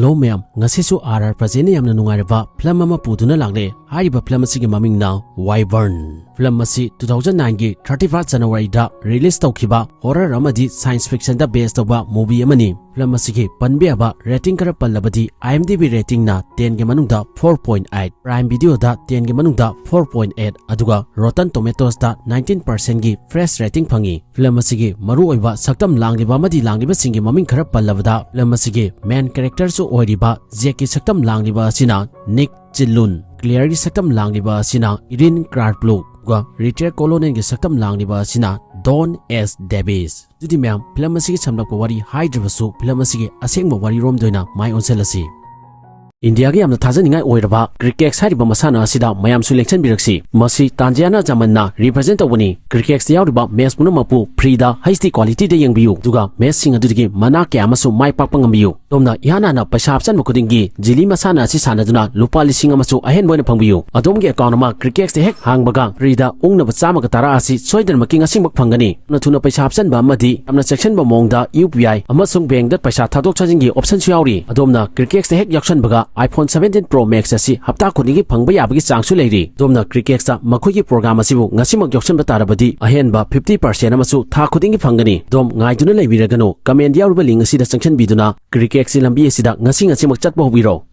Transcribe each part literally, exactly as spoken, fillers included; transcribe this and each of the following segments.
Hello ꯃꯌꯥꯝ, ꯉꯁꯤꯁꯨ R R ꯄ꯭ꯔꯖꯦꯟꯅ ꯌꯥꯝꯅ ꯅꯨꯡꯉꯥꯏꯔꯕ ꯐꯤꯂꯝ ꯑꯃ ꯄꯨꯗꯨꯅ ꯂꯥꯛꯂꯦ꯫ ꯍꯥꯏꯔꯤꯕ ꯐꯤꯂꯝ ꯑꯁꯤꯒꯤ ꯃꯃꯤꯡꯅ ꯋꯥꯏꯕꯔꯟ꯫ ꯐꯤꯂꯝ ꯑꯁꯤ two thousand nine ꯒꯤ thirty first January ꯗ release ꯇꯧꯈꯤꯕ horror ꯑꯃꯗꯤ science fiction ꯗ base ꯇꯧꯕ movie ꯑꯃꯅꯤ꯫ ꯐꯤꯂꯝ ꯑꯁꯤꯒꯤ ꯄꯟꯕ ꯌꯥꯕ rating ꯈꯔ ꯄꯜꯂꯕꯗꯤ, IMDb rating ꯅ ten ꯒꯤ ꯃꯅꯨꯡꯗ four point eight, Prime Video ꯗ ten ꯒꯤ ꯃꯅꯨꯡꯗ four point eight, ꯑꯗꯨꯒ Rotten Tomatoes ꯇ nineteen percent ꯒꯤ fresh rating ꯐꯪꯉꯤ꯫ ꯐꯤꯂꯝ ꯑꯁꯤꯒꯤ ꯃꯔꯨꯑꯣꯏꯕ ꯁꯛꯇꯝ ꯂꯥꯡꯂꯤꯕ ꯑꯃꯗꯤ ꯂꯥꯡꯂꯤꯕꯁꯤꯡꯒꯤ ꯃꯃꯤꯡ ꯈꯔ ꯄꯜꯂꯕꯗ, ꯐꯤꯂꯝ ꯑꯁꯤꯒꯤ main character ꯁꯨ ꯑꯣꯏꯔꯤꯕ ꯖꯦꯛꯀꯤ ꯁꯛꯇꯝ ꯂꯥꯡꯂꯤꯕ ꯑꯁꯤꯅ ꯅꯤꯛ ꯆꯤꯜꯂꯨꯟ, ꯀ꯭ꯂꯤꯌꯔꯒꯤ ꯁꯛꯇꯝ ꯂꯥꯡꯂꯤꯕ ꯑꯁꯤꯅ ꯏꯔꯤꯟ ꯀ꯭ꯔꯥꯔꯄ꯭ꯂꯨ, ꯑꯗꯨꯒ ꯔꯤꯇꯥꯌꯔ ꯀꯣꯂꯣꯅꯦꯜꯒꯤ ꯁꯛꯇꯝ ꯂꯥꯡꯂꯤꯕ ꯑꯁꯤꯅ ꯗꯣꯟ ꯑꯦꯁ ꯗꯦꯕꯤꯁ꯫ ꯑꯗꯨꯗꯤ ꯃꯌꯥꯝ, ꯐꯤꯂꯝ ꯑꯁꯤꯒꯤ ꯁꯝꯂꯞꯄ ꯋꯥꯔꯤ ꯍꯥꯏꯗ꯭ꯔꯕꯁꯨ, ꯐꯤꯂꯝ ꯑꯁꯤꯒꯤ ꯑꯁꯦꯡꯕ ꯋꯥꯔꯤꯔꯣꯝꯗ ꯑꯣꯏꯅ ꯃꯥꯏ ꯑꯣꯟꯁꯤꯜꯂꯁꯤ꯫ ꯏꯟꯗꯤꯌꯥꯒꯤ ꯌꯥꯝꯅ ꯊꯥꯖꯅꯤꯡꯉꯥꯏ ꯑꯣꯏꯔꯕ ꯀ꯭ꯔꯤꯀꯦꯛꯁ ꯍꯥꯏꯔꯤꯕ ꯃꯁꯥꯟꯅ ꯑꯁꯤꯗ ꯃꯌꯥꯝꯁꯨ ꯂꯦꯡꯁꯤꯟꯕꯤꯔꯛꯁꯤ꯫ ꯃꯁꯤ ꯇꯥꯟꯖꯤꯌꯥꯅꯥ ꯖꯃꯟꯅ represent ꯇꯧꯕꯅꯤ꯫ ꯀ꯭ꯔꯤꯀꯦꯛꯁꯇ ꯌꯥꯎꯔꯤꯕ match ꯄꯨꯝꯅꯃꯛꯄꯨ free ꯗ HD quality ꯗ ꯌꯦꯡꯕꯤꯌꯨ, ꯑꯗꯨꯒ match ꯁꯤꯡ ꯑꯗꯨꯗꯒꯤ ꯃꯅꯥ ꯀꯌꯥ ꯑꯃꯁꯨ ꯃꯥꯏ ꯄꯥꯛꯄ ꯉꯝꯕꯤꯌꯨ꯫ ꯑꯗꯣꯝꯅ ꯏꯍꯥꯟ ꯍꯥꯟꯅ ꯄꯩꯁꯥ ꯍꯥꯞꯆꯟꯕ ꯈꯨꯗꯤꯡꯒꯤ ꯖꯤꯂꯤ ꯃꯁꯥꯟꯅ ꯑꯁꯤ ꯁꯥꯟꯅꯗꯨꯅ ꯂꯨꯄꯥ ꯂꯤꯁꯤꯡ ꯑꯃꯁꯨ ꯑꯍꯦꯟꯕ ꯑꯣꯏꯅ ꯐꯪꯕꯤꯌꯨ꯫ ꯑꯗꯣꯝꯒꯤ account ꯑꯃ ꯀ꯭ꯔꯤꯀꯦꯛꯁꯇ ꯍꯦꯛ ꯍꯥꯡꯕꯒ free ꯗ ꯎꯪꯅꯕ ꯆꯥꯝꯃꯒ ꯇꯔꯥ ꯑꯁꯤ ꯁꯣꯏꯗꯅꯃꯛꯀꯤ ꯉꯁꯤꯃꯛ ꯐꯪꯒꯅꯤ꯫ ꯌꯥꯝꯅ ꯊꯨꯅ ꯄꯩꯁꯥ ꯍꯥꯞꯆꯟꯕ ꯑꯃꯗꯤ ꯌꯥꯝꯅ ꯆꯦꯛꯁꯤꯟꯕ ꯃꯑꯣꯡꯗ UPI ꯑꯃꯁꯨꯡ bank ꯗ ꯄꯩꯁꯥ ꯊꯥꯗꯣꯛ ꯊꯥꯖꯤꯟꯒꯤ option ꯁꯨ ꯌꯥꯎꯔꯤ꯫ ꯑꯗꯣꯝꯅ ꯀ꯭ꯔꯤꯀꯦꯛꯁꯇ ꯍꯦꯛ ꯌꯥꯎꯁꯟꯕꯒ iPhone seventeen Pro Max ꯑꯁꯤ ꯍꯞꯇꯥ ꯈꯨꯗꯤꯡꯒꯤ ꯐꯪꯕ ꯌꯥꯕꯒꯤ ꯆꯥꯡꯁꯨ ꯂꯩꯔꯤ꯫ ꯑꯗꯣꯝꯅ ꯀ꯭ꯔꯤꯀꯦꯛꯁꯇ ꯃꯈꯣꯏꯒꯤ program ꯑꯁꯤꯕꯨ ꯉꯁꯤꯃꯛ ꯌꯥꯎꯁꯟꯕ ꯇꯥꯔꯕꯗꯤ, ꯑꯍꯦꯟꯕ fifty percent ꯑꯃꯁꯨ ꯊꯥ ꯈꯨꯗꯤꯡꯒꯤ ꯐꯪꯒꯅꯤ꯫ ꯑꯗꯣꯝ ꯉꯥꯏꯗꯨꯅ ꯂꯩꯕꯤꯔꯒꯅꯨ, comment ꯌꯥꯎꯔꯤꯕ link ꯑꯁꯤꯗ ꯆꯪꯁꯤꯟꯕꯤꯗꯨꯅ ꯀ꯭ꯔꯤꯀꯦꯛꯁꯀꯤ ꯂꯝꯕꯤ ꯑꯁꯤꯗ ꯉꯁꯤ ꯉꯁꯤꯃꯛ ꯆꯠꯄ ꯍꯧꯕꯤꯔꯣ꯫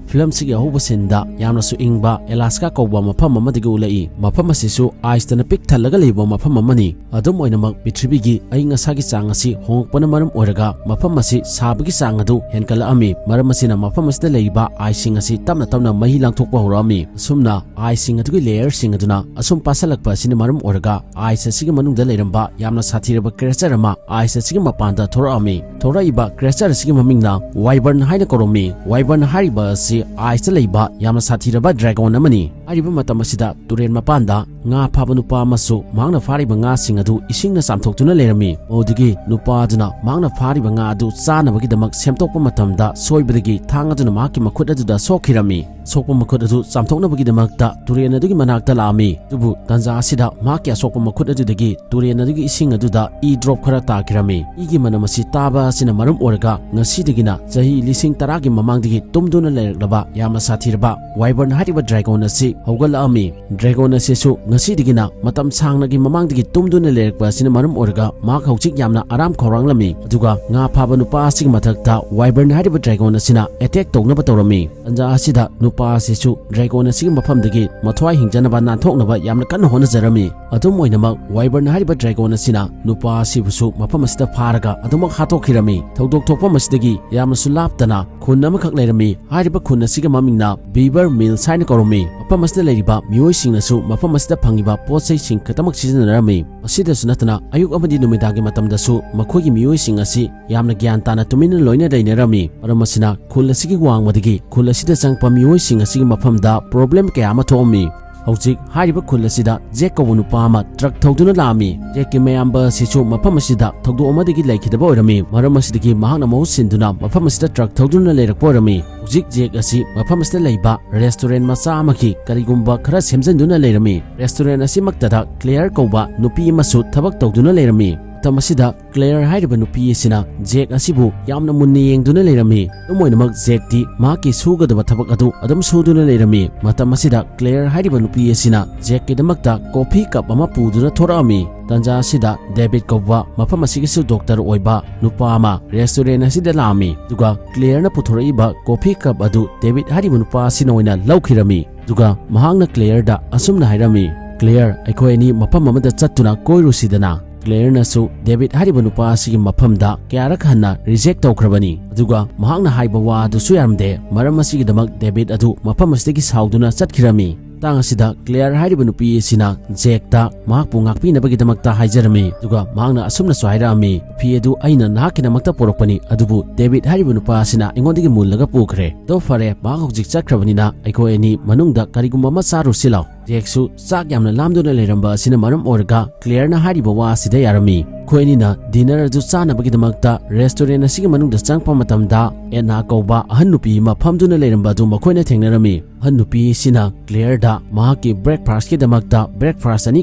ꯐꯤꯂꯝꯁꯤꯒꯤ ꯑꯍꯧꯕ ꯁꯤꯟꯗ ꯌꯥꯝꯅꯁꯨ ꯏꯪꯕ ꯑꯦꯂꯥꯁꯀꯥ ꯀꯧꯕ ꯃꯐꯝ ꯑꯃꯗꯒꯤ ꯎꯠꯂꯛꯏ꯫ ꯃꯐꯝ ꯑꯁꯤꯁꯨ ꯑꯥꯏꯁꯇꯅ ꯄꯤꯛ ꯊꯜꯂꯒ ꯂꯩꯕ ꯃꯐꯝ ꯑꯃꯅꯤ꯫ ꯑꯗꯨꯝ ꯑꯣꯏꯅꯃꯛ, ꯄ꯭ꯔꯤꯊꯤꯕꯤꯒꯤ ꯑꯏꯪ ꯑꯁꯥꯒꯤ ꯆꯥꯡ ꯑꯁꯤ ꯍꯣꯡꯂꯛꯄꯅ ꯃꯔꯝ ꯑꯣꯏꯔꯒ ꯃꯐꯝ ꯑꯁꯤ ꯁꯥꯕꯒꯤ ꯆꯥꯡ ꯑꯗꯨ ꯍꯦꯟꯒꯠꯂꯛꯂꯝꯃꯤ꯫ ꯃꯔꯝ ꯑꯁꯤꯅ ꯃꯐꯝ ꯑꯁꯤꯗ ꯂꯩꯔꯤꯕ ꯑꯥꯏꯁꯁꯤꯡ ꯑꯁꯤ ꯇꯞꯅ ꯇꯞꯅ ꯃꯍꯤ ꯂꯥꯡꯊꯣꯛꯄ ꯍꯧꯔꯛꯂꯝꯃꯤ꯫ ꯑꯁꯨꯝꯅ ꯑꯥꯏꯁꯁꯤꯡ ꯑꯗꯨꯒꯤ layer ꯁꯤꯡ ꯑꯗꯨꯅ ꯑꯁꯨꯝ ꯄꯥꯁꯜꯂꯛꯄ ꯑꯁꯤꯅ ꯃꯔꯝ ꯑꯣꯏꯔꯒ ꯑꯥꯏꯁ ꯑꯁꯤꯒꯤ ꯃꯅꯨꯡꯗ ꯂꯩꯔꯝꯕ ꯌꯥꯝꯅ ꯁꯥꯊꯤꯔꯕ creature ꯑꯃ ꯑꯥꯏꯁ ꯑꯁꯤꯒꯤ ꯃꯄꯥꯟꯗ ꯊꯣꯔꯛꯂꯝꯃꯤ꯫ ꯊꯣꯔꯛꯂꯤꯕ creature ꯑꯁꯤꯒꯤ ꯃꯃꯤꯡꯅ ꯋꯥꯏꯕꯔꯟ ꯍꯥꯏꯅ ꯀꯧꯔꯝꯃꯤ꯫ ꯋꯥꯏꯕꯔꯟ ꯍꯥꯏꯔꯤꯕ ꯑꯁꯤ ꯑꯥꯏꯁꯇ ꯂꯩꯕ ꯌꯥꯝꯅ ꯁꯥꯊꯤꯔꯕ dragon ꯑꯃꯅꯤ꯫ ꯍꯥꯏꯔꯤꯕ ꯃꯇꯝ ꯑꯁꯤꯗ ꯇꯨꯔꯦꯟ ꯃꯄꯥꯟꯗ ꯉꯥ ꯐꯥꯕ ꯅꯨꯄꯥ ꯑꯃꯁꯨ ꯃꯍꯥꯛꯅ ꯐꯥꯔꯤꯕ ꯉꯥꯁꯤꯡ ꯑꯗꯨ ꯏꯁꯤꯡꯅ ꯆꯥꯝꯊꯣꯛꯇꯨꯅ ꯂꯩꯔꯝꯃꯤ꯫ ꯃꯗꯨꯗꯒꯤ ꯅꯨꯄꯥ ꯑꯗꯨꯅ ꯃꯍꯥꯛꯅ ꯐꯥꯔꯤꯕ ꯉꯥ ꯑꯗꯨ ꯆꯥꯅꯕꯒꯤꯗꯃꯛ ꯁꯦꯝꯗꯣꯛꯄ ꯃꯇꯝꯗ ꯁꯣꯏꯕꯗꯒꯤ ꯊꯥꯡ ꯑꯗꯨꯅ ꯃꯍꯥꯛꯀꯤ ꯃꯈꯨꯠ ꯑꯗꯨꯗ ꯁꯣꯛꯈꯤꯔꯝꯃꯤ꯫ ꯁꯣꯛꯄ ꯃꯈꯨꯠ ꯑꯗꯨ ꯆꯥꯝꯊꯣꯛꯅꯕꯒꯤꯗꯃꯛꯇ ꯇꯨꯔꯦꯟ ꯑꯗꯨꯒꯤ ꯃꯅꯥꯛꯇ ꯂꯥꯛꯑꯝꯃꯤ꯫ ꯑꯗꯨꯕꯨ ꯇꯥꯟꯖꯥ ꯑꯁꯤꯗ ꯃꯍꯥꯛꯀꯤ ꯑꯁꯣꯛꯄ ꯃꯈꯨꯠ ꯑꯗꯨꯗꯒꯤ ꯇꯨꯔꯦꯟ ꯑꯗꯨꯒꯤ ꯏꯁꯤꯡ ꯑꯗꯨꯗ ꯏ ꯗ꯭ꯔꯣꯞ ꯈꯔ ꯇꯥꯈꯤꯔꯝꯃꯤ꯫ ꯏꯒꯤ ꯃꯅꯝ ꯑꯁꯤ ꯇꯥꯕ ꯑꯁꯤꯅ ꯃꯔꯝ ꯑꯣꯏꯔꯒ ꯉꯁꯤꯗꯒꯤꯅ ꯆꯍꯤ ꯂꯤꯁꯤꯡ ꯇꯔꯥꯒꯤ ꯃꯃꯥꯡꯗꯒꯤ ꯇꯨꯝꯗꯨꯅ ꯂꯩꯔꯛꯂꯕ ꯌꯥꯝꯅ ꯁꯥꯊꯤꯔꯕ ꯋꯥꯏꯕꯔꯟ ꯍꯥꯏꯔꯤꯕ ꯗ꯭ꯔꯦꯒꯣꯟ ꯑꯁꯤ ꯍꯧꯒꯠꯂꯛꯑꯝꯃꯤ꯫ ꯗ꯭ꯔꯦꯒꯣꯟ ꯑꯁꯤꯁꯨ ꯉꯁꯤꯗꯒꯤꯅ ꯃꯇꯝ ꯁꯥꯡꯅꯒꯤ ꯃꯃꯥꯡꯗꯒꯤ ꯇꯨꯝꯗꯨꯅ ꯂꯩꯔꯛꯄ ꯑꯁꯤꯅ ꯃꯔꯝ ꯑꯣꯏꯔꯒ ꯃꯍꯥꯛ ꯍꯧꯖꯤꯛ ꯌꯥꯝꯅ ꯑꯔꯥꯝ ꯈꯧꯔꯥꯡꯂꯝꯃꯤ꯫ ꯑꯗꯨꯒ ꯉꯥ ꯐꯥꯕ ꯅꯨꯄꯥ ꯑꯁꯤꯒꯤ ꯃꯊꯛꯇ ꯋꯥꯏꯕꯔꯟ ꯍꯥꯏꯔꯤꯕ ꯗ꯭ꯔꯦꯒꯣꯟ ꯑꯁꯤꯅ ꯑꯦꯇꯦꯛ ꯇꯧꯅꯕ ꯇꯧꯔꯝꯃꯤ꯫ ꯇꯟꯖꯥ ꯑꯁꯤꯗ ꯅꯨꯄꯥ ꯑꯁꯤꯁꯨ ꯗ꯭ꯔꯦꯒꯣꯟ ꯑꯁꯤꯒꯤ ꯃꯐꯝꯗꯒꯤ ꯃꯊ꯭ꯋꯥꯏ ꯍꯤꯡꯖꯅꯕ ꯅꯥꯟꯊꯣꯛꯅꯕ ꯌꯥꯝꯅ ꯀꯟꯅ ꯍꯣꯠꯅꯖꯔꯝꯃꯤ꯫ ꯑꯗꯨꯝ ꯑꯣꯏꯅꯃꯛ, ꯋꯥꯏꯕꯔꯟ ꯍꯥꯏꯔꯤꯕ ꯗ꯭ꯔꯦꯒꯣꯟ ꯑꯁꯤꯅ ꯅꯨꯄꯥ ꯑꯁꯤꯕꯨꯁꯨ ꯃꯐꯝ ꯑꯁꯤꯗ ꯐꯥꯔꯒ ꯑꯗꯨꯃꯛ ꯍꯥꯠꯇꯣꯛꯈꯤꯔꯝꯃꯤ꯫ ꯊꯧꯗꯣꯛ ꯊꯣꯛꯐꯝ ꯑꯁꯤꯗꯒꯤ ꯌꯥꯝꯅꯁꯨ ꯂꯥꯞꯇꯅ ꯈꯨꯟ ꯑꯃꯈꯛ ꯂꯩꯔꯝꯃꯤ꯫ ꯍꯥꯏꯔꯤꯕ ꯈꯨꯟ ꯑꯁꯤꯒꯤ ꯃꯃꯤꯡꯅ ꯕꯤꯕꯔ ꯃꯤꯜꯁ ꯍꯥꯏꯅ ꯀꯧꯔꯝꯃꯤ꯫ ꯃꯐꯝ ꯑꯁꯤꯗ ꯂꯩꯔꯤꯕ ꯃꯤꯑꯣꯏꯁꯤꯡꯅꯁꯨ ꯃꯐꯝ ꯑꯁꯤꯗ ꯐꯪꯉꯤꯕ ꯄꯣꯠ ꯆꯩꯁꯤꯡ ꯈꯛꯇꯃꯛ ꯁꯤꯖꯤꯟꯅꯔꯝꯃꯤ꯫ ꯃꯁꯤꯗꯁꯨ ꯅꯠꯇꯅ, ꯑꯌꯨꯛ ꯑꯃꯗꯤ ꯅꯨꯃꯤꯗꯥꯡꯒꯤ ꯃꯇꯝꯗꯁꯨ ꯃꯈꯣꯏꯒꯤ ꯃꯤꯑꯣꯏꯁꯤꯡ ꯑꯁꯤ ꯌꯥꯝꯅ ꯒ꯭ꯌꯥꯟ ꯇꯥꯅ ꯇꯨꯃꯤꯟꯅ ꯂꯣꯏꯅ ꯂꯩꯅꯔꯝꯃꯤ꯫ ꯃꯔꯝ ꯑꯁꯤꯅ, ꯈꯨꯜ ꯑꯁꯤꯒꯤ ꯋꯥꯡꯃꯗꯒꯤ ꯈꯨꯜ ꯑꯁꯤꯗ ꯆꯪꯉꯛꯄ ꯃꯤꯑꯣꯏꯁꯤꯡ ꯑꯁꯤꯒꯤ ꯃꯐꯝꯗ ꯄ꯭ꯔꯣꯕ꯭ꯂꯦꯝ ꯀꯌꯥ ꯑꯃ ꯊꯣꯛꯑꯝꯃꯤ꯫ ꯍꯧꯖꯤꯛ ꯍꯥꯏꯔꯤꯕ ꯈꯨꯜ ꯑꯁꯤꯗ ꯖꯦꯛ ꯀꯧꯕ ꯅꯨꯄꯥ ꯑꯃ ꯇ꯭ꯔꯛ ꯊꯧꯗꯨꯅ ꯂꯥꯛꯑꯝꯃꯤ꯫ ꯖꯦꯛꯀꯤ ꯃꯌꯥꯝꯕ ꯑꯁꯤꯁꯨ ꯃꯐꯝ ꯑꯁꯤꯗ ꯊꯧꯗꯣꯛ ꯑꯃꯗꯒꯤ ꯂꯩꯈꯤꯗꯕ ꯑꯣꯏꯔꯝꯃꯤ꯫ ꯃꯔꯝ ꯑꯁꯤꯗꯒꯤ ꯃꯍꯥꯛꯅ ꯃꯍꯨꯠ ꯁꯤꯟꯗꯨꯅ ꯃꯐꯝ ꯑꯁꯤꯗ ꯇ꯭ꯔꯛ ꯊꯧꯗꯨꯅ ꯂꯩꯔꯛꯄ ꯑꯣꯏꯔꯝꯃꯤ꯫ ꯍꯧꯖꯤꯛ ꯖꯦꯛ ꯑꯁꯤ ꯃꯐꯝ ꯑꯁꯤꯗ ꯂꯩꯕ ꯔꯦꯁꯇꯨꯔꯦꯟ ꯃꯆꯥ ꯑꯃꯒꯤ ꯀꯔꯤꯒꯨꯝꯕ ꯈꯔ ꯁꯦꯝꯖꯤꯟꯗꯨꯅ ꯂꯩꯔꯝꯃꯤ꯫ ꯔꯦꯁꯇꯨꯔꯦꯟ ꯑꯁꯤꯃꯛꯇꯗ ꯀ꯭ꯂꯦꯌꯔ ꯀꯧꯕ ꯅꯨꯄꯤ ꯑꯃꯁꯨ ꯊꯕꯛ ꯇꯧꯗꯨꯅ ꯂꯩꯔꯝꯃꯤ꯫ ꯃꯇꯝ ꯑꯁꯤꯗ ꯀ꯭ꯂꯦꯌꯔ ꯍꯥꯏꯔꯤꯕ ꯅꯨꯄꯤ ꯑꯁꯤꯅ ꯖꯦꯛ ꯑꯁꯤꯕꯨ ꯌꯥꯝꯅ ꯃꯨꯟꯅ ꯌꯦꯡꯗꯨꯅ ꯂꯩꯔꯝꯃꯤ꯫ ꯑꯗꯨꯝ ꯑꯣꯏꯅꯃꯛ, ꯖꯦꯛꯇꯤ ꯃꯍꯥꯛꯀꯤ ꯁꯨꯒꯗꯕ ꯊꯕꯛ ꯑꯗꯨ ꯑꯗꯨꯝ ꯁꯨꯗꯨꯅ ꯂꯩꯔꯝꯃꯤ꯫ ꯃꯇꯝ ꯑꯁꯤꯗ ꯀ꯭ꯂꯦꯌꯔ ꯍꯥꯏꯔꯤꯕ ꯅꯨꯄꯤ ꯑꯁꯤꯅ ꯖꯦꯛꯀꯤꯗꯃꯛꯇ ꯀꯣꯐꯤ ꯀꯞ ꯑꯃ ꯄꯨꯗꯨꯅ ꯊꯣꯔꯛꯑꯝꯃꯤ꯫ ꯇꯟꯖꯥ ꯑꯁꯤꯗ ꯗꯦꯕꯤꯠ ꯀꯧꯕ ꯃꯐꯝ ꯑꯁꯤꯒꯤꯁꯨ ꯗꯣꯛꯇꯔ ꯑꯣꯏꯕ ꯅꯨꯄꯥ ꯑꯃ ꯔꯦꯁꯇꯨꯔꯦꯟ ꯑꯁꯤꯗ ꯂꯥꯛꯑꯝꯃꯤ꯫ ꯑꯗꯨꯒ ꯀ꯭ꯂꯦꯌꯔꯅ ꯄꯨꯊꯣꯔꯛꯏꯕ ꯀꯣꯐꯤ ꯀꯞ ꯑꯗꯨ ꯗꯦꯕꯤꯠ ꯍꯥꯏꯔꯤꯕ ꯅꯨꯄꯥ ꯑꯁꯤꯅ ꯑꯣꯏꯅ ꯂꯧꯈꯤꯔꯝꯃꯤ꯫ ꯑꯗꯨꯒ ꯃꯍꯥꯛꯅ ꯀ꯭ꯂꯦꯌꯔꯗ ꯑꯁꯨꯝꯅ ꯍꯥꯏꯔꯝꯃꯤ, "ꯀ꯭ꯂꯦꯌꯔ, ꯑꯩꯈꯣꯏ ꯑꯅꯤ ꯃꯐꯝ ꯑꯃꯗ ꯆꯠꯇꯨꯅ ꯀꯣꯏꯔꯨꯁꯤꯗꯅ?" ꯀ꯭ꯂꯦꯌꯔꯅꯁꯨ ꯗꯦꯕꯤꯠ ꯍꯥꯏꯔꯤꯕ ꯅꯨꯄꯥ ꯑꯁꯤꯒꯤ ꯃꯐꯝꯗ ꯀꯌꯥꯔꯛ ꯍꯟꯅ ꯔꯤꯖꯦꯛ ꯇꯧꯈ꯭ꯔꯕꯅꯤ꯫ ꯑꯗꯨꯒ ꯃꯍꯥꯛꯅ ꯍꯥꯏꯕ ꯋꯥ ꯑꯗꯨꯁꯨ ꯌꯥꯔꯝꯗꯦ꯫ ꯃꯔꯝ ꯑꯁꯤꯒꯤꯗꯃꯛ ꯗꯦꯕꯤꯠ ꯑꯗꯨ ꯃꯐꯝ ꯑꯁꯤꯗꯒꯤ ꯁꯥꯎꯗꯨꯅ ꯆꯠꯈꯤꯔꯝꯃꯤ꯫ ꯃꯇꯥꯡ ꯑꯁꯤꯗ ꯀ꯭ꯂꯦꯌꯔ ꯍꯥꯏꯔꯤꯕ ꯅꯨꯄꯤ ꯑꯁꯤꯅ ꯖꯦꯛꯇ ꯃꯍꯥꯛꯄꯨ ꯉꯥꯛꯄꯤꯅꯕꯒꯤꯗꯃꯛꯇ ꯍꯥꯏꯖꯔꯝꯃꯤ, ꯑꯗꯨꯒ ꯃꯍꯥꯛꯅ ꯑꯁꯨꯝꯅꯁꯨ ꯍꯥꯏꯔꯛꯑꯝꯃꯤ, "ꯐꯤ ꯑꯗꯨ ꯑꯩꯅ ꯅꯍꯥꯛꯀꯤꯗꯃꯛꯇ ꯄꯣꯔꯛꯄꯅꯤ, ꯑꯗꯨꯕꯨ ꯗꯦꯕꯤꯠ ꯍꯥꯏꯔꯤꯕ ꯅꯨꯄꯥ ꯑꯁꯤꯅ ꯑꯩꯉꯣꯟꯗꯒꯤ ꯃꯨꯜꯂꯒ ꯄꯨꯈ꯭ꯔꯦ꯫ ꯑꯗꯣ ꯐꯔꯦ, ꯃꯍꯥꯛ ꯍꯧꯖꯤꯛ ꯆꯠꯈ꯭ꯔꯕꯅꯤꯅ ꯑꯩꯈꯣꯏ ꯑꯅꯤ ꯃꯅꯨꯡꯗ ꯀꯔꯤꯒꯨꯝꯕ ꯑꯃ ꯆꯥꯔꯨꯁꯤ ꯂꯥꯎ꯫" ꯖꯦꯛꯁꯨ ꯆꯥꯛ ꯌꯥꯝꯅ ꯂꯥꯝꯗꯨꯅ ꯂꯩꯔꯝꯕ ꯑꯁꯤꯅ ꯃꯔꯝ ꯑꯣꯏꯔꯒ ꯀ꯭ꯂꯦꯌꯔꯅ ꯍꯥꯏꯔꯤꯕ ꯋꯥ ꯑꯁꯤꯗ ꯌꯥꯔꯝꯃꯤ꯫ ꯃꯈꯣꯏ ꯑꯅꯤꯅ ꯗꯤꯅꯔ ꯑꯗꯨ ꯆꯥꯅꯕꯒꯤꯗꯃꯛꯇ ꯔꯦꯁꯇꯨꯔꯦꯟ ꯑꯁꯤꯒꯤ ꯃꯅꯨꯡꯗ ꯆꯪꯉꯛꯄ ꯃꯇꯝꯗ, ꯑꯦꯟꯅꯥ ꯀꯧꯕ ꯑꯍꯟ ꯅꯨꯄꯤ ꯑꯃ ꯐꯝꯗꯨꯅ ꯂꯩꯔꯝꯕ ꯑꯗꯨ ꯃꯈꯣꯏꯅ ꯊꯦꯡꯅꯔꯝꯃꯤ꯫ ꯑꯍꯟ ꯅꯨꯄꯤ ꯑꯁꯤꯅ ꯀ꯭ꯂꯦꯌꯔꯗ ꯃꯍꯥꯛꯀꯤ ꯕ꯭ꯔꯦꯛꯐꯥꯁꯠꯀꯤꯗꯃꯛꯇ ꯕ꯭ꯔꯦꯛꯐꯥꯁꯠ ꯑꯅꯤ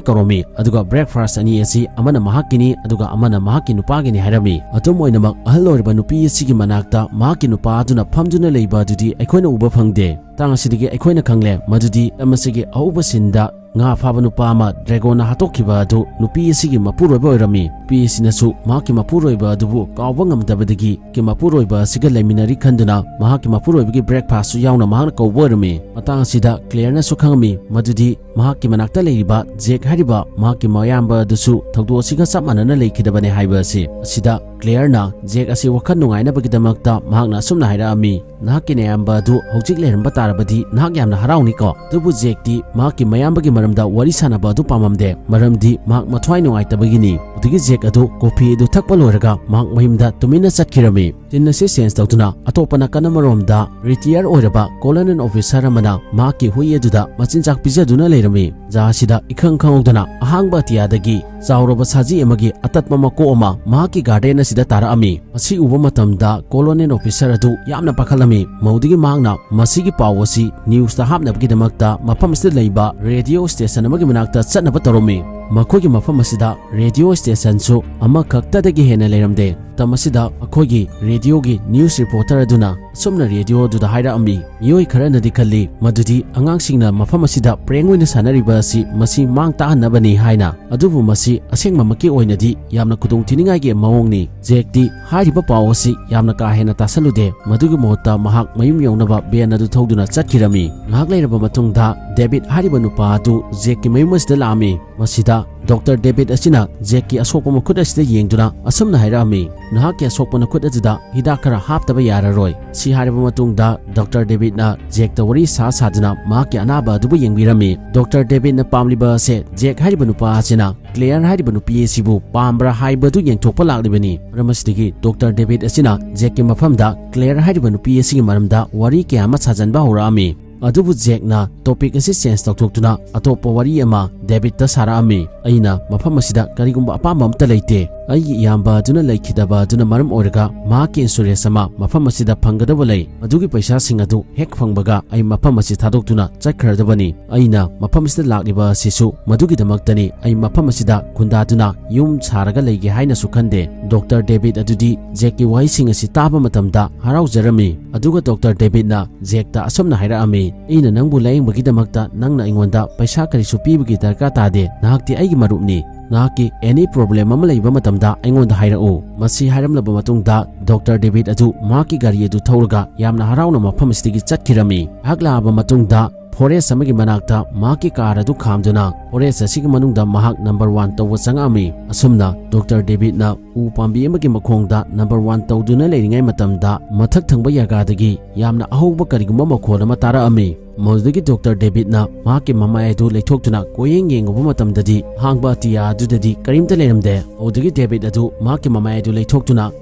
ꯀꯧꯔꯝꯃꯤ, ꯑꯗꯨꯒ ꯕ꯭ꯔꯦꯛꯐꯥꯁꯠ ꯑꯅꯤ ꯑꯁꯤ ꯑꯃꯅ ꯃꯍꯥꯛꯀꯤꯅꯤ, ꯑꯗꯨꯒ ꯑꯃꯅ ꯃꯍꯥꯛꯀꯤ ꯅꯨꯄꯥꯒꯤꯅꯤ ꯍꯥꯏꯔꯝꯃꯤ꯫ ꯑꯗꯨꯝ ꯑꯣꯏꯅꯃꯛ, ꯑꯍꯜ ꯑꯣꯏꯔꯕ ꯅꯨꯄꯤ ꯑꯁꯤꯒꯤ ꯃꯅꯥꯛꯇ ꯃꯍꯥꯛꯀꯤ ꯅꯨꯄꯥ ꯑꯗꯨꯅ ꯐꯝꯗꯨꯅ ꯂꯩꯕ ꯑꯗꯨꯗꯤ ꯑꯩꯈꯣꯏꯅ ꯎꯕ ꯐꯪꯗꯦ꯫ ꯃꯇꯥꯡ ꯑꯁꯤꯗꯒꯤ ꯑꯩꯈꯣꯏꯅ ꯈꯪꯂꯦ ꯃꯗꯨꯗꯤ ꯐꯤꯂꯝ ꯑꯁꯤꯒꯤ ꯑꯍꯧꯕ ꯁꯤꯟꯗ ꯉꯥ ꯐꯥꯕ ꯅꯨꯄꯥ ꯑꯃ ꯗ꯭ꯔꯦꯒꯣꯟꯅ ꯍꯥꯠꯇꯣꯛꯈꯤꯕ ꯑꯗꯨ ꯅꯨꯄꯤ ꯑꯁꯤꯒꯤ ꯃꯄꯨꯔꯣꯏꯕ ꯑꯣꯏꯔꯝꯃꯤ꯫ ꯅꯨꯄꯤ ꯑꯁꯤꯅꯁꯨ ꯃꯍꯥꯛꯀꯤ ꯃꯄꯨꯔꯣꯏꯕ ꯑꯗꯨꯕꯨ ꯀꯥꯎꯕ ꯉꯝꯗꯕꯗꯒꯤ ꯃꯍꯥꯛꯀꯤ ꯃꯄꯨꯔꯣꯏꯕ ꯑꯁꯤꯒ ꯂꯩꯃꯤꯟꯅꯔꯤ ꯈꯟꯗꯨꯅ ꯃꯍꯥꯛꯀꯤ ꯃꯄꯨꯔꯣꯏꯕꯒꯤ ꯕ꯭ꯔꯦꯛꯐꯥꯁꯠꯁꯨ ꯌꯥꯎꯅ ꯃꯍꯥꯛꯅ ꯀꯧꯕ ꯑꯣꯏꯔꯝꯃꯤ꯫ ꯃꯇꯥꯡ ꯑꯁꯤꯗ ꯀ꯭ꯂꯦꯌꯔꯅꯁꯨ ꯈꯪꯉꯝꯃꯤ ꯃꯗꯨꯗꯤ ꯃꯍꯥꯛꯀꯤ ꯃꯅꯥꯛꯇ ꯂꯩꯔꯤꯕ ꯖꯦꯛ ꯍꯥꯏꯔꯤꯕ ꯃꯍꯥꯛꯀꯤ ꯃꯌꯥꯝꯕ ꯑꯗꯨꯁꯨ ꯊꯧꯗꯣꯛ ꯑꯁꯤꯒ ꯆꯞ ꯃꯥꯟꯅꯅ ꯂꯩꯈꯤꯗꯕꯅꯤ ꯍꯥꯏꯕ ꯑꯁꯤ꯫ ꯑꯁꯤꯗ ꯀ꯭ꯂꯦꯌꯔꯅ ꯖꯦꯛ ꯑꯁꯤ ꯋꯥꯈꯜ ꯅꯨꯡꯉꯥꯏꯅꯕꯒꯤꯗꯃꯛꯇ ꯃꯍꯥꯛꯅ ꯑꯁꯨꯝꯅ ꯍꯥꯏꯔꯛꯑꯝꯃꯤ, "ꯅꯍꯥꯛꯀꯤ ꯅꯌꯥꯝꯕ ꯑꯗꯨ ꯍꯧꯖꯤꯛ ꯂꯩꯔꯝꯕ ꯇꯥꯔꯕꯗꯤ ꯅꯍꯥꯛ ꯌꯥꯝꯅ ꯍꯔꯥꯎꯅꯤꯀꯣ?" ꯑꯗꯨꯕꯨ ꯖꯦꯛꯇꯤ ꯃꯍꯥꯛꯀꯤ ꯃꯌꯥꯝꯕꯒꯤ ꯃꯔꯝꯗ ꯋꯥꯔꯤ ꯁꯥꯟꯅꯕ ꯑꯗꯨ ꯄꯥꯝꯃꯝꯗꯦ, ꯃꯔꯝꯗꯤ ꯃꯍꯥꯛ ꯃꯊ꯭ꯋꯥꯏ ꯅꯨꯡꯉꯥꯏꯇꯕꯒꯤꯅꯤ꯫ ꯑꯗꯨꯒꯤ ꯖꯦꯛ ꯑꯗꯨ ꯀꯣꯐꯤ ꯑꯗꯨ ꯊꯛꯄ ꯂꯣꯏꯔꯒ ꯃꯍꯥꯛ ꯃꯌꯨꯝꯗ ꯇꯨꯃꯤꯟꯅ ꯆꯠꯈꯤꯔꯝꯃꯤ꯫ ꯁꯤꯟ ꯑꯁꯤ ꯆꯦꯟꯖ ꯇꯧꯗꯨꯅ ꯑꯇꯣꯞꯄ ꯅꯥꯀꯟ ꯑꯃꯔꯣꯝꯗ ꯔꯤꯇꯤꯌꯔ ꯑꯣꯏꯔꯕ ꯀꯣꯂꯣꯅꯦꯜ ꯑꯣꯐꯤꯁꯥꯔ ꯑꯃꯅ ꯃꯍꯥꯛꯀꯤ ꯍꯨꯏ ꯑꯗꯨꯗ ꯃꯆꯤꯟꯖꯥꯛ ꯄꯤꯖꯗꯨꯅ ꯂꯩꯔꯝꯃꯤ꯫ ꯖꯥ ꯑꯁꯤꯗ ꯏꯈꯪ ꯈꯪꯍꯧꯗꯅ ꯑꯍꯥꯡꯕ ꯑꯇꯤꯌꯥꯗꯒꯤ ꯆꯥꯎꯔꯕ ꯁꯖꯤ ꯑꯃꯒꯤ ꯑꯇꯠꯄ ꯃꯀꯣꯛ ꯑꯃ ꯃꯍꯥꯛꯀꯤ ꯒꯥꯔꯗꯦꯟ ꯑꯁꯤꯗ ꯇꯥꯔꯛꯑꯝꯃꯤ꯫ ꯃꯁꯤ ꯎꯕ ꯃꯇꯝꯗ ꯀꯣꯂꯣꯅꯦꯜ ꯑꯣꯐꯤꯁꯥꯔ ꯑꯗꯨ ꯌꯥꯝꯅ ꯄꯥꯈꯠꯂꯝꯃꯤ꯫ ꯃꯗꯨꯗꯒꯤ ꯃꯍꯥꯛꯅ ꯃꯁꯤꯒꯤ ꯄꯥꯎ ꯑꯁꯤ ꯅ꯭ꯌꯨꯁꯇ ꯍꯥꯞꯅꯕꯒꯤꯗꯃꯛꯇ ꯃꯐꯝ ꯑꯁꯤꯗ ꯂꯩꯕ ꯔꯦꯗꯤꯑꯣ ꯁ꯭ꯇꯦꯁꯟ ꯑꯃꯒꯤ ꯃꯅꯥꯛꯇ ꯆꯠꯅꯕ ꯇꯧꯔꯝꯃꯤ꯫ ꯃꯈꯣꯏꯒꯤ ꯃꯐꯝ ꯑꯁꯤꯗ ꯔꯦꯗꯤꯑꯣ ꯁ꯭ꯇꯦꯁꯟꯁꯨ ꯑꯃꯈꯛꯇꯗꯒꯤ ꯍꯦꯟꯅ ꯂꯩꯔꯝꯗꯦ꯫ ꯃꯇꯝ ꯑꯁꯤꯗ ꯃꯈꯣꯏꯒꯤ ꯔꯦꯗꯤꯑꯣꯒꯤ ꯅ꯭ꯌꯨꯁ ꯔꯤꯄꯣꯔꯇꯔ ꯑꯗꯨꯅ ꯑꯁꯨꯝꯅ ꯔꯦꯗꯤꯑꯣ ꯑꯗꯨꯗ ꯍꯥꯏꯔꯛꯑꯝꯃꯤ, "ꯃꯤꯑꯣꯏ ꯈꯔꯅꯗꯤ ꯈꯜꯂꯤ ꯃꯗꯨꯗꯤ ꯑꯉꯥꯡꯁꯤꯡꯅ ꯃꯐꯝ ꯑꯁꯤꯗ ꯄ꯭ꯔꯦꯡ ꯑꯣꯏꯅ ꯁꯥꯟꯅꯔꯤꯕ ꯑꯁꯤ ꯃꯁꯤ ꯃꯥꯡ ꯇꯥꯛꯍꯟꯅꯕꯅꯤ ꯍꯥꯏꯅ꯫ ꯑꯗꯨꯕꯨ ꯃꯁꯤ ꯑꯁꯦꯡꯕꯃꯛꯀꯤ ꯑꯣꯏꯅꯗꯤ ꯌꯥꯝꯅ ꯈꯨꯗꯣꯡꯊꯤꯅꯤꯡꯉꯥꯏꯒꯤ ꯃꯑꯣꯡꯅꯤ꯫" ꯖꯦꯛꯇꯤ ꯍꯥꯏꯔꯤꯕ ꯄꯥꯎ ꯑꯁꯤ ꯌꯥꯝꯅ ꯀꯥ ꯍꯦꯟꯅ ꯇꯥꯁꯜꯂꯨꯗꯦ꯫ ꯃꯗꯨꯒꯤ ꯃꯍꯨꯠꯇ ꯃꯍꯥꯛ ꯃꯌꯨꯝ ꯌꯧꯅꯕ ꯚꯦꯟ ꯑꯗꯨ ꯊꯧꯗꯨꯅ ꯆꯠꯈꯤꯔꯝꯃꯤ꯫ ꯉꯥꯏꯍꯥꯛ ꯂꯩꯔꯕ ꯃꯇꯨꯡꯗ ꯗꯦꯕꯤꯠ ꯍꯥꯏꯔꯤꯕ ꯅꯨꯄꯥ ꯑꯗꯨ ꯖꯦꯛꯀꯤ ꯃꯌꯨꯝ ꯑꯁꯤꯗ ꯂꯥꯛꯑꯝꯃꯤ꯫ ꯃꯁꯤꯗ ꯗꯣꯛꯇꯔ ꯗꯦꯕꯤꯠ ꯑꯁꯤꯅ ꯖꯦꯛꯀꯤ ꯑꯁꯣꯛꯄ ꯃꯈꯨꯠ ꯑꯁꯤꯗ ꯌꯦꯡꯗꯨꯅ ꯑꯁꯨꯝꯅ ꯍꯥꯏꯔꯛꯑꯝꯃꯤ, "ꯅꯍꯥꯛꯀꯤ ꯑꯁꯣꯛꯄ ꯅꯈꯨꯠ ꯑꯗꯨꯗ ꯍꯤꯗꯥꯛ ꯈꯔ ꯍꯥꯞꯇꯕ ꯌꯥꯔꯔꯣꯏ꯫ ꯁꯤ ꯍꯥꯏꯔꯕ ꯃꯇꯨꯡꯗ ꯗꯣꯛꯇꯔ ꯗꯦꯕꯤꯗꯅ ꯖꯦꯛꯇ ꯋꯥꯔꯤ ꯁꯥ ꯁꯥꯗꯨꯅ ꯃꯍꯥꯛꯀꯤ ꯑꯅꯥꯕ ꯑꯗꯨꯕꯨ ꯌꯦꯡꯕꯤꯔꯝꯃꯤ꯫ ꯗꯣꯛꯇꯔ ꯗꯦꯕꯤꯗꯅ ꯄꯥꯝꯂꯤꯕ ꯑꯁꯦ ꯖꯦꯛ ꯍꯥꯏꯔꯤꯕ ꯅꯨꯄꯥ ꯑꯁꯤꯅ ꯀ꯭ꯂꯦꯌꯔ ꯍꯥꯏꯔꯤꯕ ꯅꯨꯄꯤ ꯑꯁꯤꯕꯨ ꯄꯥꯝꯕ꯭ꯔꯥ ꯍꯥꯏꯕꯗꯨ ꯌꯦꯡꯊꯣꯛꯄ ꯂꯥꯛꯂꯤꯕꯅꯤ꯫ ꯃꯔꯝ ꯑꯁꯤꯗꯒꯤ ꯗꯣꯛꯇꯔ ꯗꯦꯕꯤꯗ ꯑꯁꯤꯅ ꯖꯦꯛꯀꯤ ꯃꯐꯝꯗ ꯀ꯭ꯂꯦꯌꯔ ꯍꯥꯏꯔꯤꯕ ꯅꯨꯄꯤ ꯑꯁꯤꯒꯤ ꯃꯔꯝꯗ ꯋꯥꯔꯤ ꯀꯌꯥ ꯑꯃ ꯁꯥꯖꯟꯕ ꯍꯧꯔꯛꯑꯝꯃꯤ꯫ ꯑꯗꯨꯕꯨ ꯖꯦꯛꯅ ꯇꯣꯄꯤꯛ ꯑꯁꯤ ꯆꯦꯟꯖ ꯇꯧꯊꯣꯛꯇꯨꯅ ꯑꯇꯣꯞꯄ ꯋꯥꯔꯤ ꯑꯃ ꯗꯦꯕꯤꯠꯇ ꯁꯥꯔꯛꯑꯝꯃꯤ꯫ ꯑꯩꯅ ꯃꯐꯝ ꯑꯁꯤꯗ ꯀꯔꯤꯒꯨꯝꯕ ꯑꯄꯥꯝꯕ ꯑꯃꯠꯇ ꯂꯩꯇꯦ꯫ ꯑꯩꯒꯤ ꯏꯌꯥꯝꯕ ꯑꯗꯨꯅ ꯂꯩꯈꯤꯗꯕ ꯑꯗꯨꯅ ꯃꯔꯝ ꯑꯣꯏꯔꯒ ꯃꯍꯥꯛꯀꯤ ꯏꯟꯁꯨꯔꯦꯟꯁ ꯑꯃ ꯃꯐꯝ ꯑꯁꯤꯗ ꯐꯪꯒꯗꯕ ꯂꯩ꯫ ꯃꯗꯨꯒꯤ ꯄꯩꯁꯥꯁꯤꯡ ꯑꯗꯨ ꯍꯦꯛ ꯐꯪꯕꯒ ꯑꯩ ꯃꯐꯝ ꯑꯁꯤ ꯊꯥꯗꯣꯛꯇꯨꯅ ꯆꯠꯈ꯭ꯔꯗꯕꯅꯤ꯫ ꯑꯩꯅ ꯃꯐꯝ ꯑꯁꯤꯗ ꯂꯥꯛꯂꯤꯕ ꯑꯁꯤꯁꯨ ꯃꯗꯨꯒꯤꯗꯃꯛꯇꯅꯤ꯫ ꯑꯩ ꯃꯐꯝ ꯑꯁꯤꯗ ꯈꯨꯟꯗꯥꯗꯨꯅ ꯌꯨꯝ ꯁꯥꯔꯒ ꯂꯩꯒꯦ ꯍꯥꯏꯅꯁꯨ ꯈꯟꯗꯦ꯫ ꯗꯣꯛꯇꯔ ꯗꯦꯕꯤꯗ ꯑꯗꯨꯗꯤ ꯖꯦꯛꯀꯤ ꯋꯥꯍꯩꯁꯤꯡ ꯑꯁꯤ ꯇꯥꯕ ꯃꯇꯝꯗ ꯍꯔꯥꯎꯖꯔꯝꯃꯤ꯫ ꯑꯗꯨꯒ ꯗꯣꯛꯇꯔ ꯗꯦꯕꯤꯗꯅ ꯖꯦꯛꯇ ꯑꯁꯨꯝꯅ ꯍꯥꯏꯔꯛꯑꯝꯃꯤ, "ꯑꯩꯅ ꯅꯪꯕꯨ ꯂꯥꯌꯦꯡꯕꯒꯤꯗꯃꯛꯇ ꯅꯪꯅ ꯑꯩꯉꯣꯟꯗ ꯄꯩꯁꯥ ꯀꯔꯤꯁꯨ ꯄꯤꯕꯒꯤ ꯗꯔꯀꯥꯔ ꯇꯥꯗꯦ꯫ ꯅꯍꯥꯛꯇꯤ ꯑꯩꯒꯤ ꯃꯔꯨꯞꯅꯤ꯫ ꯅꯍꯥꯛꯀꯤ ꯑꯦꯅꯤ ꯄ꯭ꯔꯣꯕ꯭ꯂꯦꯝ ꯑꯃ ꯂꯩꯕ ꯃꯇꯝꯗ ꯑꯩꯉꯣꯟꯗ ꯍꯥꯏꯔꯛꯎ꯫" ꯃꯁꯤ ꯍꯥꯏꯔꯝꯂꯕ ꯃꯇꯨꯡꯗ ꯗꯣꯛꯇꯔ ꯗꯦꯕꯤꯗ ꯑꯗꯨ ꯃꯍꯥꯛꯀꯤ ꯒꯥꯔꯤ ꯑꯗꯨ ꯊꯧꯔꯒ ꯌꯥꯝꯅ ꯍꯔꯥꯎꯅ ꯃꯐꯝ ꯑꯁꯤꯗꯒꯤ ꯆꯠꯈꯤꯔꯝꯃꯤ꯫ ꯉꯥꯏꯍꯥꯛ ꯂꯥꯛꯑꯕ ꯃꯇꯨꯡꯗ ꯐꯣꯔꯦꯁ ꯑꯃꯒꯤ ꯃꯅꯥꯛꯇ ꯃꯍꯥꯛꯀꯤ ꯀꯥꯔ ꯑꯗꯨ ꯈꯥꯝꯗꯨꯅ ꯐꯣꯔꯦꯁ ꯑꯁꯤꯒꯤ ꯃꯅꯨꯡꯗ ꯃꯍꯥꯛ ꯅꯝꯕꯔ ꯋꯥꯟ ꯇꯧꯕ ꯆꯪꯉꯛꯑꯝꯃꯤ꯫ ꯑꯁꯨꯝꯅ ꯗꯣꯛꯇꯔ ꯗꯦꯕꯤꯗꯅ ꯎ ꯄꯥꯝꯕꯤ ꯑꯃꯒꯤ ꯃꯈꯣꯡꯗ ꯅꯝꯕꯔ ꯋꯥꯟ ꯇꯧꯗꯨꯅ ꯂꯩꯔꯤꯉꯩ ꯃꯇꯝꯗ ꯃꯊꯛ ꯊꯪꯕ ꯌꯥꯒꯥꯗꯒꯤ ꯌꯥꯝꯅ ꯑꯍꯧꯕ ꯀꯔꯤꯒꯨꯝꯕ ꯃꯈꯣꯜ ꯑꯃ ꯇꯥꯔꯛꯑꯝꯃꯤ꯫ ꯃꯗꯨꯗꯒꯤ ꯗꯣꯛꯇꯔ ꯗꯦꯕꯤꯗꯅ ꯃꯍꯥꯛꯀꯤ ꯃꯃꯥꯏ ꯑꯗꯨ ꯂꯩꯊꯣꯛꯇꯨꯅ ꯀꯣꯏꯌꯦꯡ ꯌꯦꯡꯉꯨꯕ ꯃꯇꯝꯗꯗꯤ ꯑꯍꯥꯡꯕ ꯑꯇꯤꯌꯥ ꯑꯗꯨꯗꯗꯤ ꯀꯔꯤꯝꯇ ꯂꯩꯔꯝꯗꯦ꯫ ꯃꯗꯨꯗꯒꯤ ꯗꯦꯕꯤꯗ ꯑꯗꯨ ꯃꯍꯥꯛꯀꯤ ꯃꯃꯥꯏ ꯑꯗꯨ ꯂꯩꯊꯣꯛꯇꯨꯅ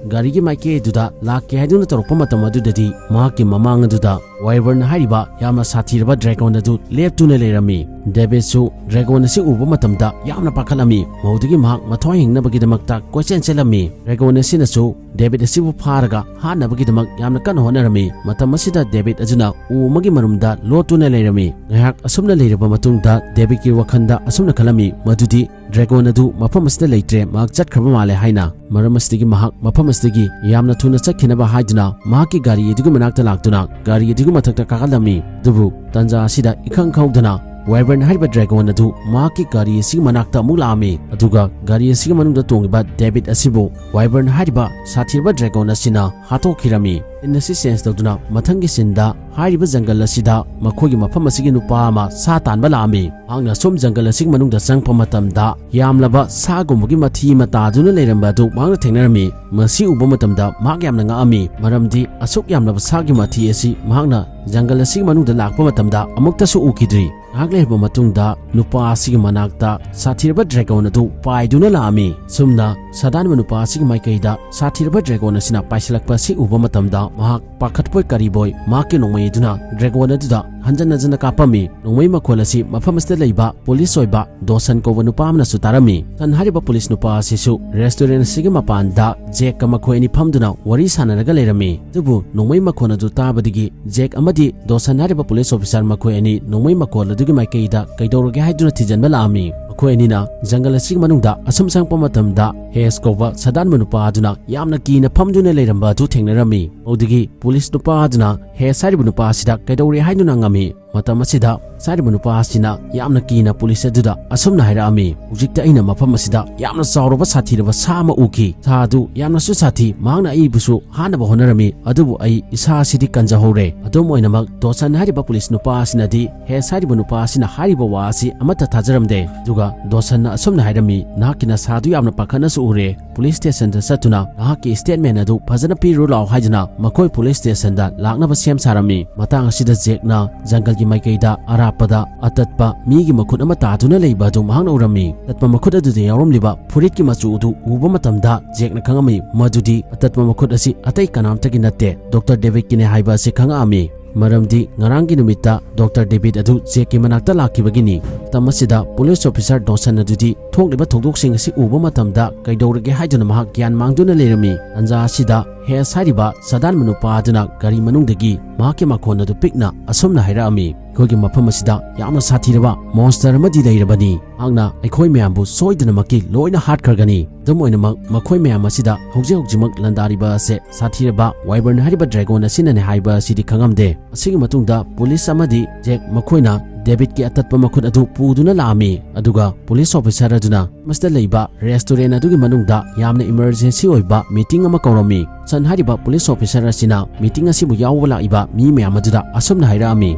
ꯒꯥꯔꯤꯒꯤ ꯃꯥꯏꯀꯩ ꯑꯗꯨꯗ ꯂꯥꯛꯀꯦ ꯍꯥꯏꯗꯨꯅ ꯇꯧꯔꯛꯄ ꯃꯇꯝ ꯑꯗꯨꯗꯗꯤ ꯃꯍꯥꯛꯀꯤ ꯃꯃꯥꯡ ꯑꯗꯨꯗ ꯋꯥꯏꯕꯔꯟ ꯍꯥꯏꯔꯤꯕ ꯌꯥꯝꯅ ꯁꯥꯊꯤꯔꯕ ꯗ꯭ꯔꯦꯒꯣꯟ ꯑꯗꯨ ꯂꯦꯞꯇꯨꯅ ꯂꯩꯔꯝꯃꯤ꯫ ꯗꯦꯕꯤꯗꯁꯨ ꯗ꯭ꯔꯦꯒꯣꯟ ꯑꯁꯤ ꯎꯕ ꯃꯇꯝꯗ ꯌꯥꯝꯅ ꯄꯥꯈꯠꯂꯝꯃꯤ꯫ ꯃꯗꯨꯗꯒꯤ ꯃꯍꯥꯛ ꯃꯊ꯭ꯋꯥꯏ ꯍꯤꯡꯅꯕꯒꯤꯗꯃꯛꯇ ꯀꯣꯏꯆꯦꯟ ꯆꯦꯜꯂꯝꯃꯤ꯫ ꯗ꯭ꯔꯦꯒꯣꯟ ꯑꯁꯤꯅꯁꯨ ꯗꯦꯕꯤꯗ ꯑꯁꯤꯕꯨ ꯐꯥꯔꯒ ꯍꯥꯠꯅꯕꯒꯤꯗꯃꯛ ꯌꯥꯝꯅ ꯀꯟꯅ ꯍꯣꯠꯅꯔꯝꯃꯤ꯫ ꯃꯇꯝ ꯑꯁꯤꯗ ꯗꯦꯕꯤꯗ ꯑꯗꯨꯅ ꯎ ꯑꯃꯒꯤ ꯃꯔꯨꯝꯗ ꯂꯣꯠꯇꯨꯅ ꯂꯩꯔꯝꯃꯤ꯫ ꯉꯥꯏꯍꯥꯛ ꯑꯁꯨꯝꯅ ꯂꯩꯔꯕ ꯃꯇꯨꯡꯗ ꯗꯦꯕꯤꯗꯀꯤ ꯋꯥꯈꯜꯗ ꯑꯁꯨꯝꯅ ꯈꯜꯂꯝꯃꯤ, ꯃꯗꯨꯗꯤ ꯗ꯭ꯔꯦꯒꯣꯟ ꯑꯗꯨ ꯃꯐꯝ ꯑꯁꯤꯗ ꯂꯩꯇ꯭ꯔꯦ, ꯃꯍꯥꯛ ꯆꯠꯈ꯭ꯔꯕ ꯃꯥꯜꯂꯦ ꯍꯥꯏꯅ꯫ ꯃꯔꯝ ꯑꯁꯤꯗꯒꯤ ꯃꯍꯥꯛ ꯃꯐꯝ ꯑꯁꯤꯗꯒꯤ ꯌꯥꯝꯅ ꯊꯨꯅ ꯆꯠꯈꯤꯅꯕ ꯍꯥꯏꯗꯨꯅ ꯃꯍꯥꯛꯀꯤ ꯒꯥꯔꯤ ꯑꯗꯨꯒꯤ ꯃꯅꯥꯛꯇ ꯂꯥꯛꯇꯨꯅ ꯒꯥꯔꯤ ꯑꯗꯨꯒꯤ ꯃꯊꯛꯇ ꯀꯥꯈꯠꯂꯝꯃꯤ꯫ ꯑꯗꯨꯕꯨ ꯇꯟꯖꯥ ꯑꯁꯤꯗ ꯏꯈꯪ ꯈꯪꯍꯧꯗꯅ ꯋꯥꯏꯕꯔꯟ ꯍꯥꯏꯔꯤꯕ ꯗ꯭ꯔꯦꯒꯣꯟ ꯑꯗꯨ ꯃꯍꯥꯛꯀꯤ ꯒꯥꯔꯤ ꯑꯁꯤꯒꯤ ꯃꯅꯥꯛꯇ ꯑꯃꯨꯛ ꯂꯥꯛꯑꯝꯃꯤ꯫ ꯑꯗꯨꯒ ꯒꯥꯔꯤ ꯑꯁꯤꯒꯤ ꯃꯅꯨꯡꯗ ꯇꯣꯡꯂꯤꯕ ꯗꯦꯕꯤꯠ ꯑꯁꯤꯕꯨ ꯋꯥꯏꯕꯔꯟ ꯍꯥꯏꯔꯤꯕ ꯁꯥꯊꯤꯔꯕ ꯗ꯭ꯔꯦꯒꯣꯟ ꯑꯁꯤꯅ ꯍꯥꯠꯇꯣꯛꯈꯤꯔꯝꯃꯤ꯫ ꯁꯤꯟ ꯑꯁꯤ ꯆꯦꯟꯖ ꯇꯧꯗꯨꯅ ꯃꯊꯪꯒꯤ ꯁꯤꯟꯗ ꯍꯥꯏꯔꯤꯕ ꯖꯪꯒꯜ ꯑꯁꯤꯗ ꯃꯈꯣꯏꯒꯤ ꯃꯐꯝ ꯑꯁꯤꯒꯤ ꯅꯨꯄꯥ ꯑꯃ ꯁꯥ ꯇꯥꯟꯕ ꯂꯥꯛꯑꯝꯃꯤ꯫ ꯃꯍꯥꯛꯅ ꯁꯨꯝ ꯖꯪꯒꯜ ꯑꯁꯤꯒꯤ ꯃꯅꯨꯡꯗ ꯆꯪꯉꯛꯄ ꯃꯇꯝꯗ ꯌꯥꯝꯂꯕ ꯁꯥꯒꯨꯝꯕꯒꯤ ꯃꯊꯤ ꯑꯃ ꯇꯥꯗꯨꯅ ꯂꯩꯔꯝꯕ ꯑꯗꯨ ꯃꯍꯥꯛꯅ ꯊꯦꯡꯅꯔꯝꯃꯤ꯫ ꯃꯁꯤ ꯎꯕ ꯃꯇꯝꯗ ꯃꯍꯥꯛ ꯌꯥꯝꯅ ꯉꯛꯑꯝꯃꯤ, ꯃꯔꯝꯗꯤ ꯑꯁꯨꯛ ꯌꯥꯝꯂꯕ ꯁꯥꯒꯤ ꯃꯊꯤ ꯑꯁꯤ ꯃꯍꯥꯛꯅ ꯖꯪꯒꯜ ꯑꯁꯤꯒꯤ ꯃꯅꯨꯡꯗ ꯂꯥꯛꯄ ꯃꯇꯝꯗ ꯑꯃꯨꯛꯇꯁꯨ ꯎꯈꯤꯗ꯭ꯔꯤ꯫ ꯉꯥꯏꯍꯥꯛ ꯂꯩꯔꯕ ꯃꯇꯨꯡꯗ ꯅꯨꯄꯥ ꯑꯁꯤꯒꯤ ꯃꯅꯥꯛꯇ ꯁꯥꯊꯤꯔꯕ ꯗ꯭ꯔꯦꯒꯣꯟ ꯑꯗꯨ ꯄꯥꯏꯗꯨꯅ ꯂꯥꯛꯑꯝꯃꯤ꯫ ꯁꯨꯝꯅ ꯁꯥꯗꯥꯟꯕ ꯅꯨꯄꯥ ꯑꯁꯤꯒꯤ ꯃꯥꯏꯀꯩꯗ ꯁꯥꯊꯤꯔꯕ ꯗ꯭ꯔꯦꯒꯣꯟ ꯑꯁꯤꯅ ꯄꯥꯏꯁꯤꯜꯂꯛꯄ ꯑꯁꯤ ꯎꯕ ꯃꯇꯝꯗ ꯃꯍꯥꯛ ꯄꯥꯈꯠꯄꯣꯏ ꯀꯔꯤꯕꯣꯏ ꯃꯍꯥꯛꯀꯤ ꯅꯣꯡꯃꯩ ꯑꯗꯨꯅ ꯗ꯭ꯔꯦꯒꯣꯟ ꯑꯗꯨꯗ ꯍꯟꯖꯟ ꯍꯟꯖꯟꯅ ꯀꯥꯞꯄꯝꯃꯤ꯫ ꯅꯣꯡꯃꯩ ꯃꯈꯣꯜ ꯑꯁꯤ ꯃꯐꯝ ꯑꯁꯤꯗ ꯂꯩꯕ ꯄꯨꯂꯤꯁ ꯑꯣꯏꯕ ꯗꯣꯁꯟ ꯀꯧꯕ ꯅꯨꯄꯥ ꯑꯃꯅꯁꯨ ꯇꯥꯔꯝꯃꯤ꯫ ꯗꯣꯁꯟ ꯍꯥꯏꯔꯤꯕ ꯄꯨꯂꯤꯁ ꯅꯨꯄꯥ ꯑꯁꯤꯁꯨ ꯔꯦꯁꯇꯨꯔꯦꯟ ꯑꯁꯤꯒꯤ ꯃꯄꯥꯟꯗ ꯖꯦꯛꯀ ꯃꯈꯣꯏ ꯑꯅꯤ ꯐꯝꯗꯨꯅ ꯋꯥꯔꯤ ꯁꯥꯟꯅꯔꯒ ꯂꯩꯔꯝꯃꯤ꯫ ꯑꯗꯨꯕꯨ ꯅꯣꯡꯃꯩ ꯃꯈꯣꯟ ꯑꯗꯨ ꯇꯥꯕꯗꯒꯤ ꯖꯦꯛ ꯑꯃꯗꯤ ꯗꯣꯁꯟ ꯍꯥꯏꯔꯤꯕ ꯄꯨꯂꯤꯁ ꯑꯣꯐꯤꯁꯥꯔ ꯃꯈꯣꯏ ꯑꯅꯤ ꯅꯣꯡꯃꯩ ꯃꯈꯣꯜ ꯑꯗꯨꯒꯤ ꯃꯥꯏꯀꯩꯗ ꯀꯩꯗꯧꯔꯒꯦ ꯍꯥꯏꯗꯨꯅ ꯊꯤꯖꯤꯟꯕ ꯂꯥꯛꯑꯝꯃꯤ꯫ ꯃꯈꯣꯏ ꯑꯅꯤꯅ ꯖꯪꯒꯜ ꯑꯁꯤꯒꯤ ꯃꯅꯨꯡꯗ ꯑꯁꯨꯝ ꯆꯪꯉꯛꯄ ꯃꯇꯝꯗ ꯍꯦꯁ ꯀꯧꯕ ꯁꯥꯗꯥꯟꯕ ꯅꯨꯄꯥ ꯑꯗꯨꯅ ꯌꯥꯝꯅ ꯀꯤꯅ ꯐꯝꯗꯨꯅ ꯂꯩꯔꯝꯕ ꯑꯗꯨ ꯊꯦꯡꯅꯔꯝꯃꯤ꯫ ꯑꯗꯨꯗꯒꯤ ꯄꯨꯂꯤꯁ ꯅꯨꯄꯥ ꯑꯗꯨꯅ ꯍꯦꯁ ꯍꯥꯏꯔꯤꯕ ꯅꯨꯄꯥ ꯑꯁꯤꯗ ꯀꯩꯗꯧꯔꯦ ꯍꯥꯏꯗꯨꯅ ꯍꯪꯉꯝꯃꯤ꯫ ꯃꯇꯝ ꯑꯁꯤꯗ ꯍꯥꯏꯔꯤꯕ ꯅꯨꯄꯥ ꯑꯁꯤꯅ ꯌꯥꯝꯅ ꯀꯤꯅ ꯄꯨꯂꯤꯁ ꯑꯗꯨꯗ ꯑꯁꯨꯝꯅ ꯍꯥꯏꯔꯛꯑꯝꯃꯤ, "ꯍꯧꯖꯤꯛꯇꯤ ꯑꯩꯅ ꯃꯐꯝ ꯑꯁꯤꯗ ꯌꯥꯝꯅ ꯆꯥꯎꯔꯕ ꯁꯥꯊꯤꯔꯕ ꯁꯥ ꯑꯃ ꯎꯈꯤ꯫ ꯁꯥ ꯑꯗꯨ ꯌꯥꯝꯅꯁꯨ ꯁꯥꯊꯤ, ꯃꯍꯥꯛꯅ ꯑꯩꯕꯨꯁꯨ ꯍꯥꯠꯅꯕ ꯍꯣꯠꯅꯔꯝꯃꯤ, ꯑꯗꯨꯕꯨ ꯑꯩ ꯏꯁꯥ ꯑꯁꯤꯗꯤ ꯀꯟꯖꯍꯧꯔꯦ"꯫ ꯑꯗꯨꯝ ꯑꯣꯏꯅꯃꯛ ꯗꯣꯁꯟ ꯍꯥꯏꯔꯤꯕ ꯄꯨꯂꯤꯁ ꯅꯨꯄꯥ ꯑꯁꯤꯅꯗꯤ ꯍꯦꯁ ꯍꯥꯏꯔꯤꯕ ꯅꯨꯄꯥ ꯑꯁꯤꯅ ꯍꯥꯏꯔꯤꯕ ꯋꯥ ꯑꯁꯤ ꯑꯃꯠꯇ ꯊꯥꯖꯔꯝꯗꯦ꯫ ꯑꯗꯨꯒ ꯗꯣꯁꯟꯅ ꯑꯁꯨꯝꯅ ꯍꯥꯏꯔꯝꯃꯤ, "ꯅꯍꯥꯛꯀꯤ ꯅꯁꯥꯗꯨ ꯌꯥꯝꯅ ꯄꯥꯈꯠꯅꯁꯨ ꯎꯔꯦ, ꯄꯨꯂꯤꯁ ꯁ꯭ꯇꯦꯁꯟꯗ ꯆꯠꯇꯨꯅ ꯅꯍꯥꯛꯀꯤ ꯁ꯭ꯇꯦꯠꯃꯦꯟ ꯑꯗꯨ ꯐꯖꯅ ꯄꯤꯔꯨ ꯂꯥꯛꯑꯣ" ꯍꯥꯏꯗꯨꯅ ꯃꯈꯣꯏ ꯄꯨꯂꯤꯁ ꯁ꯭ꯇꯦꯁꯟꯗ ꯂꯥꯛꯅꯕ ꯁꯦꯝ ꯁꯥꯔꯝꯃꯤ꯫ ꯃꯇꯥꯡ ꯑꯁꯤꯗ ꯖꯦꯛꯅ ꯖꯪꯒꯜꯒꯤ ꯃꯥꯏꯀꯩꯗ ꯑꯔꯥꯞꯄꯗ ꯑꯇꯠꯄ ꯃꯤꯒꯤ ꯃꯈꯨꯠ ꯑꯃ ꯇꯥꯗꯨꯅ ꯂꯩꯕ ꯑꯗꯨ ꯃꯍꯥꯛꯅ ꯎꯔꯝꯃꯤ꯫ ꯑꯇꯠꯄ ꯃꯈꯨꯠ ꯑꯗꯨꯗ ꯌꯥꯎꯔꯝꯂꯤꯕ ꯐꯨꯔꯤꯠꯀꯤ ꯃꯆꯨ ꯑꯗꯨ ꯎꯕ ꯃꯇꯝꯗ ꯖꯦꯛꯅ ꯈꯪꯉꯝꯃꯤ, ꯃꯗꯨꯗꯤ ꯑꯇꯠꯄ ꯃꯈꯨꯠ ꯑꯁꯤ ꯑꯇꯩ ꯀꯅꯥꯝꯇꯒꯤ ꯅꯠꯇꯦ, ꯗꯣꯛꯇꯔ ꯗꯦꯕꯤꯠꯀꯤꯅꯦ ꯍꯥꯏꯕ ꯑꯁꯤ ꯈꯪꯉꯛꯑꯝꯃꯤ꯫ ꯃꯔꯝꯗꯤ ꯉꯔꯥꯡꯒꯤ ꯅꯨꯃꯤꯠꯇ ꯗꯣꯛꯇꯔ ꯗꯦꯕꯤꯠ ꯑꯗꯨ ꯖꯦꯛꯀꯤ ꯃꯅꯥꯛꯇ ꯂꯥꯛꯈꯤꯕꯒꯤꯅꯤ꯫ ꯃꯇꯝ ꯑꯁꯤꯗ ꯄꯨꯂꯤꯁ ꯑꯣꯐꯤꯁꯥꯔ ꯗꯣꯁꯟ ꯑꯗꯨꯗꯤ ꯊꯣꯛꯂꯤꯕ ꯊꯧꯗꯣꯛꯁꯤꯡ ꯑꯁꯤ ꯎꯕ ꯃꯇꯝꯗ ꯀꯩꯗꯧꯔꯒꯦ ꯍꯥꯏꯗꯨꯅ ꯃꯍꯥꯛ ꯒ꯭ꯌꯥꯟ ꯃꯥꯡꯗꯨꯅ ꯂꯩꯔꯝꯃꯤ꯫ ꯇꯥꯟꯖꯥ ꯑꯁꯤꯗ ꯍꯦꯁ ꯍꯥꯏꯔꯤꯕ ꯁꯥꯗꯥꯟꯕ ꯅꯨꯄꯥ ꯑꯗꯨꯅ ꯒꯥꯔꯤ ꯃꯅꯨꯡꯗꯒꯤ ꯃꯍꯥꯛꯀꯤ ꯃꯈꯣꯟ ꯑꯗꯨ ꯄꯤꯛꯅ ꯑꯁꯨꯝꯅ ꯍꯥꯏꯔꯛꯑꯝꯃꯤ, "ꯑꯩꯈꯣꯏꯒꯤ ꯃꯐꯝ ꯑꯁꯤꯗ ꯌꯥꯝꯅ ꯁꯥꯊꯤꯔꯕ ꯃꯣꯟꯁꯇꯔ ꯑꯃꯗꯤ ꯂꯩꯔꯕꯅꯤ꯫ ꯃꯍꯥꯛꯅ ꯑꯩꯈꯣꯏ ꯃꯌꯥꯝꯕꯨ ꯁꯣꯏꯗꯅꯃꯛꯀꯤ ꯂꯣꯏꯅ ꯍꯥꯠꯈ꯭ꯔꯒꯅꯤ꯫ ꯑꯗꯨꯝ ꯑꯣꯏꯅꯃꯛ, ꯃꯈꯣꯏ ꯃꯌꯥꯝ ꯑꯁꯤꯗ ꯍꯧꯖꯤꯛ ꯍꯧꯖꯤꯛꯃꯛ ꯂꯥꯟꯗꯥꯔꯤꯕ ꯑꯁꯦ ꯁꯥꯊꯤꯔꯕ ꯋꯥꯏꯕꯔꯟ ꯍꯥꯏꯔꯤꯕ ꯗ꯭ꯔꯦꯒꯣꯟ ꯑꯁꯤꯅꯅꯦ ꯍꯥꯏꯕ ꯑꯁꯤꯗꯤ ꯈꯪꯉꯝꯗꯦ"꯫ ꯑꯁꯤꯒꯤ ꯃꯇꯨꯡꯗ ꯄꯨꯂꯤꯁ ꯑꯃꯗꯤ ꯖꯦꯛ ꯃꯈꯣꯏꯅ ꯗꯦꯕꯤꯠꯀꯤ ꯑꯇꯠꯄ ꯃꯈꯨꯠ ꯑꯗꯨ ꯄꯨꯗꯨꯅ ꯂꯥꯛꯑꯝꯃꯤ꯫ ꯑꯗꯨꯒ ꯄꯨꯂꯤꯁ ꯑꯣꯐꯤꯁꯥꯔ ꯑꯗꯨꯅ ꯃꯁꯤꯗ ꯂꯩꯕ ꯔꯦꯁꯇꯨꯔꯦꯟ ꯑꯗꯨꯒꯤ ꯃꯅꯨꯡꯗ ꯌꯥꯝꯅ ꯏꯃꯔꯖꯦꯟꯁꯤ ꯑꯣꯏꯕ ꯃꯤꯇꯤꯡ ꯑꯃ ꯀꯧꯔꯝꯃꯤ꯫ ꯁꯟ ꯍꯥꯏꯔꯤꯕ ꯄꯨꯂꯤꯁ ꯑꯣꯐꯤꯁꯥꯔ ꯑꯁꯤꯅ ꯃꯤꯇꯤꯡ ꯑꯁꯤꯕꯨ ꯌꯥꯎꯕ ꯂꯥꯛꯏꯕ ꯃꯤ ꯃꯌꯥꯝ ꯑꯗꯨꯗ ꯑꯁꯨꯝꯅ ꯍꯥꯏꯔꯛꯑꯝꯃꯤ,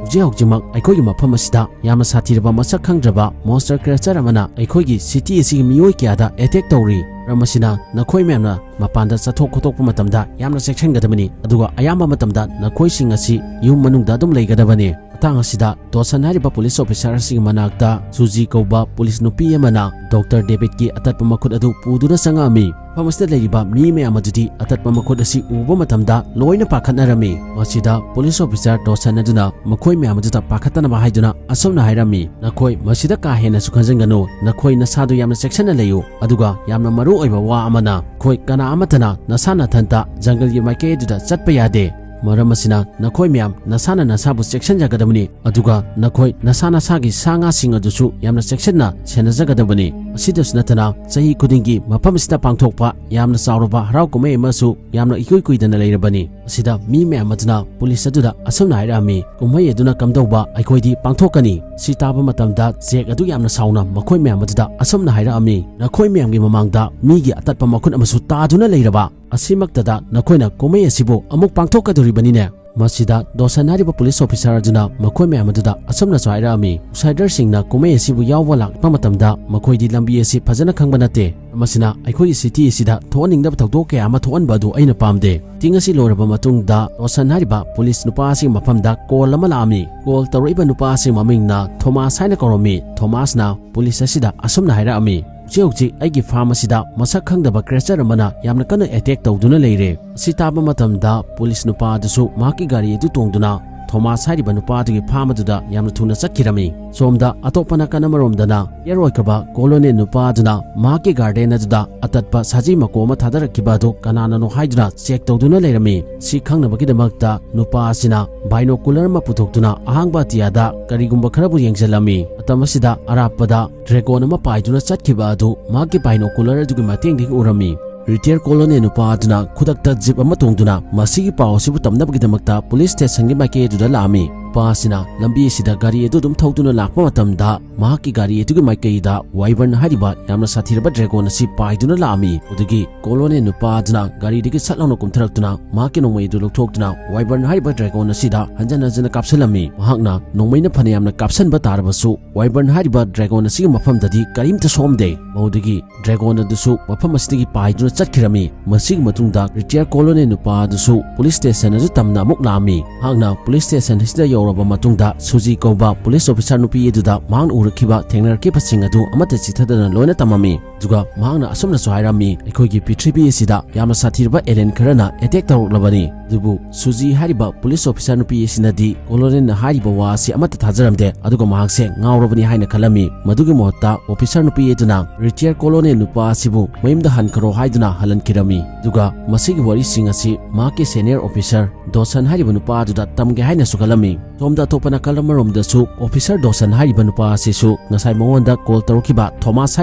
"ꯍꯧꯖꯤꯛ ꯍꯧꯖꯤꯛꯃꯛ ꯑꯩꯈꯣꯏꯒꯤ ꯃꯐꯝ ꯑꯁꯤꯗ ꯌꯥꯝꯅ ꯁꯥꯊꯤꯔꯕ ꯃꯁꯛ ꯈꯪꯗ꯭ꯔꯕ ꯃꯣꯟꯁꯇꯔ ꯀ꯭ꯔꯦꯆꯔ ꯑꯃꯅ ꯑꯩꯈꯣꯏꯒꯤ ꯁꯤꯇꯤ ꯑꯁꯤꯒꯤ ꯃꯤꯑꯣꯏ ꯀꯌꯥꯗ ꯑꯦꯇꯦꯛ ꯇꯧꯔꯤ꯫ ꯃꯔꯝ ꯑꯁꯤꯅ ꯅꯈꯣꯏ ꯃꯌꯥꯝꯅ ꯃꯄꯥꯟꯗ ꯆꯠꯊꯣꯛ ꯈꯣꯠꯇꯣꯛꯄ ꯃꯇꯝꯗ ꯌꯥꯝꯅ ꯆꯦꯛꯁꯤꯟꯒꯗꯕꯅꯤ, ꯑꯗꯨꯒ ꯑꯌꯥꯝꯕ ꯃꯇꯝꯗ ꯅꯈꯣꯏꯁꯤꯡ ꯑꯁꯤ ꯌꯨꯝ ꯃꯅꯨꯡꯗ ꯑꯗꯨꯝ ꯂꯩꯒꯗꯕꯅꯤ꯫" ꯃꯇꯥꯡ ꯑꯁꯤꯗ ꯗꯣꯁꯟ ꯍꯥꯏꯔꯤꯕ ꯄꯨꯂꯤꯁ ꯑꯣꯐꯤꯁꯥꯔ ꯑꯁꯤꯒꯤ ꯃꯅꯥꯛꯇ ꯁꯨꯖꯤ ꯀꯧꯕ ꯄꯨꯂꯤꯁ ꯅꯨꯄꯤ ꯑꯃꯅ ꯗꯣꯛꯇꯔ ꯗꯦꯕꯤꯠꯀꯤ ꯑꯇꯠꯄ ꯃꯈꯨꯠ ꯑꯗꯨ ꯄꯨꯗꯨꯅ ꯆꯪꯉꯛꯑꯝꯃꯤ꯫ ꯃꯐꯝ ꯑꯁꯤꯗ ꯂꯩꯔꯤꯕ ꯃꯤ ꯃꯌꯥꯝ ꯑꯗꯨꯗꯤ ꯑꯇꯠꯄ ꯃꯈꯨꯠ ꯑꯁꯤ ꯎꯕ ꯃꯇꯝꯗ ꯂꯣꯏꯅ ꯄꯥꯈꯠꯅꯔꯝꯃꯤ꯫ ꯃꯁꯤꯗ ꯄꯨꯂꯤꯁ ꯑꯣꯐꯤꯁꯥꯔ ꯗꯣꯁꯟ ꯑꯗꯨꯅ ꯃꯈꯣꯏ ꯃꯌꯥꯝ ꯑꯗꯨꯗ ꯄꯥꯈꯠꯇꯅꯕ ꯍꯥꯏꯗꯨꯅ ꯑꯁꯨꯝꯅ ꯍꯥꯏꯔꯝꯃꯤ, "ꯅꯈꯣꯏ ꯃꯁꯤꯗ ꯀꯥ ꯍꯦꯟꯅꯁꯨ ꯈꯟꯖꯤꯟꯒꯅꯨ, ꯅꯈꯣꯏ ꯅꯁꯥꯗꯨ ꯌꯥꯝꯅ ꯆꯦꯛꯁꯤꯟꯅ ꯂꯩꯌꯨ, ꯑꯗꯨꯒ ꯌꯥꯝꯅ ꯃꯔꯨ ꯑꯣꯏꯕ ꯋꯥ ꯑꯃꯅ, ꯑꯩꯈꯣꯏ ꯀꯅꯥ ꯑꯃꯠꯇꯅ ꯅꯁꯥ ꯅꯊꯟꯇ ꯖꯪꯒꯜꯒꯤ ꯃꯥꯏꯀꯩ ꯑꯗꯨꯗ ꯆꯠꯄ ꯌꯥꯗꯦ꯫ ꯃꯔꯝ ꯑꯁꯤꯅ ꯅꯈꯣꯏ ꯃꯌꯥꯝ ꯅꯁꯥꯅ ꯅꯁꯥꯕꯨ ꯆꯦꯛꯁꯤꯟꯖꯒꯗꯕꯅꯤ, ꯑꯗꯨꯒ ꯅꯈꯣꯏ ꯅꯁꯥ ꯅꯁꯥꯒꯤ ꯁꯥ ꯉꯥꯁꯤꯡ ꯑꯗꯨꯁꯨ ꯌꯥꯝꯅ ꯆꯦꯛꯁꯤꯟꯅ ꯁꯦꯟꯅꯖꯒꯗꯕꯅꯤ꯫ ꯑꯁꯤꯗꯁꯨ ꯅꯠꯇꯅ ꯆꯍꯤ ꯈꯨꯗꯤꯡꯒꯤ ꯃꯐꯝ ꯑꯁꯤꯗ ꯄꯥꯡꯊꯣꯛꯄ ꯌꯥꯝꯅ ꯆꯥꯎꯔꯕ ꯍꯔꯥꯎ ꯀꯨꯝꯍꯩ ꯑꯃꯁꯨ ꯌꯥꯝꯅ ꯏꯀꯨꯏ ꯀꯨꯏꯗꯅ ꯂꯩꯔꯕꯅꯤ꯫" ꯑꯁꯤꯗ ꯃꯤ ꯃꯌꯥꯝ ꯑꯗꯨꯅ ꯄꯨꯂꯤꯁ ꯑꯗꯨꯗ ꯑꯁꯨꯝꯅ ꯍꯥꯏꯔꯛꯑꯝꯃꯤ, "ꯀꯨꯝꯍꯩ ꯑꯗꯨꯅ ꯀꯝꯗꯧꯕ? ꯑꯩꯈꯣꯏꯗꯤ ꯄꯥꯡꯊꯣꯛꯀꯅꯤ꯫" ꯁꯤ ꯇꯥꯕ ꯃꯇꯝꯗ ꯖꯦꯛ ꯑꯗꯨ ꯌꯥꯝꯅ ꯁꯥꯎꯅ ꯃꯈꯣꯏ ꯃꯌꯥꯝ ꯑꯗꯨꯗ ꯑꯁꯨꯝꯅ ꯍꯥꯏꯔꯛꯑꯝꯃꯤ, "ꯅꯈꯣꯏ ꯃꯌꯥꯝꯒꯤ ꯃꯃꯥꯡꯗ ꯃꯤꯒꯤ ꯑꯇꯠꯄ ꯃꯈꯨꯠ ꯑꯃꯁꯨ ꯇꯥꯗꯨꯅ ꯂꯩꯔꯕ? ꯑꯁꯤꯃꯛꯇꯗ ꯅꯈꯣꯏꯅ ꯀꯨꯝꯍꯩ ꯑꯁꯤꯕꯨ ꯑꯃꯨꯛ ꯄꯥꯡꯊꯣꯛꯀꯗꯧꯔꯤꯕꯅꯤꯅꯦ?" ꯃꯁꯤꯗ ꯗꯣꯁꯟ ꯍꯥꯏꯔꯤꯕ ꯄꯨꯂꯤꯁ ꯑꯣꯐꯤꯁꯥꯔ ꯑꯗꯨꯅ ꯃꯈꯣꯏ ꯃꯌꯥꯝ ꯑꯗꯨꯗ ꯑꯁꯨꯝꯅꯁꯨ ꯍꯥꯏꯔꯛꯑꯝꯃꯤ, "ꯑꯥꯎꯠꯁꯥꯏꯗꯔꯁꯤꯡꯅ ꯀꯨꯝꯍꯩ ꯑꯁꯤꯕꯨ ꯌꯥꯎꯕ ꯂꯥꯛꯄ ꯃꯇꯝꯗ ꯃꯈꯣꯏꯗꯤ ꯂꯝꯕꯤ ꯑꯁꯤ ꯐꯖꯅ ꯈꯪꯕ ꯅꯠꯇꯦ꯫ ꯃꯁꯤꯅ ꯑꯩꯈꯣꯏꯒꯤ ꯁꯤꯇꯤ ꯑꯁꯤꯗ ꯊꯣꯛꯍꯟꯅꯤꯡꯗꯕ ꯊꯧꯗꯣꯛ ꯀꯌꯥ ꯑꯃ ꯊꯣꯛꯍꯟꯕ ꯑꯗꯨ ꯑꯩꯅ ꯄꯥꯝꯗꯦ꯫" ꯃꯤꯇꯤꯡ ꯑꯁꯤ ꯂꯣꯏꯔꯕ ꯃꯇꯨꯡꯗ ꯗꯣꯁꯟ ꯍꯥꯏꯔꯤꯕ ꯄꯨꯂꯤꯁ ꯅꯨꯄꯥ ꯑꯁꯤꯒꯤ ꯃꯐꯝꯗ ꯀꯣꯜ ꯑꯃ ꯂꯥꯛꯑꯝꯃꯤ꯫ ꯀꯣꯜ ꯇꯧꯔꯛꯏꯕ ꯅꯨꯄꯥ ꯑꯁꯤꯒꯤ ꯃꯃꯤꯡꯅ ꯊꯣꯃꯥꯁ ꯍꯥꯏꯅ ꯀꯧꯔꯝꯃꯤ꯫ ꯊꯣꯃꯥꯁꯅ ꯄꯨꯂꯤꯁ ꯑꯁꯤꯗ ꯑꯁꯨꯝꯅ ꯍꯥꯏꯔꯛꯑꯝꯃꯤ, "ꯍꯧꯖꯤꯛ ꯍꯧꯖꯤꯛ ꯑꯩꯒꯤ ꯐꯥꯔꯝ ꯑꯁꯤꯗ ꯃꯁꯛ ꯈꯪꯗꯕ ꯀ꯭ꯔꯦꯆꯔ ꯑꯃꯅ ꯌꯥꯝꯅ ꯀꯟꯅ ꯑꯦꯇꯦꯛ ꯇꯧꯗꯨꯅ ꯂꯩꯔꯦ꯫" ꯑꯁꯤ ꯇꯥꯕ ꯃꯇꯝꯗ ꯄꯨꯂꯤꯁ ꯅꯨꯄꯥ ꯑꯗꯨꯁꯨ ꯃꯍꯥꯛꯀꯤ ꯒꯥꯔꯤ ꯑꯗꯨ ꯇꯣꯡꯗꯨꯅ ꯊꯣꯃꯥꯁ ꯍꯥꯏꯔꯤꯕ ꯅꯨꯄꯥ ꯑꯗꯨꯒꯤ ꯐꯥꯔꯝ ꯑꯗꯨꯗ ꯌꯥꯝꯅ ꯊꯨꯅ ꯆꯠꯈꯤꯔꯝꯃꯤ꯫ ꯁꯣꯝꯗ ꯑꯇꯣꯞꯄ ꯅꯥꯀꯟ ꯑꯃꯔꯣꯝꯗꯅ ꯌꯔ ꯑꯣꯏꯈ꯭ꯔꯕ ꯀꯣꯂꯣꯅꯦꯜ ꯅꯨꯄꯥ ꯑꯗꯨꯅ ꯃꯍꯥꯛꯀꯤ ꯒꯥꯔꯗꯦꯟ ꯑꯗꯨꯗ ꯑꯇꯠꯄ ꯁꯖꯤ ꯃꯀꯣꯛ ꯑꯃ ꯊꯥꯗꯔꯛꯈꯤꯕ ꯑꯗꯨ ꯀꯅꯥꯅꯅꯣ ꯍꯥꯏꯗꯨꯅ ꯆꯦꯛ ꯇꯧꯗꯨꯅ ꯂꯩꯔꯝꯃꯤ꯫ ꯁꯤ ꯈꯪꯅꯕꯒꯤꯗꯃꯛꯇ ꯅꯨꯄꯥ ꯑꯁꯤꯅ ꯕꯥꯏꯅꯣꯀꯨꯂꯔ ꯑꯃ ꯄꯨꯊꯣꯛꯇꯨꯅ ꯑꯍꯥꯡꯕ ꯑꯇꯤꯌꯥꯗ ꯀꯔꯤꯒꯨꯝꯕ ꯈꯔꯕꯨ ꯌꯦꯡꯁꯤꯜꯂꯝꯃꯤ꯫ ꯃꯇꯝ ꯑꯁꯤꯗ ꯑꯔꯥꯞꯄꯗ ꯗ꯭ꯔꯦꯒꯣꯟ ꯑꯃ ꯄꯥꯏꯗꯨꯅ ꯆꯠꯈꯤꯕ ꯑꯗꯨ ꯃꯍꯥꯛꯀꯤ ꯕꯥꯏꯅꯣꯀꯨꯂꯔ ꯑꯗꯨꯒꯤ ꯃꯇꯦꯡꯗꯒꯤ ꯎꯔꯝꯃꯤ꯫ ꯔꯤꯇꯤꯌꯔ ꯀꯣꯂꯣꯅꯦꯜ ꯅꯨꯄꯥ ꯑꯗꯨꯅ ꯈꯨꯗꯛꯇ ꯖꯤꯞ ꯑꯃ ꯇꯣꯡꯗꯨꯅ ꯃꯁꯤꯒꯤ ꯄꯥꯎ ꯑꯁꯤꯕꯨ ꯇꯝꯅꯕꯒꯤꯗꯃꯛꯇ ꯄꯨꯂꯤꯁ ꯁ꯭ꯇꯦꯁꯟꯒꯤ ꯃꯥꯏꯀꯩ ꯑꯗꯨꯗ ꯂꯥꯛꯑꯝꯃꯤ꯫ ꯅꯨꯄꯥ ꯑꯁꯤꯅ ꯂꯝꯕꯤ ꯑꯁꯤꯗ ꯒꯥꯔꯤ ꯑꯗꯨ ꯑꯗꯨꯝ ꯊꯧꯗꯨꯅ ꯂꯥꯛꯄ ꯃꯇꯝꯗ, ꯃꯍꯥꯛꯀꯤ ꯒꯥꯔꯤ ꯑꯗꯨꯒꯤ ꯃꯥꯏꯀꯩꯗ ꯋꯥꯏꯕꯔꯟ ꯍꯥꯏꯔꯤꯕ ꯌꯥꯝꯅ ꯁꯥꯊꯤꯔꯕ ꯗ꯭ꯔꯦꯒꯣꯟ ꯑꯁꯤ ꯄꯥꯏꯗꯨꯅ ꯂꯥꯛꯑꯝꯃꯤ꯫ ꯑꯗꯨꯗꯒꯤ ꯀꯣꯂꯣꯅꯦꯜ ꯅꯨꯄꯥ ꯑꯗꯨꯅ ꯒꯥꯔꯤꯗꯒꯤ ꯁꯠ ꯂꯥꯎꯅ ꯀꯨꯝꯊꯔꯛꯇꯨꯅ ꯃꯍꯥꯛꯀꯤ ꯅꯣꯡꯃꯩ ꯑꯗꯨ ꯂꯧꯊꯣꯛꯇꯨꯅ ꯋꯥꯏꯕꯔꯟ ꯍꯥꯏꯔꯤꯕ ꯗ꯭ꯔꯦꯒꯣꯟ ꯑꯁꯤꯗ ꯍꯟꯖꯟ ꯍꯟꯖꯟꯅ ꯀꯥꯞꯁꯤꯜꯂꯝꯃꯤ꯫ ꯃꯍꯥꯛꯅ ꯅꯣꯡꯃꯩꯅ ꯐꯅꯌꯥꯝꯅ ꯀꯥꯞꯁꯤꯟꯕ ꯇꯥꯔꯕꯁꯨ, ꯋꯥꯏꯕꯔꯟ ꯍꯥꯏꯔꯤꯕ ꯗ꯭ꯔꯦꯒꯣꯟ ꯑꯁꯤꯒꯤ ꯃꯐꯝꯗꯗꯤ ꯀꯔꯤꯝꯇ ꯁꯣꯛꯑꯝꯗꯦ꯫ ꯃꯗꯨꯗꯒꯤ ꯗ꯭ꯔꯦꯒꯣꯟ ꯑꯗꯨꯁꯨ ꯃꯐꯝ ꯑꯁꯤꯗꯒꯤ ꯄꯥꯏꯗꯨꯅ ꯆꯠꯈꯤꯔꯝꯃꯤ꯫ ꯃꯁꯤꯒꯤ ꯃꯇꯨꯡꯗ ꯔꯤꯇꯥꯌꯔ ꯀꯣꯂꯣꯅꯦꯜ ꯅꯨꯄꯥ ꯑꯗꯨꯁꯨ ꯄꯨꯂꯤꯁ ꯁ꯭ꯇꯦꯁꯟ ꯑꯗꯨ ꯇꯝꯅ ꯑꯃꯨꯛ ꯂꯥꯛꯑꯝꯃꯤ꯫ ꯃꯍꯥꯛꯅ ꯄꯨꯂꯤꯁ ꯁ꯭ꯇꯦꯁꯟ ꯑꯁꯤꯗ ꯌꯧꯔꯕ ꯃꯇꯨꯡꯗ, ꯁꯨꯖꯤ ꯀꯧꯕ ꯄꯨꯂꯤꯁ ꯑꯣꯐꯤꯁꯥꯔ ꯅꯨꯄꯤ ꯑꯗꯨꯗ ꯃꯍꯥꯛꯅ ꯎꯔꯛꯈꯤꯕ, ꯊꯦꯡꯅꯔꯛꯈꯤꯕꯁꯤꯡ ꯑꯗꯨ ꯑꯃꯠꯇ ꯆꯤꯊꯗꯅ ꯂꯣꯏꯅ ꯇꯝꯃꯝꯃꯤ꯫ ꯑꯗꯨꯒ ꯃꯍꯥꯛꯅ ꯑꯁꯨꯝꯅꯁꯨ ꯍꯥꯏꯔꯝꯃꯤ, "ꯑꯩꯈꯣꯏꯒꯤ ꯄ꯭ꯔꯤꯊꯤꯕꯤ ꯑꯁꯤꯗ ꯌꯥꯝꯅ ꯁꯥꯊꯤꯔꯕ ꯑꯦꯂꯤꯌꯟ ꯈꯔꯅ ꯑꯦꯇꯦꯛ ꯇꯧꯔꯛꯂꯕꯅꯤ"꯫ ꯑꯗꯨꯕꯨ ꯁꯨꯖꯤ ꯍꯥꯏꯔꯤꯕ ꯄꯨꯂꯤꯁ ꯑꯣꯐꯤꯁꯥꯔ ꯅꯨꯄꯤ ꯑꯁꯤꯅꯗꯤ ꯀꯣꯂꯣꯅꯦꯜꯅ ꯍꯥꯏꯔꯤꯕ ꯋꯥ ꯑꯁꯤ ꯑꯃꯠꯇ ꯊꯥꯖꯔꯝꯗꯦ, ꯑꯗꯨꯒ ꯃꯍꯥꯛꯁꯦ ꯉꯥꯎꯔꯕꯅꯤ ꯍꯥꯏꯅ ꯈꯜꯂꯝꯃꯤ꯫ ꯃꯗꯨꯒꯤ ꯃꯍꯨꯠꯇ ꯑꯣꯐꯤꯁꯥꯔ ꯅꯨꯄꯤ ꯑꯗꯨꯅ ꯔꯤꯇꯥꯌꯔ ꯀꯣꯂꯣꯅꯦꯜ ꯅꯨꯄꯥ ꯑꯁꯤꯕꯨ ꯃꯌꯨꯝꯗ ꯍꯟꯈ꯭ꯔꯣ ꯍꯥꯏꯗꯨꯅ ꯍꯜꯍꯟꯈꯤꯔꯝꯃꯤ꯫ ꯑꯗꯨꯒ ꯃꯁꯤꯒꯤ ꯋꯥꯔꯤꯁꯤꯡ ꯑꯁꯤ ꯃꯍꯥꯛꯀꯤ ꯁꯦꯅꯤꯌꯔ ꯑꯣꯐꯤꯁꯥꯔ ꯗꯣꯁꯟ ꯍꯥꯏꯔꯤꯕ ꯅꯨꯄꯥ ꯑꯗꯨꯗ ꯇꯝꯒꯦ ꯍꯥꯏꯅꯁꯨ ꯈꯜꯂꯝꯃꯤ꯫ ꯁꯣꯝꯗ ꯑꯇꯣꯞꯄ ꯅꯥꯀꯜ ꯑꯃꯔꯣꯝꯗꯁꯨ ꯑꯣꯐꯤꯁꯥꯔ ꯗꯣꯁꯟ ꯍꯥꯏꯔꯤꯕ ꯅꯨꯄꯥ ꯑꯁꯤꯁꯨ ꯉꯁꯥꯏ ꯃꯉꯣꯟꯗ ꯀꯣꯜ ꯇꯧꯔꯛꯈꯤꯕ ꯊꯣꯃꯥꯁ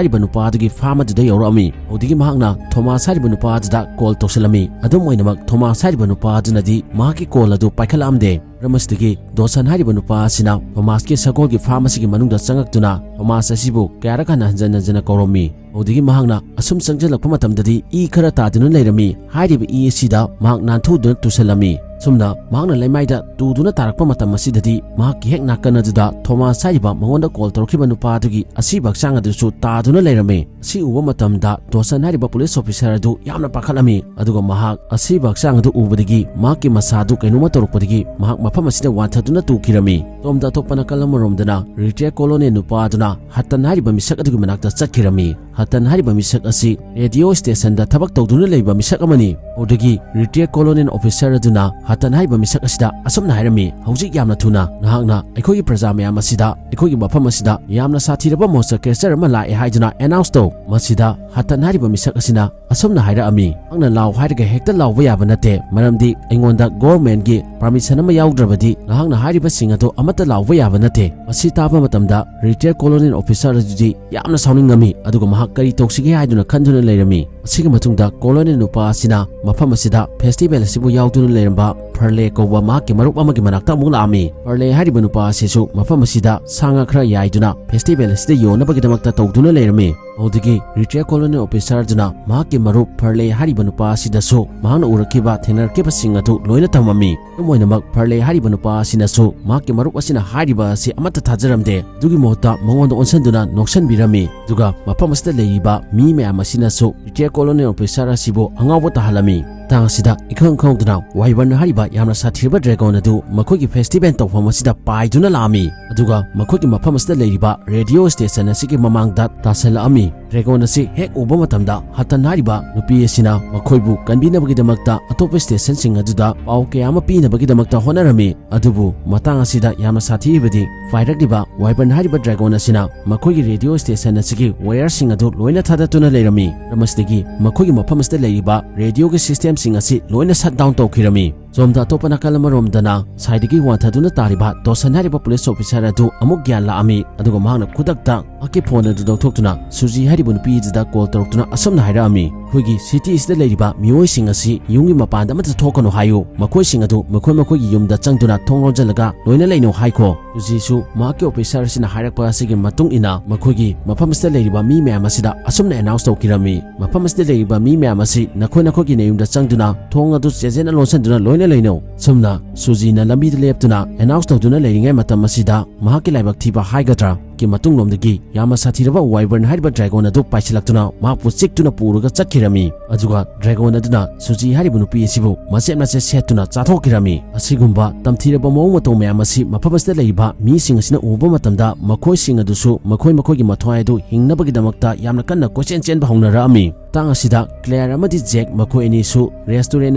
ꯍꯥꯏꯔꯤꯕ ꯅꯨꯄꯥ ꯑꯗꯨꯒꯤ ꯐꯥꯔꯝ ꯑꯗꯨꯗ ꯌꯧꯔꯛꯑꯝꯃꯤ꯫ ꯑꯗꯨꯗꯒꯤ ꯃꯍꯥꯛꯅ ꯊꯣꯃꯥꯁ ꯍꯥꯏꯔꯤꯕ ꯅꯨꯄꯥ ꯑꯗꯨꯗ ꯀꯣꯜ ꯇꯧꯁꯤꯜꯂꯝꯃꯤ꯫ ꯑꯗꯨꯝ ꯑꯣꯏꯅꯃꯛ ꯊꯣꯃꯥꯁ ꯍꯥꯏꯔꯤꯕ ꯅꯨꯄꯥ ꯑꯗꯨꯅꯗꯤ ꯃꯍꯥꯛꯀꯤ ꯀꯣꯜ ꯑꯗꯨ ꯄꯥꯏꯈꯠꯂꯛꯑꯝꯗꯦ꯫ ꯃꯔꯝ ꯑꯁꯤꯗꯒꯤ ꯗꯣꯁꯟ ꯍꯥꯏꯔꯤꯕ ꯅꯨꯄꯥ ꯑꯁꯤꯅ ꯊꯣꯃꯥꯁꯀꯤ ꯁꯒꯣꯜꯒꯤ ꯐꯥꯔꯝ ꯑꯁꯤꯒꯤ ꯃꯅꯨꯡꯗ ꯆꯪꯉꯛꯇꯨꯅ ꯊꯣꯃꯥꯁ ꯑꯁꯤꯕꯨ ꯀꯌꯥꯔꯛ ꯍꯟꯅ ꯍꯟꯖꯟ ꯍꯟꯖꯟꯅ ꯀꯧꯔꯝꯃꯤ꯫ ꯑꯗꯨꯗꯒꯤ ꯃꯍꯥꯛꯅ ꯑꯁꯨꯝ ꯆꯪꯁꯤꯜꯂꯛꯄ ꯃꯇꯝꯗꯗꯤ ꯏ ꯈꯔ ꯇꯥꯗꯨꯅ ꯂꯩꯔꯝꯃꯤ꯫ ꯍꯥꯏꯔꯤꯕ ꯏ ꯑꯁꯤꯗ ꯃꯍꯥꯛ ꯅꯥꯟꯊꯨꯗꯨꯅ ꯇꯨꯁꯜꯂꯝꯃꯤ꯫ ꯁꯨꯝꯅ ꯃꯍꯥꯛꯅ ꯂꯩꯃꯥꯏꯗ ꯇꯨꯗꯨꯅ ꯇꯥꯔꯛꯄ ꯃꯇꯝ ꯑꯁꯤꯗꯗꯤ ꯃꯍꯥꯛꯀꯤ ꯍꯦꯛ ꯅꯥꯀꯟ ꯑꯗꯨꯗ ꯊꯣꯃꯥꯁ ꯍꯥꯏꯔꯤꯕ ꯃꯉꯣꯟꯗ ꯀꯣꯜ ꯇꯧꯔꯛꯈꯤꯕ ꯅꯨꯄꯥ ꯑꯗꯨꯒꯤ ꯑꯁꯤꯕ ꯍꯛꯆꯥꯡ ꯑꯗꯨꯁꯨ ꯇꯥꯗꯨꯅ ꯂꯩꯔꯝꯃꯤ꯫ ꯑꯁꯤ ꯎꯕ ꯃꯇꯝꯗ ꯗꯣꯁꯟ ꯍꯥꯏꯔꯤꯕ ꯄꯨꯂꯤꯁ ꯑꯣꯐꯤꯁꯥꯔ ꯑꯗꯨ ꯌꯥꯝꯅ ꯄꯥꯈꯠꯂꯝꯃꯤ꯫ ꯑꯗꯨꯒ ꯃꯍꯥꯛ ꯑꯁꯤꯕ ꯍꯛꯆꯥꯡ ꯑꯗꯨ ꯎꯕꯗꯒꯤ ꯃꯍꯥꯛꯀꯤ ꯃꯁꯥ ꯑꯗꯨ ꯀꯩꯅꯣꯝꯃ ꯇꯧꯔꯛꯄꯗꯒꯤ ꯃꯍꯥꯛ ꯃꯐꯝ ꯑꯁꯤꯗ ꯋꯥꯟꯊꯗꯨꯅ ꯇꯨꯈꯤꯔꯝꯃꯤ꯫ ꯁꯣꯝꯗ ꯑꯇꯣꯞꯄ ꯅꯥꯀꯜ ꯑꯃꯔꯣꯝꯗꯅ ꯔꯤꯇꯥꯌꯔ ꯀꯣꯂꯣꯅꯦꯜ ꯅꯨꯄꯥ ꯑꯗꯨꯅ ꯍꯇꯟ ꯍꯥꯏꯔꯤꯕ ꯃꯤꯁꯛ ꯑꯗꯨꯒꯤ ꯃꯅꯥꯛꯇ ꯆꯠꯈꯤꯔꯝꯃꯤ꯫ ꯍꯇꯟ ꯍꯥꯏꯔꯤꯕ ꯃꯤꯁꯛ ꯑꯁꯤ ꯔꯦꯗꯤꯑꯣ ꯁ꯭ꯇꯦꯁꯟꯗ ꯊꯕꯛ ꯇꯧꯗꯨꯅ ꯂꯩꯕ ꯃꯤꯁꯛ ꯑꯃꯅꯤ꯫ ꯑꯗꯨꯗꯒꯤ ꯔꯤꯇꯥꯌꯔ ꯀꯣꯂꯣꯅꯦꯜ ꯑꯣꯐꯤꯁꯥꯔ ꯑꯗꯨꯅ ꯍꯇꯟ ꯍꯥꯏꯔꯤꯕ ꯃꯤꯁꯛ ꯑꯁꯤꯗ ꯑꯁꯨꯝꯅ ꯍꯥꯏꯔꯝꯃꯤ, "ꯍꯧꯖꯤꯛ ꯌꯥꯝꯅ ꯊꯨꯅ ꯅꯍꯥꯛꯅ ꯑꯩꯈꯣꯏꯒꯤ ꯄ꯭ꯔꯖꯥ ꯃꯌꯥꯝ ꯑꯁꯤꯗ ꯑꯩꯈꯣꯏꯒꯤ ꯃꯐꯝ ꯑꯁꯤꯗ ꯌꯥꯝꯅ ꯁꯥꯊꯤꯔꯕ ꯃꯣꯟꯁꯇꯔ ꯀ꯭ꯔꯦꯆꯔ ꯑꯃ ꯂꯥꯛꯑꯦ ꯍꯥꯏꯗꯨꯅ ꯑꯦꯅꯥꯎꯟꯁ ꯇꯧ"꯫ ꯃꯁꯤꯗ ꯍꯇꯟ ꯍꯥꯏꯔꯤꯕ ꯃꯤꯁꯛ ꯑꯁꯤꯅ ꯑꯁꯨꯝꯅ ꯍꯥꯏꯔꯛꯑꯝꯃꯤ, "ꯅꯍꯥꯛꯅ ꯂꯥꯎ ꯍꯥꯏꯔꯒ ꯍꯦꯛꯇ ꯂꯥꯎꯕ ꯌꯥꯕ ꯅꯠꯇꯦ, ꯃꯔꯝꯗꯤ ꯑꯩꯉꯣꯟꯗ ꯒꯣꯚꯔꯟꯃꯦꯟꯠꯀꯤ ꯄꯔꯃꯤꯁꯟ ꯑꯃ ꯌꯥꯎꯗ꯭ꯔꯕꯗꯤ ꯅꯍꯥꯛꯅ ꯍꯥꯏꯔꯤꯕꯁꯤꯡ ꯑꯗꯨ ꯑꯃꯠꯇ ꯂꯥꯎꯕ ꯌꯥꯕ ꯅꯠꯇꯦ"꯫ ꯃꯁꯤ ꯇꯥꯕ ꯃꯇꯝꯗ ꯔꯤꯇꯥꯌꯔ ꯀꯣꯂꯣꯅꯦꯜ ꯑꯣꯐꯤꯁꯥꯔ ꯑꯗꯨꯗꯤ ꯌꯥꯝꯅ ꯁꯥꯎꯅꯤꯡꯉꯝꯃꯤ, ꯑꯗꯨꯒ ꯃꯍꯥꯛ ꯀꯔꯤ ꯇꯧꯁꯤꯒꯦ ꯍꯥꯏꯗꯨꯅ ꯈꯟꯗꯨꯅ ꯂꯩꯔꯝꯃꯤ꯫ ꯑꯁꯤꯒꯤ ꯃꯇꯨꯡꯗ ꯀꯣꯂꯣꯅꯦꯜ ꯅꯨꯄꯥ ꯑꯁꯤꯅ ꯃꯐꯝ ꯑꯁꯤꯗ ꯐꯦꯁꯇꯤꯚꯦꯜ ꯑꯁꯤꯕꯨ ꯌꯥꯎꯗꯨꯅ ꯂꯩꯔꯝꯕ ꯐꯔꯂꯦ ꯀꯧꯕ ꯃꯍꯥꯛꯀꯤ ꯃꯔꯨꯞ ꯑꯃꯒꯤ ꯃꯅꯥꯛꯇ ꯑꯃꯨꯛ ꯂꯥꯛꯑꯝꯃꯤ꯫ ꯐꯔꯂꯦ ꯍꯥꯏꯔꯤꯕ ꯅꯨꯄꯥ ꯑꯁꯤꯁꯨ ꯃꯐꯝ ꯑꯁꯤꯗ ꯁꯥ ꯉꯥ ꯈꯔ ꯌꯥꯏꯗꯨꯅ ꯐꯦꯁꯇꯤꯚꯦꯜ ꯑꯁꯤꯗ ꯌꯣꯟꯅꯕꯒꯤꯗꯃꯛꯇ ꯇꯧꯗꯨꯅ ꯂꯩꯔꯝꯃꯤ꯫ ꯑꯗꯨꯗꯒꯤ ꯔꯤꯇꯥꯌꯔ ꯀꯣꯂꯣꯅꯦꯜ ꯑꯣꯐꯤꯁꯥꯔꯗꯨꯅ ꯃꯍꯥꯛꯀꯤ ꯃꯔꯨꯞ ꯐꯔꯂꯦ ꯍꯥꯏꯔꯤꯕ ꯅꯨꯄꯥ ꯑꯁꯤꯗꯁꯨ ꯃꯍꯥꯛꯅ ꯎꯔꯛꯈꯤꯕ ꯊꯦꯡꯅꯔꯛꯈꯤꯕꯁꯤꯡ ꯑꯗꯨ ꯂꯣꯏꯅ ꯇꯝꯃꯝꯃꯤ꯫ ꯑꯗꯨꯝ ꯑꯣꯏꯅꯃꯛ, ꯐꯔꯂꯦ ꯍꯥꯏꯔꯤꯕ ꯅꯨꯄꯥ ꯑꯁꯤꯅꯁꯨ ꯃꯍꯥꯛꯀꯤ ꯃꯔꯨꯞ ꯑꯁꯤꯅ ꯍꯥꯏꯔꯤꯕ ꯑꯁꯤ ꯑꯃꯠꯇ ꯊꯥꯖꯔꯝꯗꯦ꯫ ꯑꯗꯨꯒꯤ ꯃꯍꯨꯠꯇ ꯃꯉꯣꯟꯗ ꯑꯣꯟꯁꯤꯟꯗꯨꯅ ꯅꯣꯛꯁꯟꯕꯤꯔꯝꯃꯤ꯫ ꯑꯗꯨꯒ ꯃꯐꯝ ꯑꯁꯤꯗ ꯂꯩꯔꯤꯕ ꯃꯤ ꯃꯌꯥꯝ ꯑꯁꯤꯅꯁꯨ ꯔꯤꯇꯥꯌꯔ ꯀꯣꯂꯣꯅꯦꯜ ꯑꯣꯐꯤꯁꯥꯔ ꯑꯁꯤꯕꯨ ꯑꯉꯥꯎꯕ ꯇꯥꯍꯜꯂꯝꯃꯤ꯫ ꯃꯇꯥꯡ ꯑꯁꯤꯗ ꯏꯈꯪ ꯈꯪꯍꯧꯗꯅ ꯋꯥꯏꯕꯔꯟ ꯍꯥꯏꯔꯤꯕ ꯌꯥꯝꯅ ꯁꯥꯊꯤꯔꯕ ꯗ꯭ꯔꯦꯒꯣꯟ ꯑꯗꯨ ꯃꯈꯣꯏꯒꯤ ꯐꯦꯁꯇꯤꯚꯦꯜ ꯇꯧꯐꯝ ꯑꯁꯤꯗ ꯄꯥꯏꯗꯨꯅ ꯂꯥꯛꯑꯝꯃꯤ꯫ ꯑꯗꯨꯒ ꯃꯈꯣꯏꯒꯤ ꯃꯐꯝ ꯑꯁꯤꯗ ꯂꯩꯔꯤꯕ ꯔꯦꯗꯤꯑꯣ ꯁ꯭ꯇꯦꯁꯟ ꯑꯁꯤꯒꯤ ꯃꯃꯥꯡꯗ ꯇꯥꯁꯜꯂꯛꯑꯝꯃꯤ꯫ ꯗ꯭ꯔꯦꯒꯣꯟ ꯑꯁꯤ ꯍꯦꯛ ꯎꯕ ꯃꯇꯝꯗ, ꯍꯇꯟ ꯍꯥꯏꯔꯤꯕ ꯅꯨꯄꯤ ꯑꯁꯤꯅ ꯃꯈꯣꯏꯕꯨ ꯀꯟꯕꯤꯅꯕꯒꯤꯗꯃꯛꯇ ꯑꯇꯣꯞꯄ ꯁ꯭ꯇꯦꯁꯟꯁꯤꯡ ꯑꯗꯨꯗ ꯄꯥꯎ ꯀꯌꯥ ꯑꯃ ꯄꯤꯅꯕꯒꯤꯗꯃꯛꯇ ꯍꯣꯠꯅꯔꯝꯃꯤ꯫ ꯑꯗꯨꯕꯨ ꯃꯇꯥꯡ ꯑꯁꯤꯗ ꯌꯥꯝꯅ ꯁꯥꯊꯤꯔꯤꯕꯗꯤ ꯄꯥꯏꯔꯛꯂꯤꯕ ꯋꯥꯏꯕꯔꯟ ꯍꯥꯏꯔꯤꯕ ꯗ꯭ꯔꯦꯒꯣꯟ ꯑꯁꯤꯅ ꯃꯈꯣꯏꯒꯤ ꯔꯦꯗꯤꯑꯣ ꯁ꯭ꯇꯦꯁꯟ ꯑꯁꯤꯒꯤ ꯋꯥꯌꯔꯁꯤꯡ ꯑꯗꯨ ꯂꯣꯏꯅ ꯊꯥꯗꯠꯇꯨꯅ ꯂꯩꯔꯝꯃꯤ꯫ ꯃꯔꯝ ꯑꯁꯤꯗꯒꯤ ꯃꯈꯣꯏꯒꯤ ꯃꯐꯝ ꯑꯁꯤꯗ ꯂꯩꯔꯤꯕ ꯔꯦꯗꯤꯑꯣꯒꯤ ꯁꯤꯁꯇꯦꯝꯁꯤꯡ ꯑꯁꯤ ꯂꯣꯏꯅ ꯁꯠ ꯗꯥꯎꯟ ꯇꯧꯈꯤꯔꯝꯃꯤ꯫ ꯁꯣꯝꯗ ꯑꯇꯣꯞꯄ ꯅꯥꯀꯜ ꯑꯃꯔꯣꯝꯗꯅ ꯁꯥꯏꯗꯒꯤ ꯋꯥꯟꯊꯗꯨꯅ ꯇꯥꯔꯤꯕ ꯗꯣꯁꯟ ꯍꯥꯏꯔꯤꯕ ꯄꯨꯂꯤꯁ ꯑꯣꯐꯤꯁꯔ ꯑꯗꯨ ꯑꯃꯨꯛ ꯒ꯭ꯌꯥꯟ ꯂꯥꯛꯑꯝꯃꯤ꯫ ꯑꯗꯨꯒ ꯃꯍꯥꯛꯅ ꯈꯨꯗꯛꯇ ꯃꯍꯥꯛꯀꯤ ꯐꯣꯟ ꯑꯗꯨ ꯂꯧꯊꯣꯛꯇꯨꯅ ꯁꯨꯖꯤ ꯍꯥꯏꯔꯤꯕ ꯅꯨꯄꯤ ꯑꯗꯨꯗ ꯀꯣꯜ ꯇꯧꯔꯛꯇꯨꯅ ꯑꯁꯨꯝꯅ ꯍꯥꯏꯔꯛꯑꯝꯃꯤ, "ꯑꯩꯈꯣꯏꯒꯤ ꯁꯤꯇꯤ ꯑꯁꯤꯗ ꯂꯩꯔꯤꯕ ꯃꯤꯑꯣꯏꯁꯤꯡ ꯑꯁꯤ ꯌꯨꯝꯒꯤ ꯃꯄꯥꯟꯗ ꯑꯃꯠꯇ ꯊꯣꯛꯀꯅꯨ ꯍꯥꯏꯌꯨ꯫ ꯃꯈꯣꯏꯁꯤꯡ ꯑꯗꯨ ꯃꯈꯣꯏ ꯃꯈꯣꯏꯒꯤ ꯌꯨꯝꯗ ꯆꯪꯗꯨꯅ ꯊꯣꯡ ꯂꯣꯟꯁꯤꯜꯂꯒ ꯂꯣꯏꯅ ꯂꯩꯅꯧ ꯍꯥꯏꯈꯣ꯫" ꯁꯨꯖꯤꯁꯨ ꯃꯍꯥꯛꯀꯤ ꯑꯣꯐꯤꯁꯔ ꯑꯁꯤꯅ ꯍꯥꯏꯔꯛꯄ ꯑꯁꯤꯒꯤ ꯃꯇꯨꯡ ꯏꯟꯅ ꯃꯈꯣꯏꯒꯤ ꯃꯐꯝ ꯑꯁꯤꯗ ꯂꯩꯔꯤꯕ ꯃꯤ ꯃꯌꯥꯝ ꯑꯁꯤꯗ ꯑꯁꯨꯝꯅ ꯑꯦꯅꯥꯎꯟꯁ ꯇꯧꯈꯤꯔꯝꯃꯤ, "ꯃꯐꯝ ꯑꯁꯤꯗ ꯂꯩꯔꯤꯕ ꯃꯤ ꯃꯌꯥꯝ ꯑꯁꯤ ꯅꯈꯣꯏ ꯅꯈꯣꯏꯒꯤ ꯅꯌꯨꯝꯗ ꯆꯪꯗꯨꯅ ꯊꯣꯡ ꯑꯗꯨ ꯆꯦꯠꯖꯦꯠꯅ ꯂꯣꯟꯁꯤꯟꯗꯨꯅ ꯂꯣꯏꯅ ꯂꯩꯅꯧ꯫" ꯑꯁꯨꯝꯅ ꯁꯨꯖꯤꯅ ꯂꯝꯕꯤꯗ ꯂꯦꯞꯇꯨꯅ ꯑꯦꯅꯥꯎꯟꯁ ꯇꯧꯗꯨꯅ ꯂꯩꯔꯤꯉꯩ ꯃꯇꯝ ꯑꯁꯤꯗ ꯃꯍꯥꯛꯀꯤ ꯂꯥꯏꯕꯛ ꯊꯤꯕ ꯍꯥꯏꯒꯗ꯭ꯔꯥ, ꯒꯤ ꯃꯇꯨꯡꯂꯣꯝꯗꯒꯤ ꯌꯥꯝꯅ ꯁꯥꯊꯤꯔꯕ ꯋꯥꯏꯕꯔꯟ ꯍꯥꯏꯔꯤꯕ ꯗ꯭ꯔꯦꯒꯣꯟ ꯑꯗꯨ ꯄꯥꯏꯁꯤꯜꯂꯛꯇꯨꯅ ꯃꯍꯥꯛꯄꯨ ꯆꯤꯛꯇꯨꯅ ꯄꯨꯔꯒ ꯆꯠꯈꯤꯔꯝꯃꯤ꯫ ꯑꯗꯨꯒ ꯗ꯭ꯔꯦꯒꯣꯟ ꯑꯗꯨꯅ ꯁꯨꯖꯤ ꯍꯥꯏꯔꯤꯕ ꯅꯨꯄꯤ ꯑꯁꯤꯕꯨ ꯃꯆꯦꯠ ꯃꯆꯦꯠ ꯁꯦꯠꯇꯨꯅ ꯆꯥꯊꯣꯛꯈꯤꯔꯝꯃꯤ꯫ ꯑꯁꯤꯒꯨꯝꯕ ꯇꯝꯊꯤꯔꯕ ꯃꯑꯣꯡ ꯃꯇꯧ ꯃꯌꯥꯝ ꯑꯁꯤ ꯃꯐꯝ ꯑꯁꯤꯗ ꯂꯩꯔꯤꯕ ꯃꯤꯁꯤꯡ ꯑꯁꯤꯅ ꯎꯕ ꯃꯇꯝꯗ ꯃꯈꯣꯏꯁꯤꯡ ꯑꯗꯨꯁꯨ ꯃꯈꯣꯏ ꯃꯈꯣꯏꯒꯤ ꯃꯊ꯭ꯋꯥꯏ ꯑꯗꯨ ꯍꯤꯡꯅꯕꯒꯤꯗꯃꯛꯇ ꯌꯥꯝꯅ ꯀꯟꯅ ꯀꯣꯏꯆꯦꯟ ꯆꯦꯟꯕ ꯍꯧꯅꯔꯛꯑꯝꯃꯤ꯫ ꯃꯇꯥꯡ ꯑꯁꯤꯗ ꯀ꯭ꯂꯦꯌꯔ ꯑꯃꯗꯤ ꯖꯦꯛ ꯃꯈꯣꯏ ꯑꯅꯤꯁꯨ ꯔꯦꯁꯇꯨꯔꯦꯟ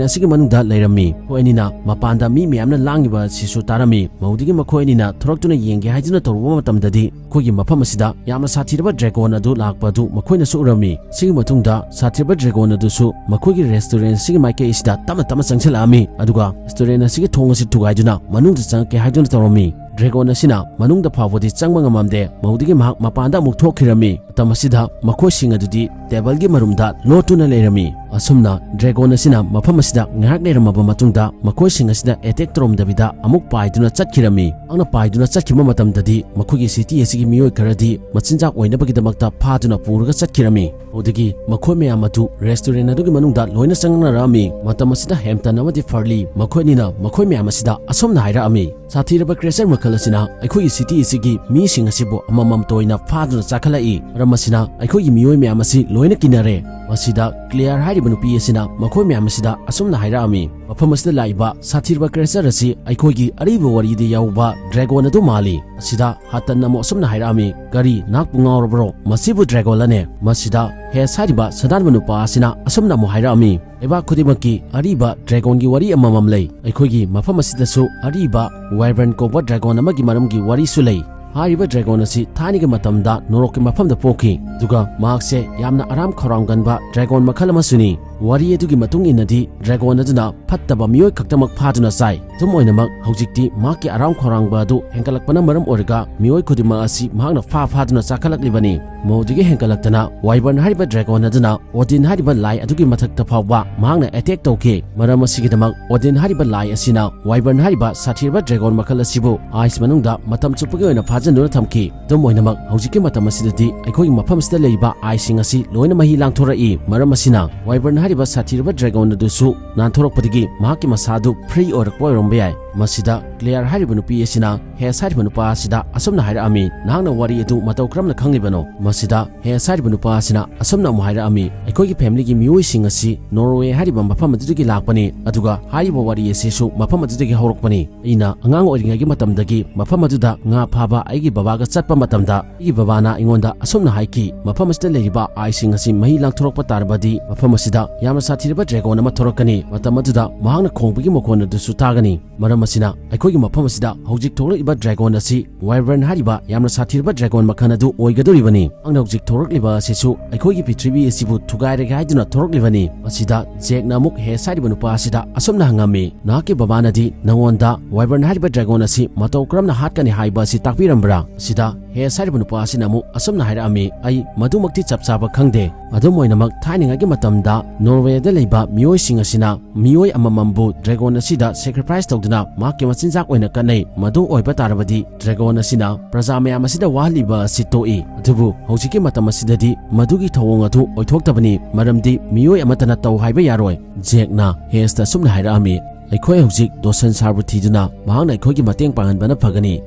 ꯑꯁꯤꯒꯤ ꯃꯅꯨꯡꯗ ꯂꯩꯔꯝꯃꯤ꯫ ꯃꯈꯣꯏ ꯑꯅꯤꯅ ꯃꯄꯥꯟꯗ ꯃꯤ ꯃꯌꯥꯝꯅ ꯂꯥꯡꯉꯤꯕ ꯑꯁꯤꯁꯨ ꯇꯥꯔꯝꯃꯤ꯫ ꯃꯗꯨꯗꯒꯤ ꯃꯈꯣꯏ ꯑꯅꯤꯅ ꯊꯣꯔꯛꯇꯨꯅ ꯌꯦꯡꯒꯦ ꯍꯥꯏꯗꯨꯅ ꯇꯧꯔꯨꯕ ꯃꯇꯝꯗꯗꯤ ꯑꯩꯈꯣꯏꯒꯤ ꯃꯐꯝ ꯑꯁꯤꯗ ꯌꯥꯝꯅ ꯁꯥꯊꯤꯔꯕ ꯗ꯭ꯔꯦꯒꯣꯟ ꯑꯗꯨ ꯂꯥꯛꯄ ꯑꯗꯨ ꯃꯈꯣꯏꯅꯁꯨ ꯎꯔꯝꯃꯤ꯫ ꯁꯤꯒꯤ ꯃꯇꯨꯡꯗ ꯁꯥꯊꯤꯔꯕ ꯗ꯭ꯔꯦꯒꯣꯟ ꯑꯗꯨꯁꯨ ꯃꯈꯣꯏꯒꯤ ꯔꯦꯁꯇꯨꯔꯦꯟ ꯑꯁꯤꯒꯤ ꯃꯥꯏꯀꯩ ꯑꯁꯤꯗ ꯇꯞꯅ ꯇꯞꯅ ꯆꯪꯁꯤꯜꯂꯛꯑꯝꯃꯤ꯫ ꯑꯗꯨꯒ ꯔꯦꯁꯇꯨꯔꯦꯟ ꯑꯁꯤꯒꯤ ꯊꯣꯡ ꯑꯁꯤ ꯊꯨꯒꯥꯏꯗꯨꯅ ꯃꯅꯨꯡꯗ ꯆꯪꯉꯛꯀꯦ ꯍꯥꯏꯗꯨꯅ ꯇꯧꯔꯝꯃꯤ꯫ ꯗ꯭ꯔꯦꯒꯣꯟ ꯑꯁꯤꯅ ꯃꯅꯨꯡꯗ ꯐꯥꯎꯕꯗꯤ ꯆꯪꯕ ꯉꯝꯃꯝꯗꯦ꯫ ꯃꯗꯨꯗꯒꯤ ꯃꯍꯥꯛ ꯃꯄꯥꯟꯗ ꯑꯃꯨꯛ ꯊꯣꯛꯈꯤꯔꯝꯃꯤ꯫ ꯃꯇꯝ ꯑꯁꯤꯗ ꯃꯈꯣꯏꯁꯤꯡ ꯑꯗꯨꯗꯤ ꯇꯦꯕꯜꯒꯤ ꯃꯔꯨꯝꯗ ꯂꯣꯠꯇꯨꯅ ꯂꯩꯔꯝꯃꯤ꯫ ꯑꯁꯨꯝꯅ ꯗ꯭ꯔꯦꯒꯣꯟ ꯑꯁꯤꯅ ꯃꯐꯝ ꯑꯁꯤꯗ ꯉꯥꯏꯍꯥꯛ ꯂꯩꯔꯝꯃꯕ ꯃꯇꯨꯡꯗ ꯃꯈꯣꯏꯁꯤꯡ ꯑꯁꯤꯅ ꯑꯦꯇꯦꯛ ꯇꯧꯔꯝꯗꯕꯤꯗ ꯑꯃꯨꯛ ꯄꯥꯏꯗꯨꯅ ꯆꯠꯈꯤꯔꯝꯃꯤ꯫ ꯃꯍꯥꯛꯅ ꯄꯥꯏꯗꯨꯅ ꯆꯠꯈꯤꯕ ꯃꯇꯝꯗꯗꯤ ꯃꯈꯣꯏꯒꯤ ꯁꯤꯇꯤ ꯑꯁꯤꯒꯤ ꯃꯤꯑꯣꯏ ꯈꯔꯗꯤ ꯃꯆꯤꯟꯖꯥꯛ ꯑꯣꯏꯅꯕꯒꯤꯗꯃꯛꯇ ꯐꯥꯗꯨꯅ ꯄꯨꯔꯒ ꯆꯠꯈꯤꯔꯝꯃꯤ꯫ ꯑꯗꯨꯗꯒꯤ ꯃꯈꯣꯏ ꯃꯌꯥꯝ ꯑꯗꯨ ꯔꯦꯁꯇꯨꯔꯦꯟ ꯑꯗꯨꯒꯤ ꯃꯅꯨꯡꯗ ꯂꯣꯏꯅ ꯆꯪꯅꯔꯛꯑꯝꯃꯤ꯫ ꯃꯇꯝ ꯑꯁꯤꯗ ꯍꯦꯝꯇꯟ ꯑꯃꯗꯤ ꯐꯔꯂꯤ ꯃꯈꯣꯏ ꯑꯅꯤꯅ ꯃꯈꯣꯏ ꯃꯌꯥꯝ ꯑꯁꯤꯗ ꯑꯁꯨꯝꯅ ꯍꯥꯏꯔꯛꯑꯝꯃꯤ, "ꯁꯥꯊꯤꯔꯕ ꯀ꯭ꯔꯦꯆꯔ ꯃꯈꯜ ꯑꯁꯤꯅ ꯑꯩꯈꯣꯏꯒꯤ ꯁꯤꯇꯤ ꯑꯁꯤꯒꯤ ꯃꯤꯁꯤꯡ ꯑꯁꯤꯕꯨ ꯑꯃꯃꯝꯇ ꯑꯣꯏꯅ ꯐꯥꯗꯨꯅ ꯆꯥꯈꯠꯂꯛꯏ꯫ ꯃꯔꯝ ꯑꯁꯤꯅ ꯑꯩꯈꯣꯏꯒꯤ ꯃꯤꯑꯣꯏ ꯃꯌꯥꯝ ꯑꯁꯤ ꯂꯣꯏꯅ ꯀꯤꯅꯔꯦ꯫" ꯃꯁꯤꯗ ꯀ꯭ꯂꯤꯌꯥꯔ ꯍꯥꯏꯔꯤꯕ ꯅꯨꯄꯤ ꯑꯁꯤꯅ ꯃꯈꯣꯏ ꯃꯌꯥꯝ ꯑꯁꯤꯗ ꯑꯁꯨꯝꯅ ꯍꯥꯏꯔꯛꯑꯝꯃꯤ, "ꯃꯐꯝ ꯑꯁꯤꯗ ꯂꯥꯛꯏꯕ ꯁꯥꯊꯤꯔꯕ ꯀ꯭ꯔꯦꯆꯔ ꯑꯁꯤ ꯑꯩꯈꯣꯏꯒꯤ ꯑꯔꯤꯕ ꯋꯥꯔꯤꯗ ꯌꯥꯎꯕ ꯗ꯭ꯔꯦꯒꯣꯟ ꯑꯗꯨ ꯃꯥꯜꯂꯤ꯫" ꯑꯁꯤꯗ ꯍꯇꯟ ꯑꯃꯨꯛ ꯑꯁꯨꯝꯅ ꯍꯥꯏꯔꯛꯑꯝꯃꯤ, "ꯀꯔꯤ, ꯅꯍꯥꯛꯄꯨ ꯉꯥꯎꯔꯕ꯭ꯔꯣ? ꯃꯁꯤꯕꯨ ꯗ꯭ꯔꯦꯒꯣꯟꯂꯅꯦ?" ꯃꯁꯤꯗ ꯍꯦꯁ ꯍꯥꯏꯔꯤꯕ ꯁꯅꯥꯟꯕ ꯅꯨꯄꯥ ꯑꯁꯤꯅ ꯑꯁꯨꯝꯅ ꯑꯃꯨꯛ ꯍꯥꯏꯔꯛꯑꯝꯃꯤ, "ꯂꯩꯕꯥꯛ ꯈꯨꯗꯤꯡꯃꯛꯀꯤ ꯑꯔꯤꯕ ꯗ꯭ꯔꯦꯒꯣꯟꯒꯤ ꯋꯥꯔꯤ ꯑꯃꯃꯝ ꯂꯩ꯫ ꯑꯩꯈꯣꯏꯒꯤ ꯃꯐꯝ ꯑꯁꯤꯗꯁꯨ ꯑꯔꯤꯕ ꯋꯥꯏꯕꯔꯟ ꯀꯧꯕ ꯗ꯭ꯔꯦꯒꯣꯟ ꯑꯃꯒꯤ ꯃꯔꯝꯒꯤ ꯋꯥꯔꯤꯁꯨ ꯂꯩ꯫ ꯍꯥꯏꯔꯤꯕ ꯗ꯭ꯔꯦꯒꯣꯟ ꯑꯁꯤ ꯊꯥꯏꯅꯒꯤ ꯃꯇꯝꯗ ꯅꯣꯔꯣꯛꯀꯤ ꯃꯐꯝꯗ ꯄꯣꯛꯈꯤ, ꯑꯗꯨꯒ ꯃꯍꯥꯛꯁꯦ ꯌꯥꯝꯅ ꯑꯔꯥꯝ ꯈꯧꯔꯥꯡꯒꯟꯕ ꯗ꯭ꯔꯦꯒꯣꯟ ꯃꯈꯜ ꯑꯃꯁꯨꯅꯤ꯫ ꯋꯥꯔꯤ ꯑꯗꯨꯒꯤ ꯃꯇꯨꯡ ꯏꯟꯅꯗꯤ ꯗ꯭ꯔꯦꯒꯣꯟ ꯑꯗꯨꯅ ꯐꯠꯇꯕ ꯃꯤꯑꯣꯏ ꯈꯛꯇꯃꯛ ꯐꯥꯗꯨꯅ ꯆꯥꯏ꯫ ꯑꯗꯨꯝ ꯑꯣꯏꯅꯃꯛ, ꯍꯧꯖꯤꯛꯇꯤ ꯃꯍꯥꯛꯀꯤ ꯑꯔꯥꯝ ꯈꯧꯔꯥꯡꯕ ꯑꯗꯨ ꯍꯦꯟꯒꯠꯂꯛꯄꯅ ꯃꯔꯝ ꯑꯣꯏꯔꯒ ꯃꯤꯑꯣꯏ ꯈꯨꯗꯤꯡꯃꯛ ꯑꯁꯤ ꯃꯍꯥꯛꯅ ꯐꯥ ꯐꯥꯗꯨꯅ ꯆꯥꯈꯠꯂꯛꯂꯤꯕꯅꯤ꯫ ꯃꯗꯨꯗꯒꯤ ꯍꯦꯟꯒꯠꯂꯛꯇꯅ ꯋꯥꯏꯕꯔꯟ ꯍꯥꯏꯔꯤꯕ ꯗ꯭ꯔꯦꯒꯣꯟ ꯑꯗꯨꯅ ꯑꯣꯗꯤꯟ ꯍꯥꯏꯔꯤꯕ ꯂꯥꯏ ꯑꯗꯨꯒꯤ ꯃꯊꯛꯇ ꯐꯥꯎꯕ ꯃꯍꯥꯛꯅ ꯑꯦꯇꯦꯛ ꯇꯧꯈꯤ꯫ ꯃꯔꯝ ꯑꯁꯤꯒꯤꯗꯃꯛ ꯑꯣꯗꯤꯟ ꯍꯥꯏꯔꯤꯕ ꯂꯥꯏ ꯑꯁꯤꯅ ꯋꯥꯏꯕꯔꯟ ꯍꯥꯏꯔꯤꯕ ꯁꯥꯊꯤꯔꯕ ꯗ꯭ꯔꯦꯒꯣꯟ ꯃꯈꯜ ꯑꯁꯤꯕꯨ ꯑꯥꯏꯁ ꯃꯅꯨꯡꯗ ꯃꯇꯝ ꯆꯨꯞꯄꯒꯤ ꯑꯣꯏꯅ ꯐꯥꯖꯤꯟꯗꯨꯅ ꯊꯝꯈꯤ꯫ ꯑꯗꯨꯝ ꯑꯣꯏꯅꯃꯛ, ꯍꯧꯖꯤꯛꯀꯤ ꯃꯇꯝ ꯑꯁꯤꯗꯗꯤ ꯑꯩꯈꯣꯏꯒꯤ ꯃꯐꯝ ꯑꯁꯤꯗ ꯂꯩꯔꯤꯕ ꯑꯥꯏꯁꯁꯤꯡ ꯑꯁꯤ ꯂꯣꯏꯅ ꯃꯍꯤ ꯂꯥꯡꯊꯣꯔꯛꯏ꯫ ꯃꯔꯝ ꯑꯁꯤꯅ ꯋꯥꯏꯕꯔꯟ ꯍꯥꯏꯔꯤꯕ ꯁꯥꯊꯤꯔꯕ ꯗ꯭ꯔꯦꯒꯣꯟ ꯑꯗꯨꯁꯨ ꯅꯥꯟꯊꯣꯔꯛꯄꯗꯒꯤ ꯃꯍꯥꯛꯀꯤ ꯃꯁꯥ ꯑꯗꯨ ꯐ꯭ꯔꯤ ꯑꯣꯏꯔꯛꯄ ꯑꯣꯏꯔꯝꯕ ꯌꯥꯏ꯫ ꯃꯁꯤꯗ ꯀ꯭ꯂꯦꯌꯔ ꯍꯥꯏꯔꯤꯕ ꯅꯨꯄꯤ ꯑꯁꯤꯅ ꯍꯦꯁ ꯍꯥꯏꯔꯤꯕ ꯅꯨꯄꯥ ꯑꯁꯤꯗ ꯑꯁꯨꯝꯅ ꯍꯥꯏꯔꯛꯑꯝꯃꯤ, "ꯅꯍꯥꯛꯅ ꯋꯥꯔꯤ ꯑꯗꯨ ꯃꯇꯧ ꯀꯔꯝꯅ ꯈꯪꯂꯤꯕꯅꯣ?" ꯃꯁꯤꯗ ꯍꯦꯁ ꯍꯥꯏꯔꯤꯕ ꯅꯨꯄꯥ ꯑꯁꯤꯅ ꯑꯁꯨꯝꯅ ꯑꯃꯨꯛ ꯍꯥꯏꯔꯛꯑꯝꯃꯤ, "ꯑꯩꯈꯣꯏꯒꯤ ꯐꯦꯃꯤꯂꯤꯒꯤ ꯃꯤꯑꯣꯏꯁꯤꯡ ꯑꯁꯤ ꯅꯣꯔꯋꯦ ꯍꯥꯏꯔꯤꯕ ꯃꯐꯝ ꯑꯗꯨꯗꯒꯤ ꯂꯥꯛꯄꯅꯤ, ꯑꯗꯨꯒ ꯍꯥꯏꯔꯤꯕ ꯋꯥꯔꯤ ꯑꯁꯤꯁꯨ ꯃꯐꯝ ꯑꯗꯨꯗꯒꯤ ꯍꯧꯔꯛꯄꯅꯤ꯫ ꯑꯩꯅ ꯑꯉꯥꯡ ꯑꯣꯏꯔꯤꯉꯩꯒꯤ ꯃꯇꯝꯗꯒꯤ ꯃꯐꯝ ꯑꯗꯨꯗ ꯉꯥ ꯐꯥꯕ ꯑꯩꯒꯤ ꯕꯕꯥꯒ ꯆꯠꯄ ꯃꯇꯝꯗ ꯑꯩꯒꯤ ꯕꯕꯥꯅ ꯑꯩꯉꯣꯟꯗ ꯑꯁꯨꯝꯅ ꯍꯥꯏꯈꯤ, ꯃꯐꯝ ꯑꯁꯤꯗ ꯂꯩꯔꯤꯕ ꯑꯥꯏꯁꯁꯤꯡ ꯑꯁꯤ ꯃꯍꯤ ꯂꯥꯡꯊꯣꯔꯛꯄ ꯇꯥꯔꯕꯗꯤ ꯃꯐꯝ ꯑꯁꯤꯗ ꯌꯥꯝꯅ ꯁꯥꯊꯤꯔꯕ ꯗ꯭ꯔꯦꯒꯣꯟ ꯑꯃ ꯊꯣꯔꯛꯀꯅꯤ꯫ ꯃꯇꯝ ꯑꯗꯨꯗ ꯃꯍꯥꯛꯅ ꯈꯣꯡꯕꯒꯤ ꯃꯈꯣꯟ ꯑꯗꯨꯁꯨ ꯇꯥꯒꯅꯤ꯫ ꯃꯔꯝ ꯑꯁꯤꯅ ꯑꯩꯈꯣꯏꯒꯤ ꯃꯐꯝ ꯑꯁꯤꯗ ꯍꯧꯖꯤꯛ ꯊꯣꯛꯂꯛꯂꯤꯕ ꯗ꯭ꯔꯦꯒꯣꯟ ꯑꯁꯤ ꯋꯥꯏꯕꯔꯟ ꯍꯥꯏꯔꯤꯕ ꯌꯥꯝꯅ ꯁꯥꯊꯤꯔꯕ ꯗ꯭ꯔꯦꯒꯣꯟ ꯃꯈꯜ ꯑꯗꯨ ꯑꯣꯏꯒꯗꯧꯔꯤꯕꯅꯤ꯫ ꯃꯍꯥꯛꯅ ꯍꯧꯖꯤꯛ ꯊꯣꯔꯛꯂꯤꯕ ꯑꯁꯤꯁꯨ ꯑꯩꯈꯣꯏꯒꯤ ꯄ꯭ꯔꯤꯊꯤꯕꯤ ꯑꯁꯤꯕꯨ ꯊꯨꯒꯥꯏꯔꯒꯦ ꯍꯥꯏꯗꯨꯅ ꯊꯣꯔꯛꯂꯤꯕꯅꯤ꯫" ꯃꯁꯤꯗ ꯖꯦꯛꯅ ꯑꯃꯨꯛ ꯍꯦꯁ ꯍꯥꯏꯔꯤꯕ ꯅꯨꯄꯥ ꯑꯁꯤꯗ ꯑꯁꯨꯝꯅ ꯍꯪꯉꯝꯃꯤ, "ꯅꯍꯥꯛꯀꯤ ꯕꯕꯥꯅꯗꯤ ꯅꯉꯣꯟꯗ ꯋꯥꯏꯕꯔꯟ ꯍꯥꯏꯔꯤꯕ ꯗ꯭ꯔꯦꯒꯣꯟ ꯑꯁꯤ ꯃꯇꯧ ꯀꯔꯝꯅ ꯍꯥꯠꯀꯅꯤ ꯍꯥꯏꯕ ꯑꯁꯤ ꯇꯥꯛꯄꯤꯔꯝꯕ꯭ꯔꯥ?" ꯃꯁꯤꯗ ꯍꯦꯁ ꯍꯥꯏꯔꯤꯕ ꯅꯨꯄꯥ ꯑꯁꯤꯅ ꯑꯃꯨꯛ ꯑꯁꯨꯝꯅ ꯍꯥꯏꯔꯛꯑꯝꯃꯤ, "ꯑꯩ ꯃꯗꯨꯃꯛꯇꯤ ꯆꯞ ꯆꯥꯕ ꯈꯪꯗꯦ꯫ ꯑꯗꯨꯝ ꯑꯣꯏꯅꯃꯛ, ꯊꯥꯏꯅꯉꯩꯒꯤ ꯃꯇꯝꯗ ꯅꯣꯔꯋꯦꯗ ꯂꯩꯕ ꯃꯤꯑꯣꯏꯁꯤꯡ ꯑꯁꯤꯅ ꯃꯤꯑꯣꯏ ꯑꯃꯃꯝꯕꯨ ꯗ꯭ꯔꯦꯒꯣꯟ ꯑꯁꯤꯗ ꯁꯦꯀ꯭ꯔꯤꯐꯥꯏꯁ ꯇꯧꯗꯨꯅ ꯃꯍꯥꯛꯀꯤ ꯃꯆꯤꯟꯖꯥꯛ ꯑꯣꯏꯅ ꯀꯠꯅꯩ꯫ ꯃꯗꯨ ꯑꯣꯏꯕ ꯇꯥꯔꯕꯗꯤ ꯗ꯭ꯔꯦꯒꯣꯟ ꯑꯁꯤꯅ ꯄ꯭ꯔꯖꯥ ꯃꯌꯥꯝ ꯑꯁꯤꯗ ꯋꯥꯍꯜꯂꯤꯕ ꯑꯁꯤ ꯇꯣꯛꯏ꯫ ꯑꯗꯨꯕꯨ ꯍꯧꯖꯤꯛꯀꯤ ꯃꯇꯝ ꯑꯁꯤꯗꯗꯤ ꯃꯗꯨꯒꯤ ꯊꯧꯑꯣꯡ ꯑꯗꯨ ꯑꯣꯏꯊꯣꯛꯇꯕꯅꯤ, ꯃꯔꯝꯗꯤ ꯃꯤꯑꯣꯏ ꯑꯃꯠꯇꯅ ꯇꯧ ꯍꯥꯏꯕ ꯌꯥꯔꯣꯏ"꯫ ꯖꯦꯛꯅ ꯍꯦꯁꯇ ꯑꯁꯨꯝꯅ ꯍꯥꯏꯔꯛꯑꯝꯃꯤ, "ꯑꯩꯈꯣꯏ ꯍꯧꯖꯤꯛ ꯗꯣꯁꯟ ꯁꯥꯔꯕꯨ ꯊꯤꯗꯨꯅ ꯃꯍꯥꯛꯅ ꯑꯩꯈꯣꯏꯒꯤ ꯃꯇꯦꯡ ꯄꯥꯡꯍꯟꯕꯅ ꯐꯒꯅꯤ꯫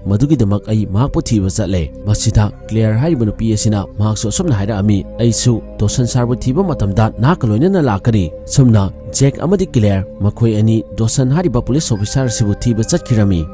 ꯃꯗꯨꯒꯤꯗꯃꯛ ꯑꯩ ꯃꯍꯥꯛꯄꯨ ꯊꯤꯕ ꯆꯠꯂꯦ"꯫ ꯃꯁꯤꯗ ꯀ꯭ꯂꯦꯌꯔ ꯍꯥꯏꯔꯤꯕ ꯅꯨꯄꯤ ꯑꯁꯤꯅ ꯃꯍꯥꯛꯁꯨ ꯑꯁꯨꯝꯅ ꯍꯥꯏꯔꯛꯑꯝꯃꯤ, "ꯑꯩꯁꯨ ꯗꯣꯁꯟ ꯁꯥꯔꯕꯨ ꯊꯤꯕ ꯃꯇꯝꯗ ꯅꯍꯥꯛꯀ ꯂꯣꯏꯅꯅ ꯂꯥꯛꯀꯅꯤ꯫ ꯁꯨꯝꯅ ꯖꯦꯛ ꯑꯃꯗꯤ ꯀ꯭ꯂꯦꯌꯔ, ꯃꯈꯣꯏ ꯑꯅꯤ ꯗꯣꯁꯟ ꯍꯥꯏꯔꯤꯕ ꯄꯨꯂꯤꯁ ꯑꯣꯐꯤꯁꯥꯔ ꯑꯁꯤꯕꯨ ꯊꯤꯕ ꯆꯠꯈꯤꯔꯝꯃꯤ꯫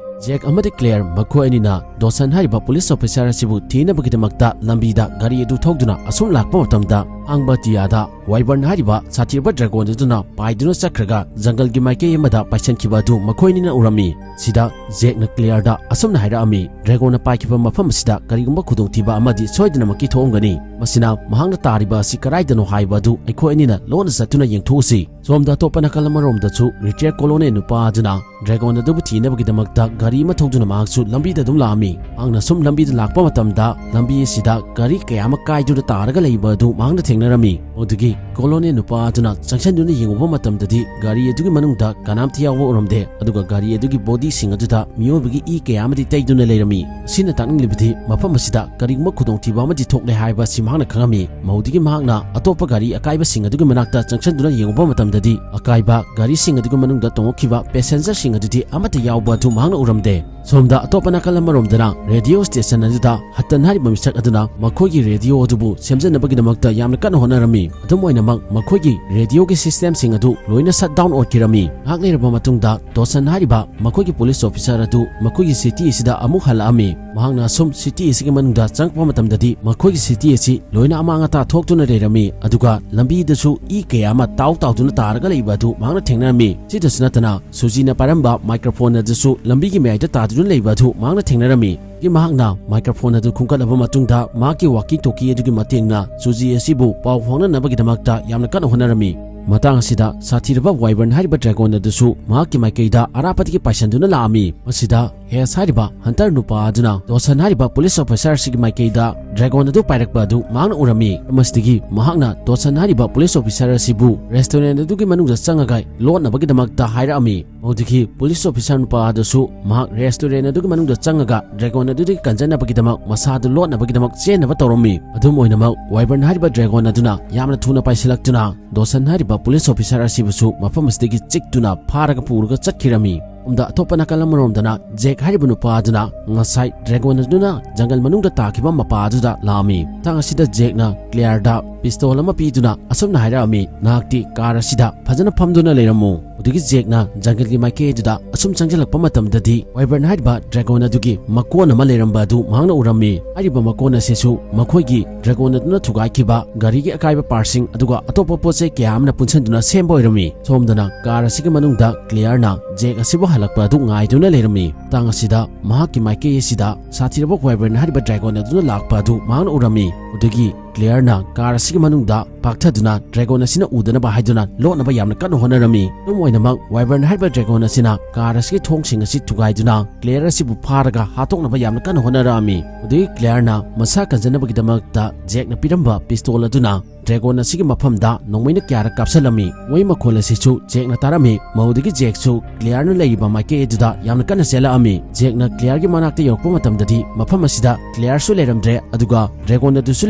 ꯖꯦꯛ ꯑꯃꯗꯤ ꯀ꯭ꯂꯦꯌꯔ ꯃꯈꯣꯏ ꯑꯅꯤꯅ ꯗꯣꯁꯟ ꯍꯥꯏꯔꯤꯕ ꯄꯨꯂꯤꯁ ꯑꯣꯐꯤꯁꯥꯔ ꯑꯁꯤꯕꯨ ꯊꯤꯅꯕꯒꯤꯗꯃꯛꯇ ꯂꯝꯕꯤꯗ ꯒꯥꯔꯤ ꯑꯗꯨ ꯊꯧꯗꯨꯅ ꯑꯁꯨꯝ ꯂꯥꯛꯄ ꯃꯇꯝꯗ, ꯑꯍꯥꯡꯕ ꯑꯇꯤꯌꯥꯗ ꯋꯥꯏꯕꯔꯟ ꯍꯥꯏꯔꯤꯕ ꯁꯥꯊꯤꯔꯕ ꯗ꯭ꯔꯦꯒꯣꯟ ꯑꯗꯨꯅ ꯄꯥꯏꯗꯨꯅ ꯆꯠꯈ꯭ꯔꯒ ꯖꯪꯒꯜꯒꯤ ꯃꯥꯏꯀꯩ ꯑꯃꯗ ꯄꯥꯏꯁꯤꯟꯈꯤꯕ ꯑꯗꯨ ꯃꯈꯣꯏ ꯑꯅꯤꯅ ꯎꯔꯝꯃꯤ꯫ ꯁꯤꯗ ꯖꯦꯛꯅ ꯀ꯭ꯂꯦꯌꯔꯗ ꯑꯁꯨꯝꯅ ꯍꯥꯏꯔꯛꯑꯝꯃꯤ, "ꯗ꯭ꯔꯦꯒꯣꯟꯅ ꯄꯥꯏꯈꯤꯕ ꯃꯐꯝ ꯑꯁꯤꯗ ꯀꯔꯤꯒꯨꯝꯕ ꯈꯨꯗꯣꯡꯊꯤꯕ ꯑꯃꯗꯤ ꯁꯣꯏꯗꯅꯃꯛꯀꯤ ꯊꯣꯛꯑꯝꯒꯅꯤ꯫ ꯃꯁꯤꯅ ꯃꯍꯥꯛꯅ ꯇꯥꯔꯤꯕ ꯑꯁꯤ ꯀꯗꯥꯏꯗꯅꯣ ꯍꯥꯏꯕ ꯑꯗꯨ ꯑꯩꯈꯣꯏ ꯑꯅꯤꯅ ꯂꯣꯟꯅ ꯆꯠꯇꯨꯅ ꯌꯦꯡꯊꯣꯛꯎꯁꯤ"꯫ ꯁꯣꯝꯗ ꯑꯇꯣꯞꯄ ꯅꯥꯀꯜ ꯑꯃꯔꯣꯝꯗꯁꯨ ꯔꯤꯇꯥꯌꯔ ꯀꯣꯂꯣꯅꯦꯜ ꯅꯨꯄꯥ ꯑꯗꯨꯅ ꯗ꯭ꯔꯦꯒꯣꯟ ꯑꯗꯨꯕꯨ ꯊꯤꯅꯕꯒꯤꯗꯃꯛꯇ ꯒꯥꯔꯤ ꯑꯃ ꯊꯧꯗꯨꯅ ꯃꯍꯥꯛꯁꯨ ꯂꯝꯕꯤꯗ ꯑꯗꯨꯝ ꯂꯥꯛꯑꯝꯃꯤ꯫ ꯃꯍꯥꯛꯅ ꯁꯨꯝ ꯂꯝꯕꯤꯗ ꯂꯥꯛꯄ ꯃꯇꯝꯗ ꯂꯝꯕꯤ ꯑꯁꯤꯗ ꯒꯥꯔꯤ ꯀꯌꯥ ꯑꯃ ꯀꯥꯏꯗꯨꯅ ꯇꯥꯔꯒ ꯂꯩꯕ ꯑꯗꯨ ꯃꯍꯥꯛꯅ ꯊꯦꯡꯅꯔꯝꯃꯤ꯫ ꯑꯗꯨꯒꯤ ꯀꯣꯂꯣꯅꯦꯜ ꯅꯨꯄꯥ ꯑꯗꯨꯅ ꯆꯪꯁꯤꯟꯗꯨꯅ ꯌꯦꯡꯉꯨꯕ ꯃꯇꯝꯗꯗꯤ ꯒꯥꯔꯤ ꯑꯗꯨꯒꯤ ꯃꯅꯨꯡꯗ ꯀꯅꯥꯝꯇ ꯌꯥꯎꯕ ꯎꯔꯝꯗꯦ, ꯑꯗꯨꯒ ꯒꯥꯔꯤ ꯑꯗꯨꯒꯤ ꯕꯣꯗꯤꯁꯤꯡ ꯑꯗꯨꯗ ꯃꯤꯑꯣꯏꯕꯒꯤ ꯏ ꯀꯌꯥ ꯑꯃꯗꯤ ꯇꯩꯗꯨꯅ ꯂꯩꯔꯝꯃꯤ꯫ ꯁꯤꯅ ꯇꯥꯛꯅꯤꯡꯂꯤꯕꯗꯤ ꯃꯐꯝ ꯑꯁꯤꯗ ꯀꯔꯤꯒꯨꯝꯕ ꯈꯨꯗꯣꯡꯊꯤꯕ ꯑꯃꯗꯤ ꯊꯣꯛꯂꯦ ꯍꯥꯏꯕ ꯑꯁꯤ ꯃꯍꯥꯛꯅ ꯈꯪꯉꯝꯃꯤ꯫ ꯃꯧꯗꯨꯒꯤ ꯃꯍꯥꯛꯅ ꯑꯇꯣꯞꯄ ꯒꯥꯔꯤ ꯑꯀꯥꯏꯕꯁꯤꯡ ꯑꯗꯨꯒꯤ ꯃꯅꯥꯛꯇ ꯆꯪꯁꯤꯟꯗꯨꯅ ꯌꯦꯡꯉꯨꯕ ꯃꯇꯝꯗꯗꯤ, ꯑꯀꯥꯏꯕ ꯒꯥꯔꯤꯁꯤꯡ ꯑꯗꯨꯒꯤ ꯃꯅꯨꯡꯗ ꯇꯣꯡꯉꯛꯈꯤꯕ ꯄꯦꯁꯦꯟꯖꯔꯁꯤꯡ ꯑꯗꯨꯗꯤ ꯑꯃꯠꯇ ꯌꯥꯎꯕ ꯑꯗꯨ ꯃꯍꯥꯛꯅ ꯎꯔꯝꯗꯦ꯫ ꯁꯣꯝꯗ ꯑꯇꯣꯞꯄ ꯅꯥꯀꯜ ꯑꯃꯔꯣꯝꯗꯅ ꯔꯦꯗꯤꯑꯣ ꯁ꯭ꯇꯦꯁꯟ ꯑꯗꯨꯗ ꯍꯠꯇꯟ ꯍꯥꯏꯔꯤꯕ ꯃꯤꯁꯛ ꯑꯗꯨꯅ ꯃꯈꯣꯏꯒꯤ ꯔꯦꯗꯤꯑꯣ ꯑꯗꯨꯕꯨ ꯁꯦꯝꯖꯅꯕꯒꯤꯗꯃꯛꯇ ꯌꯥꯝꯅ ꯀꯟꯅ ꯍꯣꯠꯅꯔꯝꯃꯤ꯫ ꯑꯗꯨꯝ ꯑꯣꯏꯅꯃꯛ, ꯃꯈꯣꯏꯒꯤ ꯔꯦꯗꯤꯑꯣꯒꯤ ꯁꯤꯁꯇꯦꯝꯁꯤꯡ ꯑꯗꯨ ꯂꯣꯏꯅ ꯁꯠ ꯗꯥꯎꯟ ꯑꯣꯏꯈꯤꯔꯝꯃꯤ꯫ ꯉꯥꯏꯍꯥꯛ ꯂꯩꯔꯕ ꯃꯇꯨꯡꯗ ꯗꯣꯁꯟ ꯍꯥꯏꯔꯤꯕ ꯃꯈꯣꯏꯒꯤ ꯄꯨꯂꯤꯁ ꯑꯣꯐꯤꯁꯥꯔ ꯑꯗꯨ ꯃꯈꯣꯏꯒꯤ ꯁꯤꯇꯤ ꯑꯁꯤꯗ ꯑꯃꯨꯛ ꯍꯜꯂꯛꯑꯝꯃꯤ꯫ ꯃꯍꯥꯛꯅ ꯑꯁꯨꯝ ꯁꯤꯇꯤ ꯑꯁꯤꯒꯤ ꯃꯅꯨꯡꯗ ꯆꯪꯂꯛꯄ ꯃꯇꯝꯗꯗꯤ ꯃꯈꯣꯏꯒꯤ ꯁꯤꯇꯤ ꯑꯁꯤ ꯂꯣꯏꯅ ꯑꯃꯥꯡ ꯑꯇꯥ ꯊꯣꯛꯇꯨꯅ ꯂꯩꯔꯝꯃꯤ, ꯑꯗꯨꯒ ꯂꯝꯕꯤꯗꯁꯨ ꯏ ꯀꯌꯥ ꯑꯃ ꯇꯥꯎ ꯇꯥꯎꯗꯨꯅ ꯇꯥꯔꯒ ꯂꯩꯕ ꯑꯗꯨ ꯃꯍꯥꯛꯅ ꯊꯦꯡꯅꯔꯝꯃꯤ꯫ ꯁꯤꯗꯁꯨ ꯅꯠꯇꯅ, ꯁꯨꯖꯤꯅ ꯄꯥꯏꯔꯝꯕ ꯃꯥꯏꯀ꯭ꯔꯣꯐꯣꯟ ꯑꯗꯨꯁꯨ ꯂꯝꯕꯤꯒꯤ ꯃꯌꯥꯏꯗ ꯇꯥꯗꯨꯅ ꯂꯩꯕ ꯑꯗꯨ ꯃꯍꯥꯛꯅ ꯊꯦꯡꯅꯔꯝꯃꯤ꯫ ꯃꯍꯥꯛꯅ ꯃꯥꯏꯀ꯭ꯔꯣꯐꯣꯟ ꯑꯗꯨ ꯈꯨꯟꯒꯠꯂꯕ ꯃꯇꯨꯡꯗ ꯃꯍꯥꯛꯀꯤ ꯋꯥꯀꯤ ꯇꯣꯀꯤ ꯑꯗꯨꯒꯤ ꯃꯇꯦꯡꯅ ꯁꯨꯖꯤ ꯑꯁꯤꯕꯨ ꯄꯥꯎ ꯐꯥꯎꯅꯅꯕꯒꯤꯗꯃꯛꯇ ꯌꯥꯝꯅ ꯀꯟꯅ ꯍꯣꯠꯅꯔꯝꯃꯤ꯫ ꯃꯇꯥꯡ ꯑꯁꯤꯗ ꯁꯥꯊꯤꯔꯕ ꯋꯥꯏꯕꯔꯟ ꯍꯥꯏꯔꯤꯕ ꯗ꯭ꯔꯦꯒꯣꯟ ꯑꯗꯨꯁꯨ ꯃꯍꯥꯛꯀꯤ ꯃꯥꯏꯀꯩꯗ ꯑꯔꯥꯞꯄꯗꯒꯤ ꯄꯥꯏꯁꯟꯗꯨꯅ ꯂꯥꯛꯑꯝꯃꯤ꯫ ꯃꯁꯤꯗ ꯍꯦꯁ ꯍꯥꯏꯔꯤꯕ ꯍꯟꯇꯔ ꯅꯨꯄꯥ ꯑꯗꯨꯅ ꯗꯣꯁꯟ ꯍꯥꯏꯔꯤꯕ ꯄꯨꯂꯤꯁ ꯑꯣꯐꯤꯁꯥꯔ ꯑꯁꯤꯒꯤ ꯃꯥꯏꯀꯩꯗ ꯗ꯭ꯔꯦꯒꯣꯟ ꯑꯗꯨ ꯄꯥꯏꯔꯛꯄ ꯑꯗꯨ ꯃꯍꯥꯛꯅ ꯎꯔꯝꯃꯤ꯫ ꯃꯁꯤꯗꯒꯤ ꯃꯍꯥꯛꯅ ꯗꯣꯁꯟ ꯍꯥꯏꯔꯤꯕ ꯄꯨꯂꯤꯁ ꯑꯣꯐꯤꯁꯥꯔ ꯑꯁꯤꯕꯨ ꯔꯦꯁꯇꯨꯔꯦꯟ ꯑꯗꯨꯒꯤ ꯃꯅꯨꯡꯗ ꯆꯪꯉꯒ ꯂꯣꯠꯅꯕꯒꯤꯗꯃꯛꯇ ꯍꯥꯏꯔꯛꯑꯝꯃꯤ꯫ ꯃꯗꯨꯗꯒꯤ ꯄꯨꯂꯤꯁ ꯑꯣꯐꯤꯁꯥꯔ ꯅꯨꯄꯥ ꯑꯗꯨꯁꯨ ꯃꯍꯥꯛ ꯔꯦꯁꯇꯨꯔꯦꯟ ꯑꯗꯨꯒꯤ ꯃꯅꯨꯡꯗ ꯆꯪꯉꯒ ꯗ꯭ꯔꯦꯒꯣꯟ ꯑꯗꯨꯗꯒꯤ ꯀꯟꯖꯅꯕꯒꯤꯗꯃꯛ ꯃꯁꯥꯗꯨ ꯂꯣꯠꯅꯕꯒꯤꯗꯃꯛ ꯆꯦꯟꯅꯕ ꯇꯧꯔꯝꯃꯤ꯫ ꯑꯗꯨꯝ ꯑꯣꯏꯅꯃꯛ, ꯋꯥꯏꯕꯔꯟ ꯍꯥꯏꯔꯤꯕ ꯗ꯭ꯔꯦꯒꯣꯟ ꯑꯗꯨꯅ ꯌꯥꯝꯅ ꯊꯨꯅ ꯄꯥꯏꯁꯤꯜꯂꯛꯇꯨꯅ ꯗꯣꯁꯟ ꯍꯥꯏꯔꯤꯕ ꯄꯨꯂꯤꯁ ꯑꯣꯐꯤꯁꯥꯔ ꯑꯁꯤꯕꯨꯁꯨ ꯃꯐꯝ ꯑꯁꯤꯗꯒꯤ ꯆꯤꯛꯇꯨꯅ ꯐꯥꯔꯒ ꯄꯨꯔꯒ ꯆꯠꯈꯤꯔꯝꯃꯤ꯫ ꯁꯣꯝꯗ ꯑꯇꯣꯞꯄ ꯅꯥꯀꯜ ꯑꯃꯔꯣꯝꯗꯅ ꯖꯦꯛ ꯍꯥꯏꯔꯤꯕ ꯅꯨꯄꯥ ꯑꯗꯨꯅ ꯉꯁꯥꯏ ꯗ꯭ꯔꯦꯒꯣꯟ ꯑꯗꯨꯅ ꯖꯪꯒꯜ ꯃꯅꯨꯡꯗ ꯇꯥꯈꯤꯕ ꯃꯄꯥ ꯑꯗꯨꯗ ꯂꯥꯛꯑꯝꯃꯤ꯫ ꯃꯇꯥꯡ ꯑꯁꯤꯗ ꯖꯦꯛꯅ ꯀ꯭ꯂꯦꯌꯔꯗ ꯄꯤꯁꯇꯣꯜ ꯑꯃ ꯄꯤꯗꯨꯅ ꯑꯁꯨꯝꯅ ꯍꯥꯏꯔꯛꯑꯝꯃꯤ, "ꯅꯍꯥꯛꯇꯤ ꯀꯥꯔ ꯑꯁꯤꯗ ꯐꯖꯅ ꯐꯝꯗꯨꯅ ꯂꯩꯔꯝꯃꯨ"꯫ ꯑꯗꯨꯒꯤ ꯖꯦꯛꯅ ꯖꯪꯒꯜꯒꯤ ꯃꯥꯏꯀꯩ ꯑꯗꯨꯗ ꯑꯁꯨꯝ ꯆꯪꯁꯤꯜꯂꯛꯄ ꯃꯇꯝꯗꯗꯤ ꯋꯥꯏꯕꯔꯟ ꯍꯥꯏꯔꯤꯕ ꯗ꯭ꯔꯦꯒꯣꯟ ꯑꯗꯨꯒꯤ ꯃꯀꯣꯟ ꯑꯃ ꯂꯩꯔꯝꯕ ꯑꯗꯨ ꯃꯍꯥꯛꯅ ꯎꯔꯝꯃꯤ꯫ ꯍꯥꯏꯔꯤꯕ ꯃꯀꯣꯟ ꯑꯁꯤꯁꯨ ꯃꯈꯣꯏꯒꯤ ꯗ꯭ꯔꯦꯒꯣꯟ ꯑꯗꯨꯅ ꯊꯨꯒꯥꯏꯈꯤꯕ ꯒꯥꯔꯤꯒꯤ ꯑꯀꯥꯏꯕ ꯄꯥꯔꯠꯁꯤꯡ ꯑꯗꯨꯒ ꯑꯇꯣꯞꯄ ꯄꯣꯠ ꯆꯩ ꯀꯌꯥ ꯑꯃꯅ ꯄꯨꯟꯁꯤꯟꯗꯨꯅ ꯁꯦꯝꯕ ꯑꯣꯏꯔꯝꯃꯤ꯫ ꯁꯣꯝꯗꯅ ꯀꯥꯔ ꯑꯁꯤꯒꯤ ꯃꯅꯨꯡꯗ ꯀ꯭ꯂꯦꯌꯔꯅ ꯖꯦꯛ ꯑꯁꯤꯕꯨ ꯍꯜꯂꯛꯄ ꯑꯗꯨ ꯉꯥꯏꯗꯨꯅ ꯂꯩꯔꯝꯃꯤ꯫ ꯃꯇꯥꯡ ꯑꯁꯤꯗ ꯃꯍꯥꯛꯀꯤ ꯃꯥꯏꯀꯩ ꯑꯁꯤꯗ ꯁꯥꯊꯤꯔꯕ ꯋꯥꯏꯕꯔꯟ ꯍꯥꯏꯔꯤꯕ ꯗ꯭ꯔꯦꯒꯣꯟ ꯑꯗꯨꯅ ꯂꯥꯛꯄ ꯑꯗꯨ ꯃꯍꯥꯛꯅ ꯎꯔꯝꯃꯤ꯫ ꯑꯗꯨꯗꯒꯤ ꯀ꯭ꯂꯦꯌꯔꯅ ꯀꯥꯔ ꯑꯁꯤꯒꯤ ꯃꯅꯨꯡꯗ ꯄꯥꯛꯊꯗꯨꯅ ꯗ꯭ꯔꯦꯒꯣꯟ ꯑꯁꯤꯅ ꯎꯗꯅꯕ ꯍꯥꯏꯗꯨꯅ ꯂꯣꯠꯅꯕ ꯌꯥꯝꯅ ꯀꯟꯅ ꯍꯣꯠꯅꯔꯝꯃꯤ꯫ ꯑꯗꯨꯝ ꯑꯣꯏꯅꯃꯛ, ꯋꯥꯏꯕꯔꯟ ꯍꯥꯏꯔꯤꯕ ꯗ꯭ꯔꯦꯒꯣꯟ ꯑꯁꯤꯅ ꯀꯥꯔ ꯑꯁꯤꯒꯤ ꯊꯣꯡꯁꯤꯡ ꯑꯁꯤ ꯊꯨꯒꯥꯏꯗꯨꯅ ꯀ꯭ꯂꯦꯌꯔ ꯑꯁꯤꯕꯨ ꯐꯥꯔꯒ ꯍꯥꯠꯇꯣꯛꯅꯕ ꯌꯥꯝꯅ ꯀꯟꯅ ꯍꯣꯠꯅꯔꯛꯑꯝꯃꯤ꯫ ꯑꯗꯨꯗꯒꯤ ꯀ꯭ꯂꯦꯌꯔꯅ ꯃꯁꯥ ꯀꯟꯖꯅꯕꯒꯤꯗꯃꯛꯇ ꯖꯦꯛꯅ ꯄꯤꯔꯝꯕ ꯄꯤꯁꯇꯣꯜ ꯑꯗꯨꯅ ꯗ꯭ꯔꯦꯒꯣꯟ ꯑꯁꯤꯒꯤ ꯃꯐꯝꯗ ꯅꯣꯡꯃꯩꯅ ꯀꯌꯥꯔꯛ ꯀꯥꯞꯁꯤꯜꯂꯝꯃꯤ꯫ ꯃꯣꯏ ꯃꯈꯣꯜ ꯑꯁꯤꯁꯨ ꯖꯦꯛꯅ ꯇꯥꯔꯝꯃꯤ꯫ ꯃꯗꯨꯗꯒꯤ ꯖꯦꯛꯁꯨ ꯀ꯭ꯂꯦꯌꯔꯅ ꯂꯩꯔꯤꯕ ꯃꯥꯏꯀꯩ ꯑꯗꯨꯗ ꯌꯥꯝꯅ ꯀꯟꯅ ꯆꯦꯜꯂꯛꯑꯝꯃꯤ꯫ ꯖꯦꯛꯅ ꯀ꯭ꯂꯦꯌꯔꯒꯤ ꯃꯅꯥꯛꯇ ꯌꯧꯔꯛꯄ ꯃꯇꯝꯗꯗꯤ ꯃꯐꯝ ꯑꯁꯤꯗ ꯀ꯭ꯂꯦꯌꯔꯁꯨ ꯂꯩꯔꯝꯗ꯭ꯔꯦ, ꯑꯗꯨꯒ ꯗ꯭ꯔꯦꯒꯣꯟ ꯑꯗꯨꯁꯨ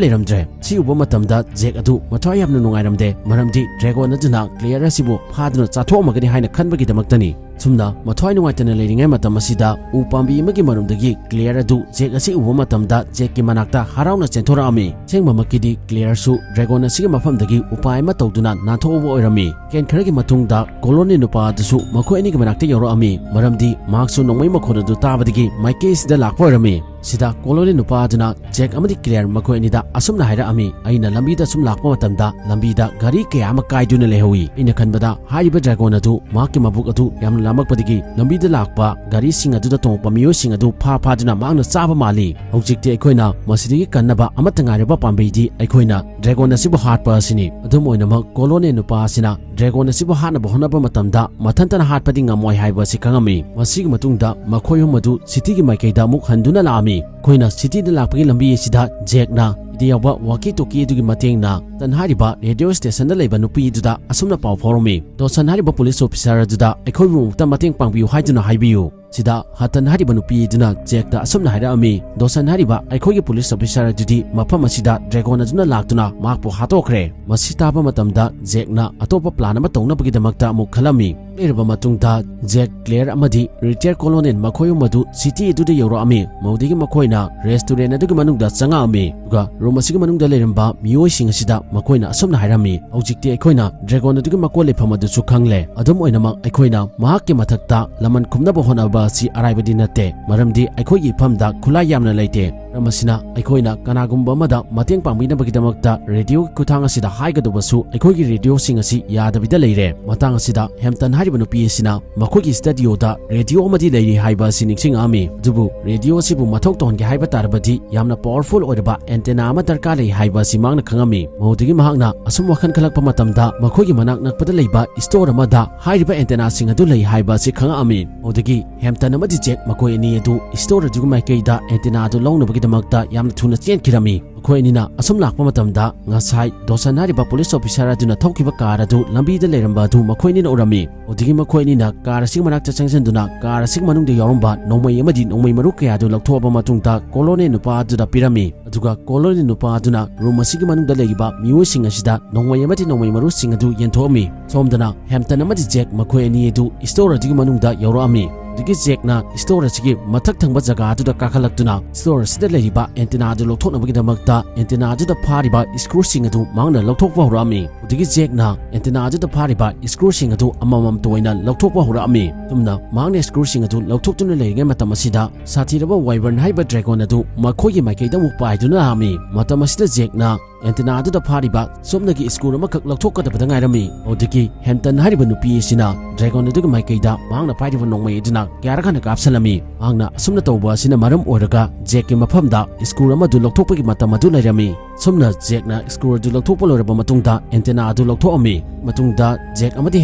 ꯂꯩꯔꯝꯗ꯭ꯔꯦ꯫ ꯁꯤ ꯎꯕ ꯃꯇꯝꯗ ꯖꯦꯛ ꯑꯗꯨ ꯃꯊ꯭ꯋꯥꯏ ꯌꯥꯝꯅ ꯅꯨꯡꯉꯥꯏꯔꯝꯗꯦ, ꯃꯔꯝꯗꯤ ꯗ꯭ꯔꯦꯒꯣꯟ ꯑꯗꯨꯅ ꯀ꯭ꯂꯦꯌꯔ ꯑꯁꯤꯕꯨ ꯐꯥꯗꯨꯅ ꯆꯥꯊꯣꯛꯑꯝꯃꯒꯅꯤ ꯍꯥꯏꯅ ꯈꯟꯕꯒꯤꯗꯃꯛꯇꯅꯤ꯫ ꯁꯨꯝꯅ ꯃꯊ꯭ꯋꯥꯏ ꯅꯨꯡꯉꯥꯏꯇꯅ ꯂꯩꯔꯤꯉꯩ ꯃꯇꯝ ꯑꯁꯤꯗ ꯎ ꯄꯥꯝꯕꯤ ꯑꯃꯒꯤ ꯃꯔꯨꯝꯗꯒꯤ ꯀ꯭ꯂꯦꯌꯔ ꯑꯗꯨ ꯖꯦꯛ ꯑꯁꯤ ꯎꯕ ꯃꯇꯝꯗ ꯖꯦꯛꯀꯤ ꯃꯅꯥꯛꯇ ꯍꯔꯥꯎꯅ ꯆꯦꯟꯊꯣꯔꯛꯑꯝꯃꯤ꯫ ꯑꯁꯦꯡꯕꯃꯛꯀꯤꯗꯤ ꯀ꯭ꯂꯦꯌꯔꯁꯨ ꯗ꯭ꯔꯦꯒꯣꯟ ꯑꯁꯤꯒꯤ ꯃꯐꯝꯗꯒꯤ ꯎꯄꯥꯏ ꯑꯃ ꯇꯧꯗꯨꯅ ꯅꯥꯟꯊꯣꯛꯎꯕ ꯑꯣꯏꯔꯝꯃꯤ꯫ ꯁꯦꯀꯦꯟ ꯈꯔꯒꯤ ꯃꯇꯨꯡꯗ ꯀꯣꯂꯣꯅꯤ ꯅꯨꯄꯥ ꯑꯗꯨꯁꯨ ꯃꯈꯣꯏ ꯑꯅꯤꯒꯤ ꯃꯅꯥꯛꯇ ꯌꯧꯔꯛꯑꯝꯃꯤ, ꯃꯔꯝꯗꯤ ꯃꯍꯥꯛꯁꯨ ꯅꯣꯡꯃꯩ ꯃꯈꯣꯟ ꯑꯗꯨ ꯇꯥꯕꯗꯒꯤ ꯃꯥꯏꯀꯩ ꯑꯁꯤꯗ ꯂꯥꯛꯄ ꯑꯣꯏꯔꯝꯃꯤ꯫ ꯁꯤꯗ ꯀꯣꯂꯣꯅꯤ ꯅꯨꯄꯥ ꯑꯗꯨꯅ ꯖꯦꯛ ꯑꯃꯗꯤ ꯀ꯭ꯂꯦꯌꯔ ꯃꯈꯣꯏ ꯑꯅꯤꯗ ꯑꯁꯨꯝꯅ ꯍꯥꯏꯔꯛꯑꯝꯃꯤ, "ꯑꯩꯅ ꯂꯝꯕꯤꯗ ꯁꯨꯝ ꯂꯥꯛꯄ ꯃꯇꯝꯗ ꯂꯝꯕꯤꯗ ꯒꯥꯔꯤ ꯀꯌꯥ ꯑꯃ ꯀꯥꯏꯗꯨꯅ ꯂꯩꯍꯧꯏ꯫ ꯑꯩꯅ ꯈꯟꯕꯗ ꯍꯥꯏꯔꯤꯕ ꯗ꯭ꯔꯦꯒꯣꯟ ꯑꯗꯨ ꯃꯍꯥꯛꯀꯤ ꯃꯕꯨꯛ ꯑꯗꯨ ꯌꯥꯝꯅ ꯂꯥꯝꯃꯛꯄꯗꯒꯤ ꯂꯝꯕꯤꯗ ꯂꯥꯛꯄ ꯒꯥꯔꯤꯁꯤꯡ ꯑꯗꯨꯗ ꯇꯣꯡꯉꯛꯄ ꯃꯤꯑꯣꯏꯁꯤꯡ ꯑꯗꯨ ꯐꯥ ꯐꯥꯗꯨꯅ ꯃꯍꯥꯛꯅ ꯆꯥꯕ ꯃꯥꯜꯂꯤ꯫ ꯍꯧꯖꯤꯛꯇꯤ ꯑꯩꯈꯣꯏꯅ ꯃꯁꯤꯗꯒꯤ ꯀꯟꯅꯕ ꯑꯃꯠꯇ ꯉꯥꯏꯔꯕ ꯄꯥꯝꯕꯩꯗꯤ ꯑꯩꯈꯣꯏꯅ ꯗ꯭ꯔꯦꯒꯣꯟ ꯑꯁꯤꯕꯨ ꯍꯥꯠꯄ ꯑꯁꯤꯅꯤ"꯫ ꯑꯗꯨꯝ ꯑꯣꯏꯅꯃꯛ, ꯀꯣꯂꯣꯅꯤ ꯅꯨꯄꯥ ꯑꯁꯤꯅ ꯗ꯭ꯔꯦꯒꯣꯟ ꯑꯁꯤꯕꯨ ꯍꯥꯠꯅꯕ ꯍꯣꯠꯅꯕ ꯃꯇꯝꯗ ꯃꯊꯟꯇꯅ ꯍꯥꯠꯄꯗꯤ ꯉꯝꯃꯣꯏ ꯍꯥꯏꯕ ꯑꯁꯤ ꯈꯪꯉꯝꯃꯤ꯫ ꯃꯁꯤꯒꯤ ꯃꯇꯨꯡꯗ ꯃꯈꯣꯏ ꯑꯍꯨꯝ ꯑꯗꯨ ꯁꯤꯇꯤꯒꯤ ꯃꯥꯏꯀꯩꯗ ꯑꯃꯨꯛ ꯍꯟꯗꯨꯅ ꯂꯥꯛꯑꯝꯃꯤ꯫ ꯑꯩꯈꯣꯏꯅ ꯁꯤꯇꯤꯗ ꯂꯥꯛꯄꯒꯤ ꯂꯝꯕꯤ ꯑꯁꯤꯗ ꯖꯦꯛꯅ ꯁꯤꯗ ꯌꯥꯎꯕ ꯋꯥꯀꯤ ꯇꯣꯀꯤ ꯑꯗꯨꯒꯤ ꯃꯇꯦꯡꯅ ꯇꯟ ꯍꯥꯏꯔꯤꯕ ꯔꯦꯗꯤꯑꯣ ꯁ꯭ꯇꯦꯁꯟꯗ ꯂꯩꯕ ꯅꯨꯄꯤ ꯑꯗꯨꯗ ꯑꯁꯨꯝꯅ ꯄꯥꯎ ꯐꯥꯎꯔꯝꯃꯤ, "ꯗꯣꯁꯟ ꯍꯥꯏꯔꯤꯕ ꯄꯨꯂꯤꯁ ꯑꯣꯐꯤꯁꯥꯔ ꯑꯗꯨꯗ ꯑꯩꯈꯣꯏꯕꯨ ꯑꯃꯨꯛꯇ ꯃꯇꯦꯡ ꯄꯥꯡꯕꯤꯌꯨ ꯍꯥꯏꯗꯨꯅ ꯍꯥꯏꯕꯤꯌꯨ"꯫ ꯁꯤꯗ ꯍꯇꯟ ꯍꯥꯏꯔꯤꯕ ꯅꯨꯄꯤ ꯑꯗꯨꯅ ꯖꯦꯛꯇ ꯑꯁꯨꯝꯅ ꯍꯥꯏꯔꯛꯑꯝꯃꯤ, "ꯗꯣꯁꯟ ꯍꯥꯏꯔꯤꯕ ꯑꯩꯈꯣꯏꯒꯤ ꯄꯨꯂꯤꯁ ꯑꯣꯐꯤꯁꯥꯔ ꯑꯗꯨꯗꯤ ꯃꯐꯝ ꯑꯁꯤꯗ ꯗ꯭ꯔꯦꯒꯣꯟ ꯑꯗꯨꯅ ꯂꯥꯛꯇꯨꯅ ꯃꯍꯥꯛꯄꯨ ꯍꯥꯠꯇꯣꯛꯈ꯭ꯔꯦ"꯫ ꯃꯁꯤ ꯇꯥꯕ ꯃꯇꯝꯗ ꯖꯦꯛꯅ ꯑꯇꯣꯞꯄ ꯄ꯭ꯂꯥꯟ ꯑꯃ ꯇꯧꯅꯕꯒꯤꯗꯃꯛꯇ ꯑꯃꯨꯛ ꯈꯜꯂꯝꯃꯤ꯫ ꯂꯩꯔꯕ ꯃꯇꯨꯡꯗ ꯖꯦꯛ, ꯀ꯭ꯂꯦꯌꯔ ꯑꯃꯗꯤ ꯔꯤꯇꯥꯌꯔ ꯀꯣꯂꯣꯅꯦꯜ ꯃꯈꯣꯏ ꯑꯍꯨꯝ ꯑꯗꯨ ꯁꯤꯇꯤ ꯑꯗꯨꯗ ꯌꯧꯔꯛꯑꯝꯃꯤ꯫ ꯃꯗꯨꯗꯒꯤ ꯃꯈꯣꯏꯅ ꯔꯦꯁꯇꯨꯔꯦꯟ ꯑꯗꯨꯒꯤ ꯃꯅꯨꯡꯗ ꯆꯪꯉꯛꯑꯝꯃꯤ꯫ ꯑꯗꯨꯒ ꯔꯨꯝ ꯑꯁꯤꯒꯤ ꯃꯅꯨꯡꯗ ꯂꯩꯔꯝꯕ ꯃꯤꯑꯣꯏꯁꯤꯡ ꯑꯁꯤꯗ ꯃꯈꯣꯏꯅ ꯑꯁꯨꯝꯅ ꯍꯥꯏꯔꯝꯃꯤ, "ꯍꯧꯖꯤꯛꯇꯤ ꯑꯩꯈꯣꯏꯅ ꯗ꯭ꯔꯦꯒꯣꯟ ꯑꯗꯨꯒꯤ ꯃꯀꯣꯜ ꯂꯩꯐꯝ ꯑꯗꯨꯁꯨ ꯈꯪꯂꯦ꯫ ꯑꯗꯨꯝ ꯑꯣꯏꯅꯃꯛ ꯑꯩꯈꯣꯏꯅ ꯃꯍꯥꯛꯀꯤ ꯃꯊꯛꯇ ꯂꯃꯟ ꯈꯨꯝꯅꯕ ꯍꯣꯠꯅꯕ ꯑꯁꯤ ꯑꯔꯥꯏꯕꯗꯤ ꯅꯠꯇꯦ, ꯃꯔꯝꯗꯤ ꯑꯩꯈꯣꯏꯒꯤ ꯏꯐꯝꯗ ꯈꯨꯠꯂꯥꯏ ꯌꯥꯝꯅ ꯂꯩꯇꯦ꯫ ꯃꯔꯝ ꯑꯁꯤꯅ ꯑꯩꯈꯣꯏꯅ ꯀꯅꯥꯒꯨꯝꯕ ꯑꯃꯗ ꯃꯇꯦꯡ ꯄꯥꯡꯕꯤꯅꯕꯒꯤꯗꯃꯛꯇ ꯔꯦꯗꯤꯑꯣꯒꯤ ꯈꯨꯠꯊꯥꯡ ꯑꯁꯤꯗ ꯍꯥꯏꯒꯗꯧꯕꯁꯨ ꯑꯩꯈꯣꯏꯒꯤ ꯔꯦꯗꯤꯑꯣꯁꯤꯡ ꯑꯁꯤ ꯌꯥꯗꯕꯤꯗ ꯂꯩꯔꯦ"꯫ ꯃꯇꯥꯡ ꯑꯁꯤꯗ ꯍꯦꯝꯇꯟ ꯍꯥꯏꯔꯤꯕ ꯅꯨꯄꯤ ꯑꯁꯤꯅ ꯃꯈꯣꯏꯒꯤ ꯁ꯭ꯇꯗꯤꯑꯣꯗ ꯔꯦꯗꯤꯑꯣ ꯑꯃꯗꯤ ꯂꯩꯔꯤ ꯍꯥꯏꯕ ꯑꯁꯤ ꯅꯤꯡꯁꯤꯡꯉꯛꯑꯝꯃꯤ꯫ ꯑꯗꯨꯕꯨ ꯔꯦꯗꯤꯑꯣ ꯑꯁꯤꯕꯨ ꯃꯊꯧ ꯇꯧꯍꯟꯒꯦ ꯍꯥꯏꯕ ꯇꯥꯔꯕꯗꯤ ꯌꯥꯝꯅ ꯄꯥꯋꯔꯐꯨꯜ ꯑꯣꯏꯔꯕ ꯑꯦꯟꯇꯦꯅꯥ ꯑꯃ ꯗꯔꯀꯥꯔ ꯂꯩ ꯍꯥꯏꯕ ꯑꯁꯤ ꯃꯍꯥꯛꯅ ꯈꯪꯉꯝꯃꯤ꯫ ꯃꯗꯨꯗꯒꯤ ꯃꯍꯥꯛꯅ ꯑꯁꯨꯝ ꯋꯥꯈꯜ ꯈꯜꯂꯛꯄ ꯃꯇꯝꯗ ꯃꯈꯣꯏꯒꯤ ꯃꯅꯥꯛ ꯅꯛꯄꯗ ꯂꯩꯕ ꯁ꯭ꯇꯣꯔ ꯑꯃꯗ ꯍꯥꯏꯔꯤꯕ ꯑꯦꯟꯇꯦꯅꯥꯁꯤꯡ ꯑꯗꯨ ꯂꯩ ꯍꯥꯏꯕ ꯑꯁꯤ ꯈꯪꯉꯛꯑꯝꯃꯤ꯫ ꯃꯗꯨꯗꯒꯤ ꯍꯦꯝꯇꯟ ꯑꯃꯗꯤ ꯖꯦꯛ ꯃꯈꯣꯏ ꯑꯅꯤ ꯑꯗꯨ ꯁ꯭ꯇꯣꯔ ꯑꯗꯨꯒꯤ ꯃꯥꯏꯀꯩꯗ ꯑꯦꯟꯇꯦꯅꯥ ꯑꯗꯨ ꯂꯧꯅꯕꯒꯤꯗꯃꯛꯇ ꯌꯥꯝꯅ ꯊꯨꯅ ꯆꯦꯟꯈꯤꯔꯝꯃꯤ꯫ ꯃꯈꯣꯏ ꯑꯅꯤꯅ ꯑꯁꯨꯝ ꯂꯥꯛꯄ ꯃꯇꯝꯗ ꯉꯁꯥꯏ ꯗꯣꯁꯟ ꯍꯥꯏꯔꯤꯕ ꯄꯨꯂꯤꯁ ꯑꯣꯐꯤꯁꯥꯔ ꯑꯗꯨꯅ ꯊꯧꯈꯤꯕ ꯀꯥꯔ ꯑꯗꯨ ꯂꯝꯕꯤꯗ ꯂꯩꯔꯝꯕ ꯑꯗꯨ ꯃꯈꯣꯏ ꯑꯅꯤꯅ ꯎꯔꯝꯃꯤ꯫ ꯑꯗꯨꯗꯒꯤ ꯃꯈꯣꯏ ꯑꯅꯤꯅ ꯀꯥꯔ ꯑꯁꯤꯒꯤ ꯃꯅꯥꯛꯇ ꯆꯪꯁꯤꯟꯗꯨꯅ ꯀꯥꯔ ꯑꯁꯤꯒꯤ ꯃꯅꯨꯡꯗ ꯌꯥꯎꯔꯝꯕ ꯅꯣꯡꯃꯩ ꯑꯃꯗꯤ ꯅꯣꯡꯃꯩ ꯃꯔꯨ ꯀꯌꯥ ꯑꯗꯨ ꯂꯧꯊꯣꯛꯑꯕ ꯃꯇꯨꯡꯗ ꯀꯣꯂꯣꯅꯦꯜ ꯅꯨꯄꯥ ꯑꯗꯨꯗ ꯄꯤꯔꯝꯃꯤ꯫ ꯑꯗꯨꯒ ꯀꯣꯂꯣꯅꯦꯜ ꯅꯨꯄꯥ ꯑꯗꯨꯅ ꯔꯨꯝ ꯑꯁꯤꯒꯤ ꯃꯅꯨꯡꯗ ꯂꯩꯔꯤꯕ ꯃꯤꯑꯣꯏꯁꯤꯡ ꯑꯁꯤꯗ ꯅꯣꯡꯃꯩ ꯑꯃꯗꯤ ꯅꯣꯡꯃꯩ ꯃꯔꯨꯁꯤꯡ ꯑꯗꯨ ꯌꯦꯟꯊꯣꯛꯑꯝꯃꯤ꯫ ꯁꯣꯝꯗꯅ ꯍꯦꯝꯇꯟ ꯑꯃꯗꯤ ꯖꯦꯛ ꯃꯈꯣꯏ ꯑꯅꯤ ꯑꯗꯨ ꯁ꯭ꯇꯣꯔ ꯑꯗꯨꯒꯤ ꯃꯅꯨꯡꯗ ꯌꯧꯔꯛꯑꯝꯃꯤ꯫ ꯑꯗꯨꯗꯒꯤ ꯖꯦꯛꯅ ꯁ꯭ꯇꯣꯔ ꯑꯁꯤꯒꯤ ꯃꯊꯛ ꯊꯪꯕ ꯖꯒꯥ ꯑꯗꯨꯗ ꯀꯥꯈꯠꯂꯛꯇꯨꯅ ꯁ꯭ꯇꯣꯔ ꯑꯁꯤꯗ ꯂꯩꯔꯤꯕ ꯑꯦꯟꯇꯦꯅꯥ ꯑꯗꯨ ꯂꯧꯊꯣꯛꯅꯕꯒꯤꯗꯃꯛꯇ ꯑꯦꯟꯇꯦꯅꯥ ꯑꯗꯨꯗ ꯐꯥꯔꯤꯕ ꯁ꯭ꯀ꯭ꯔꯨꯁꯤꯡ ꯑꯗꯨ ꯃꯍꯥꯛꯅ ꯂꯧꯊꯣꯛꯄ ꯍꯧꯔꯛꯑꯝꯃꯤ꯫ ꯑꯗꯨꯗꯒꯤ ꯖꯦꯛꯅ ꯑꯦꯟꯇꯦꯅꯥ ꯑꯗꯨꯗ ꯐꯥꯔꯤꯕ ꯁ꯭ꯀ꯭ꯔꯨꯁꯤꯡ ꯑꯗꯨ ꯑꯃꯃꯝꯇ ꯑꯣꯏꯅ ꯂꯧꯊꯣꯛꯄ ꯍꯧꯔꯛꯑꯝꯃꯤ꯫ ꯑꯁꯨꯝꯅ ꯃꯍꯥꯛꯅ ꯁ꯭ꯀ꯭ꯔꯨꯁꯤꯡ ꯑꯗꯨ ꯂꯧꯊꯣꯛꯇꯨꯅ ꯂꯩꯔꯤꯉꯩ ꯃꯇꯝ ꯑꯁꯤꯗ ꯁꯥꯊꯤꯔꯕ ꯋꯥꯏꯕꯔꯟ ꯍꯥꯏꯕ ꯗ꯭ꯔꯦꯒꯣꯟ ꯑꯗꯨ ꯃꯈꯣꯏꯒꯤ ꯃꯥꯏꯀꯩꯗ ꯑꯃꯨꯛ ꯄꯥꯏꯗꯨꯅ ꯂꯥꯛꯑꯝꯃꯤ꯫ ꯃꯇꯝ ꯑꯁꯤꯗ ꯖꯦꯛꯅ ꯑꯦꯟꯇꯦꯅꯥ ꯑꯗꯨꯗ ꯐꯥꯔꯤꯕ ꯁꯨꯞꯅꯒꯤ ꯁ꯭ꯀ꯭ꯔꯨ ꯑꯃꯈꯛ ꯂꯧꯊꯣꯛꯀꯗꯕꯗ ꯉꯥꯏꯔꯝꯃꯤ꯫ ꯑꯗꯨꯗꯒꯤ ꯍꯦꯝꯇꯟ ꯍꯥꯏꯔꯤꯕ ꯅꯨꯄꯤ ꯑꯁꯤꯅ ꯗ꯭ꯔꯦꯒꯣꯟ ꯑꯗꯨꯒꯤ ꯃꯥꯏꯀꯩꯗ ꯃꯍꯥꯛꯅ ꯄꯥꯏꯔꯤꯕ ꯅꯣꯡꯃꯩ ꯑꯗꯨꯅ ꯀꯌꯥꯔꯛ ꯍꯟꯅ ꯀꯥꯞꯁꯜꯂꯝꯃꯤ꯫ ꯃꯍꯥꯛꯅ ꯑꯁꯨꯝꯅ ꯇꯧꯕ ꯑꯁꯤꯅ ꯃꯔꯝ ꯑꯣꯏꯔꯒ ꯖꯦꯛꯀꯤ ꯃꯐꯝꯗ ꯁ꯭ꯀ꯭ꯔꯨ ꯑꯃꯗꯨ ꯂꯧꯊꯣꯛꯄꯒꯤ ꯃꯇꯝ ꯑꯗꯨ ꯂꯩꯔꯝꯃꯤ꯫ ꯑꯁꯨꯝꯅ ꯖꯦꯛꯅ ꯁ꯭ꯀ꯭ꯔꯨ ꯑꯗꯨ ꯂꯧꯊꯣꯛꯄ ꯂꯣꯏꯔꯕ ꯃꯇꯨꯡꯗ ꯑꯦꯟꯇꯦꯅꯥ ꯑꯗꯨ ꯂꯧꯊꯣꯛꯑꯝꯃꯤ꯫ ꯃꯇꯨꯡꯗ ꯖꯦꯛ ꯑꯃꯗꯤ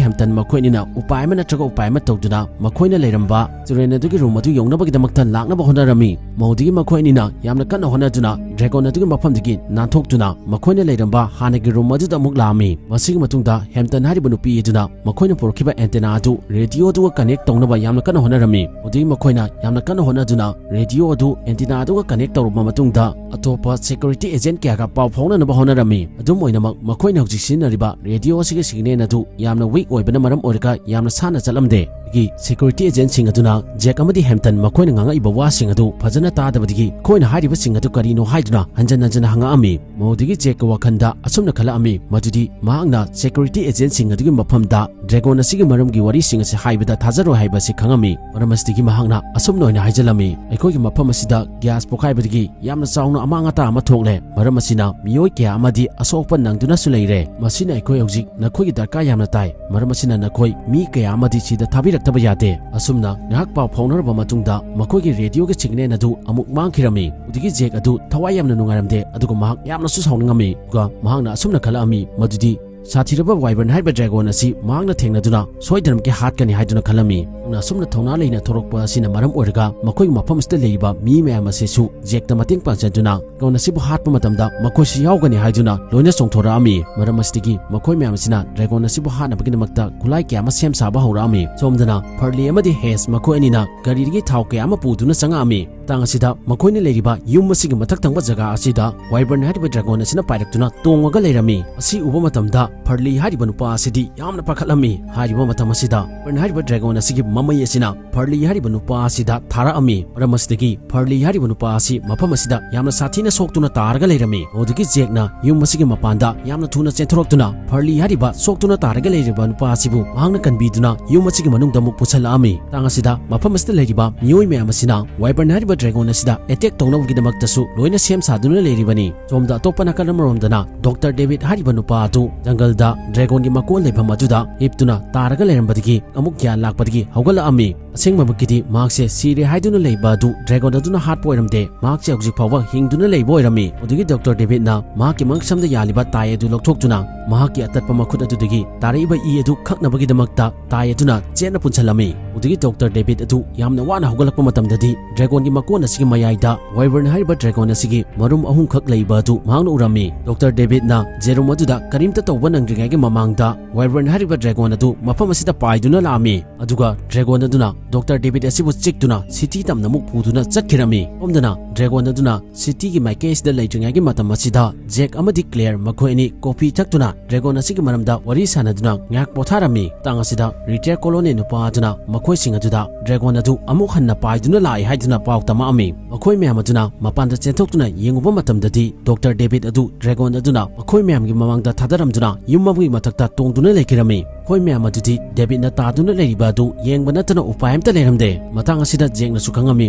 ꯍꯦꯝꯇꯟ ꯃꯈꯣꯏ ꯑꯅꯤꯅ ꯎꯄꯥꯏ ꯑꯃ ꯅꯠꯇ꯭ꯔꯒ ꯎꯄꯥꯏ ꯑꯃ ꯇꯧꯗꯨꯅ ꯃꯈꯣꯏꯅ ꯂꯩꯔꯝꯕ ꯆꯤꯜꯗ꯭ꯔꯦꯟ ꯑꯗꯨꯒꯤ ꯔꯨꯝ ꯑꯗꯨ ꯌꯧꯅꯕꯒꯤꯗꯃꯛꯇ ꯂꯥꯛꯅꯕ ꯍꯣꯠꯅꯔꯝꯃꯤ꯫ ꯃꯗꯨꯗꯒꯤ ꯃꯈꯣꯏ ꯑꯅꯤꯅ ꯌꯥꯝꯅ ꯀꯟꯅ ꯍꯣꯠꯅꯗꯨꯅ ꯗ꯭ꯔꯦꯒꯣꯟ ꯑꯗꯨꯒꯤ ꯃꯐꯝꯗꯒꯤ ꯅꯥꯟꯊꯣꯛꯇꯨꯅ ꯃꯈꯣꯏꯅ ꯂꯩꯔꯝꯕ ꯍꯥꯟꯅꯒꯤ ꯔꯨꯝ ꯑꯗꯨꯗ ꯑꯃꯨꯛ ꯂꯥꯛꯑꯝꯃꯤ꯫ ꯃꯁꯤꯒꯤ ꯃꯇꯨꯡꯗ ꯍꯦꯝꯇꯟ ꯍꯥꯏꯔꯤꯕ ꯅꯨꯄꯤ ꯑꯗꯨꯅ ꯃꯈꯣꯏꯅ ꯄꯨꯔꯛꯈꯤꯕ ꯑꯦꯟꯇꯦꯅꯥ ꯑꯗꯨ ꯔꯦꯗꯤꯑꯣ ꯑꯗꯨꯒ ꯀꯅꯦꯛ ꯇꯧꯅꯕ ꯌꯥꯝꯅ ꯀꯟꯅ ꯍꯣꯠꯅꯔꯝꯃꯤ꯫ ꯃꯗꯨꯗꯒꯤ ꯃꯈꯣꯏꯅ ꯌꯥꯝꯅ ꯀꯟꯅ ꯍꯣꯠꯅꯗꯨꯅ ꯔꯦꯗꯤꯑꯣ ꯑꯗꯨ ꯑꯦꯟꯇꯦꯅꯥ ꯑꯗꯨꯒ ꯀꯅꯦꯛ ꯇꯧꯔꯕ ꯃꯇꯨꯡꯗ ꯑꯇꯣꯞꯄ ꯁꯦꯀ꯭ꯌꯨꯔꯤꯇꯤ ꯑꯦꯖꯦꯟꯠ ꯀꯌꯥꯒ ꯄꯥꯎ ꯐꯥꯎꯅꯅꯕ ꯍꯣꯠꯅꯔꯝꯃꯤ꯫ ꯑꯗꯨꯝ ꯑꯣꯏꯅꯃꯛ, ꯃꯈꯣꯏꯅ ꯍꯧꯖꯤꯛ ꯁꯤꯖꯤꯟꯅꯔꯤꯕ ꯔꯦꯗꯤꯑꯣ ꯑꯁꯤꯒꯤ ꯁꯤꯒꯅꯦꯜ ꯑꯗꯨ ꯌꯥꯝꯅ ꯋꯤꯛ ꯑꯣꯏꯕꯅ ꯃꯔꯝ ꯑꯣꯏꯔꯒ ꯌꯥꯝꯅ ꯁꯥꯟꯅ ꯆꯠꯂꯝꯗꯦ꯫ ꯑꯗꯒꯤ ꯁꯦꯀ꯭ꯌꯨꯔꯤꯇꯤ ꯑꯦꯖꯦꯟꯠꯁꯤꯡ ꯑꯗꯨꯅ ꯖꯦꯛ ꯑꯃꯗꯤ ꯍꯦꯝꯇꯟ ꯃꯈꯣꯏꯅ ꯉꯥꯡꯉꯛꯏꯕ ꯋꯥꯁꯤꯡ ꯑꯗꯨ ꯐꯖꯅ ꯇꯥꯗꯕꯗꯒꯤ ꯃꯈꯣꯏꯅ ꯍꯥꯏꯔꯤꯕꯁꯤꯡ ꯑꯗꯨ ꯀꯔꯤꯅꯣ ꯍꯥꯏꯗꯨꯅ ꯍꯟꯖꯟ ꯍꯟꯖꯟꯅ ꯍꯪꯉꯛꯑꯝꯃꯤ꯫ ꯃꯗꯨꯗꯒꯤ ꯖꯦꯛꯀꯤ ꯋꯥꯈꯜꯗ ꯑꯁꯨꯝꯅ ꯈꯜꯂꯛꯑꯝꯃꯤ, ꯃꯗꯨꯗꯤ ꯃꯍꯥꯛꯅ ꯁꯦꯀ꯭ꯌꯨꯔꯤꯇꯤ ꯑꯦꯖꯦꯟꯠꯁꯤꯡ ꯑꯗꯨꯒꯤ ꯃꯐꯝꯗ ꯗ꯭ꯔꯦꯒꯣꯟ ꯑꯁꯤꯒꯤ ꯃꯔꯝꯒꯤ ꯋꯥꯔꯤꯁꯤꯡ ꯑꯁꯤ ꯍꯥꯏꯕꯗ ꯊꯥꯖꯔꯣꯏ ꯍꯥꯏꯕ ꯑꯁꯤ ꯈꯪꯉꯝꯃꯤ꯫ ꯃꯔꯝ ꯑꯁꯤꯗꯒꯤ ꯃꯍꯥꯛꯅ ꯑꯁꯨꯝꯅ ꯑꯣꯏꯅ ꯍꯥꯏꯖꯜꯂꯝꯃꯤ, "ꯑꯩꯈꯣꯏꯒꯤ ꯃꯐꯝ ꯑꯁꯤꯗ ꯒ꯭ꯌꯥꯁ ꯄꯣꯈꯥꯏꯕꯗꯒꯤ ꯌꯥꯝꯅ ꯆꯥꯎꯅ ꯑꯃꯥꯡ ꯑꯇꯥ ꯑꯃ ꯊꯣꯛꯂꯦ꯫ ꯃꯔꯝ ꯑꯁꯤꯅ ꯃꯤꯑꯣꯏ ꯀꯌꯥ ꯑꯃꯗꯤ ꯑꯁꯣꯛ ꯑꯄꯟ ꯅꯪꯗꯨꯅꯁꯨ ꯂꯩꯔꯦ꯫ ꯃꯁꯤꯅ ꯑꯩꯈꯣꯏ ꯍꯧꯖꯤꯛ ꯅꯈꯣꯏꯒꯤ ꯗꯔꯀꯥꯔ ꯌꯥꯝꯅ ꯇꯥꯏ꯫ ꯃꯔꯝ ꯑꯁꯤꯅ ꯅꯈꯣꯏ ꯃꯤ ꯀꯌꯥ ꯑꯃꯗꯤ ꯁꯤꯗ ꯊꯥꯕꯤꯔꯛꯇꯕ ꯌꯥꯗꯦ꯫" ꯑꯁꯨꯝꯅ ꯉꯥꯏꯍꯥꯛ ꯄꯥꯎ ꯐꯥꯎꯅꯔꯕ ꯃꯇꯨꯡꯗ ꯃꯈꯣꯏꯒꯤ ꯔꯦꯗꯤꯑꯣꯒꯤ ꯁꯤꯒꯅꯦꯜ ꯑꯗꯨ ꯑꯃꯨꯛ ꯃꯥꯡꯈꯤꯔꯝꯃꯤ꯫ ꯑꯗꯨꯗꯒꯤ ꯖꯦꯛ ꯑꯗꯨ ꯊꯋꯥꯏ ꯌꯥꯝꯅ ꯅꯨꯡꯉꯥꯏꯔꯝꯗꯦ, ꯑꯗꯨꯒ ꯃꯍꯥꯛ ꯌꯥꯝꯅꯁꯨ ꯁꯥꯎꯅꯤꯡꯉꯝꯃꯤ꯫ ꯑꯗꯨꯒ ꯃꯍꯥꯛꯅ ꯑꯁꯨꯝꯅ ꯈꯜꯂꯛꯑꯝꯃꯤ, ꯃꯗꯨꯗꯤ ꯁꯥꯊꯤꯔꯕ ꯋꯥꯏꯕꯔꯟ ꯍꯥꯏꯔꯤꯕ ꯗ꯭ꯔꯦꯒꯣꯟ ꯑꯁꯤ ꯃꯍꯥꯛꯅ ꯊꯦꯡꯅꯗꯨꯅ ꯁꯣꯏꯗꯅꯃꯛꯀꯤ ꯍꯥꯠꯀꯅꯤ ꯍꯥꯏꯗꯨꯅ ꯈꯜꯂꯝꯃꯤ꯫ ꯃꯍꯥꯛꯅ ꯑꯁꯨꯝꯅ ꯊꯧꯅꯥ ꯂꯩꯅ ꯊꯣꯔꯛꯄ ꯑꯁꯤꯅ ꯃꯔꯝ ꯑꯣꯏꯔꯒ ꯃꯈꯣꯏꯒꯤ ꯃꯐꯝ ꯑꯁꯤꯗ ꯂꯩꯔꯤꯕ ꯃꯤ ꯃꯌꯥꯝ ꯑꯁꯤꯁꯨ ꯖꯦꯛꯇ ꯃꯇꯦꯡ ꯄꯥꯡꯁꯤꯟꯗꯨꯅ ꯗ꯭ꯔꯦꯒꯣꯟ ꯑꯁꯤꯕꯨ ꯍꯥꯠꯄ ꯃꯇꯝꯗ ꯃꯈꯣꯏꯁꯨ ꯌꯥꯎꯒꯅꯤ ꯍꯥꯏꯗꯨꯅ ꯂꯣꯏꯅ ꯆꯣꯡꯊꯣꯔꯛꯑꯝꯃꯤ꯫ ꯃꯔꯝ ꯑꯁꯤꯗꯒꯤ ꯃꯈꯣꯏ ꯃꯌꯥꯝ ꯑꯁꯤꯅ ꯗ꯭ꯔꯦꯒꯣꯟ ꯑꯁꯤꯕꯨ ꯍꯥꯠꯅꯕꯒꯤꯗꯃꯛꯇ ꯈꯨꯠꯂꯥꯏ ꯀꯌꯥ ꯑꯃ ꯁꯦꯝ ꯁꯥꯕ ꯍꯧꯔꯛꯑꯝꯃꯤ꯫ ꯁꯣꯝꯗꯅ ꯐꯔꯂꯤ ꯑꯃꯗꯤ ꯍꯦꯁ ꯃꯈꯣꯏ ꯑꯅꯤꯅ ꯒꯥꯔꯤꯗꯒꯤ ꯊꯥꯎ ꯀꯌꯥ ꯑꯃ ꯄꯨꯗꯨꯅ ꯆꯪꯉꯛꯑꯝꯃꯤ꯫ ꯃꯇꯥꯡ ꯑꯁꯤꯗ ꯃꯈꯣꯏꯅ ꯂꯩꯔꯤꯕ ꯌꯨꯝ ꯑꯁꯤꯒꯤ ꯃꯊꯛ ꯊꯪꯕ ꯖꯒꯥ ꯑꯁꯤꯗ ꯋꯥꯏꯕꯔꯟ ꯍꯥꯏꯔꯤꯕ ꯗ꯭ꯔꯦꯒꯣꯟ ꯑꯁꯤꯅ ꯄꯥꯏꯔꯛꯇꯨꯅ ꯇꯣꯡꯉꯒ ꯂꯩꯔꯝꯃꯤ꯫ ꯑꯁꯤ ꯎꯕ ꯃꯇꯝꯗ ꯐꯔꯂꯤ ꯍꯥꯏꯔꯤꯕ ꯅꯨꯄꯥ ꯑꯁꯤꯗꯤ ꯌꯥꯝꯅ ꯄꯥꯈꯠꯂꯝꯃꯤ꯫ ꯍꯥꯏꯔꯤꯕ ꯃꯇꯝ ꯑꯁꯤꯗ ꯋꯥꯏꯕꯔꯟ ꯍꯥꯏꯔꯤꯕ ꯗ꯭ꯔꯦꯒꯣꯟ ꯑꯁꯤꯒꯤ ꯃꯃꯩ ꯑꯁꯤꯅ ꯐꯔꯂꯤ ꯍꯥꯏꯔꯤꯕ ꯅꯨꯄꯥ ꯑꯁꯤꯗ ꯊꯥꯔꯛꯑꯝꯃꯤ꯫ ꯃꯔꯝ ꯑꯁꯤꯗꯒꯤ ꯐꯔꯂꯤ ꯍꯥꯏꯔꯤꯕ ꯅꯨꯄꯥ ꯑꯁꯤ ꯃꯐꯝ ꯑꯁꯤꯗ ꯌꯥꯝꯅ ꯁꯥꯊꯤꯅ ꯁꯣꯛꯇꯨꯅ ꯇꯥꯔꯒ ꯂꯩꯔꯝꯃꯤ꯫ ꯃꯗꯨꯗꯒꯤ ꯖꯦꯛꯅ ꯌꯨꯝ ꯑꯁꯤꯒꯤ ꯃꯄꯥꯟꯗ ꯌꯥꯝꯅ ꯊꯨꯅ ꯆꯦꯟꯊꯣꯔꯛꯇꯨꯅ ꯐꯔꯂꯤ ꯍꯥꯏꯔꯤꯕ ꯁꯣꯛꯇꯨꯅ ꯇꯥꯔꯒ ꯂꯩꯔꯤꯕ ꯅꯨꯄꯥ ꯑꯁꯤꯕꯨ ꯃꯍꯥꯛꯅ ꯀꯟꯕꯤꯗꯨꯅ ꯌꯨꯝ ꯑꯁꯤꯒꯤ ꯃꯅꯨꯡꯗ ꯑꯃꯨꯛ ꯄꯨꯁꯜꯂꯛꯑꯝꯃꯤ꯫ ꯃꯇꯥꯡ ꯑꯁꯤꯗ ꯃꯐꯝ ꯑꯁꯤꯗ ꯂꯩꯔꯤꯕ ꯃꯤꯑꯣꯏ ꯃꯌꯥꯝ ꯑꯁꯤꯅ ꯋꯥꯏꯕꯔꯟ ꯍꯥꯏꯔꯤꯕ ꯗ꯭ꯔꯦꯒꯣꯟ ꯑꯁꯤꯗ ꯑꯦꯇꯦꯛ ꯇꯧꯅꯕꯒꯤꯗꯃꯛꯇꯁꯨ ꯂꯣꯏꯅ ꯁꯦꯝ ꯁꯥꯗꯨꯅ ꯂꯩꯔꯤꯕꯅꯤ꯫ ꯁꯣꯝꯗ ꯑꯇꯣꯞꯄ ꯅꯥꯀꯜ ꯑꯃꯔꯣꯝꯗꯅ ꯗꯣꯛꯇꯔ ꯗꯦꯕꯤꯠ ꯍꯥꯏꯔꯤꯕ ꯅꯨꯄꯥ ꯑꯗꯨ ꯖꯪꯒꯜꯗ ꯗ꯭ꯔꯦꯒꯣꯟꯒꯤ ꯃꯀꯣꯟ ꯂꯩꯐꯝ ꯑꯗꯨꯗ ꯍꯤꯞꯇꯨꯅ ꯇꯥꯔꯒ ꯂꯩꯔꯝꯕꯗꯒꯤ ꯑꯃꯨꯛ ꯒ꯭ꯌꯥꯟ ꯂꯥꯛꯄꯗꯒꯤ ꯍꯧꯒꯠꯂꯛꯑꯝꯃꯤ꯫ ꯑꯁꯦꯡꯕꯃꯛꯀꯤꯗꯤ ꯃꯍꯥꯛꯁꯦ ꯁꯤꯔꯦ ꯍꯥꯏꯗꯨꯅ ꯂꯩꯕ ꯑꯗꯨ ꯗ꯭ꯔꯦꯒꯣꯟ ꯑꯗꯨꯅ ꯍꯥꯠꯄ ꯑꯣꯏꯔꯝꯗꯦ, ꯃꯍꯥꯛꯁꯦ ꯍꯧꯖꯤꯛ ꯐꯥꯎꯕ ꯍꯤꯡꯗꯨꯅ ꯂꯩꯕ ꯑꯣꯏꯔꯝꯃꯤ꯫ ꯑꯗꯨꯗꯒꯤ ꯗꯣꯛꯇꯔ ꯗꯦꯕꯤꯠꯅ ꯃꯍꯥꯛꯀꯤ ꯃꯪꯁꯝꯗ ꯌꯥꯜꯂꯤꯕ ꯇꯥꯏ ꯑꯗꯨ ꯂꯧꯊꯣꯛꯇꯨꯅ ꯃꯍꯥꯛꯀꯤ ꯑꯇꯠꯄ ꯃꯈꯨꯠ ꯑꯗꯨꯗꯒꯤ ꯇꯥꯔꯛꯏꯕ ꯏ ꯑꯗꯨ ꯈꯛꯅꯕꯒꯤꯗꯃꯛꯇ ꯇꯥꯏ ꯑꯗꯨꯅ ꯆꯦꯠꯅ ꯄꯨꯟꯁꯤꯜꯂꯝꯃꯤ꯫ ꯑꯗꯨꯗꯒꯤ ꯗꯣꯛꯇꯔ ꯗꯦꯕꯤꯠ ꯑꯗꯨ ꯌꯥꯝꯅ ꯋꯥꯅ ꯍꯧꯒꯠꯂꯛꯄ ꯃꯇꯝꯗꯗꯤ ꯗ꯭ꯔꯦꯒꯣꯟꯒꯤ ꯃꯀꯣꯟ ꯑꯁꯤꯒꯤ ꯃꯌꯥꯏꯗ ꯋꯥꯏꯕꯔꯟ ꯍꯥꯏꯔꯤꯕ ꯗ꯭ꯔꯦꯒꯣꯟ ꯑꯁꯤꯒꯤ ꯃꯔꯨꯝ ꯑꯍꯨꯝꯈꯛ ꯂꯩꯕ ꯑꯗꯨ ꯃꯍꯥꯛꯅ ꯎꯔꯝꯃꯤ꯫ ꯗꯣꯛꯇꯔ ꯗꯦꯕꯤꯠꯅ ꯖꯦꯔꯨꯝ ꯑꯗꯨꯗ ꯀꯔꯤꯝꯇ ꯇꯧꯕ ꯅꯪꯗ꯭ꯔꯤꯉꯩꯒꯤ ꯃꯃꯥꯡꯗ ꯋꯥꯏꯕꯔꯟ ꯍꯥꯏꯔꯤꯕ ꯗ꯭ꯔꯦꯒꯣꯟ ꯑꯗꯨ ꯃꯐꯝ ꯑꯁꯤꯗ ꯄꯥꯏꯗꯨꯅ ꯂꯥꯛꯑꯝꯃꯤ꯫ ꯑꯗꯨꯒ ꯗ꯭ꯔꯦꯒꯣꯟ ꯑꯗꯨꯅ ꯗꯣꯛꯇꯔ ꯗꯦꯕꯤꯠ ꯑꯁꯤꯕꯨ ꯆꯤꯛꯇꯨꯅ ꯁꯤꯇꯤ ꯇꯝꯅ ꯑꯃꯨꯛ ꯄꯨꯗꯨꯅ ꯆꯠꯈꯤꯔꯝꯃꯤ꯫ ꯁꯣꯝꯗꯅ ꯗ꯭ꯔꯦꯒꯣꯟ ꯑꯗꯨꯅ ꯁꯤꯇꯤꯒꯤ ꯃꯥꯏꯀꯩ ꯑꯁꯤꯗ ꯂꯩꯇ꯭ꯔꯤꯉꯩꯒꯤ ꯃꯇꯝ ꯑꯁꯤꯗ ꯖꯦꯛ ꯑꯃꯗꯤ ꯀ꯭ꯂꯦꯌꯔ ꯃꯈꯣꯏ ꯑꯅꯤ ꯀꯣꯐꯤ ꯊꯛꯇꯨꯅ ꯗ꯭ꯔꯦꯒꯣꯟ ꯑꯁꯤꯒꯤ ꯃꯔꯝꯗ ꯋꯥꯔꯤ ꯁꯥꯟꯅꯗꯨꯅ ꯉꯥꯏꯍꯥꯛ ꯄꯣꯊꯥꯔꯝꯃꯤ꯫ ꯃꯇꯥꯡ ꯑꯁꯤꯗ ꯔꯤꯇꯥꯌꯔ ꯀꯣꯂꯣꯅꯦꯜ ꯅꯨꯄꯥ ꯑꯗꯨꯅ ꯃꯈꯣꯏꯁꯤꯡ ꯑꯗꯨꯗ ꯗ꯭ꯔꯦꯒꯣꯟ ꯑꯗꯨ ꯑꯃꯨꯛ ꯍꯟꯅ ꯄꯥꯏꯗꯨꯅ ꯂꯥꯛꯏ ꯍꯥꯏꯗꯨꯅ ꯄꯥꯎ ꯇꯝꯃꯛꯑꯝꯃꯤ꯫ ꯃꯈꯣꯏ ꯃꯌꯥꯝ ꯑꯗꯨꯅ ꯃꯄꯥꯟꯗ ꯆꯦꯟꯊꯣꯛꯇꯨꯅ ꯌꯦꯡꯉꯨꯕ ꯃꯇꯝꯗꯗꯤ ꯗꯣꯛꯇꯔ ꯗꯦꯕꯤꯠ ꯑꯗꯨ ꯗ꯭ꯔꯦꯒꯣꯟ ꯑꯗꯨꯅ ꯃꯈꯣꯏ ꯃꯌꯥꯝꯒꯤ ꯃꯃꯥꯡꯗ ꯊꯥꯗꯔꯝꯗꯨꯅ ꯌꯨꯝ ꯑꯃꯒꯤ ꯃꯊꯛꯇ ꯇꯣꯡꯗꯨꯅ ꯂꯩꯈꯤꯔꯝꯃꯤ꯫ ꯃꯈꯣꯏ ꯃꯌꯥꯝ ꯑꯗꯨꯗꯤ ꯗꯦꯕꯤꯠꯅ ꯇꯥꯗꯨꯅ ꯂꯩꯔꯤꯕ ꯑꯗꯨ ꯌꯦꯡꯕ ꯅꯠꯇꯅ ꯎꯄꯥꯏ ꯑꯝꯇ ꯂꯩꯔꯝꯗꯦ꯫ ꯃꯇꯥꯡ ꯑꯁꯤꯗ ꯖꯦꯛꯅꯁꯨ ꯈꯪꯉꯝꯃꯤ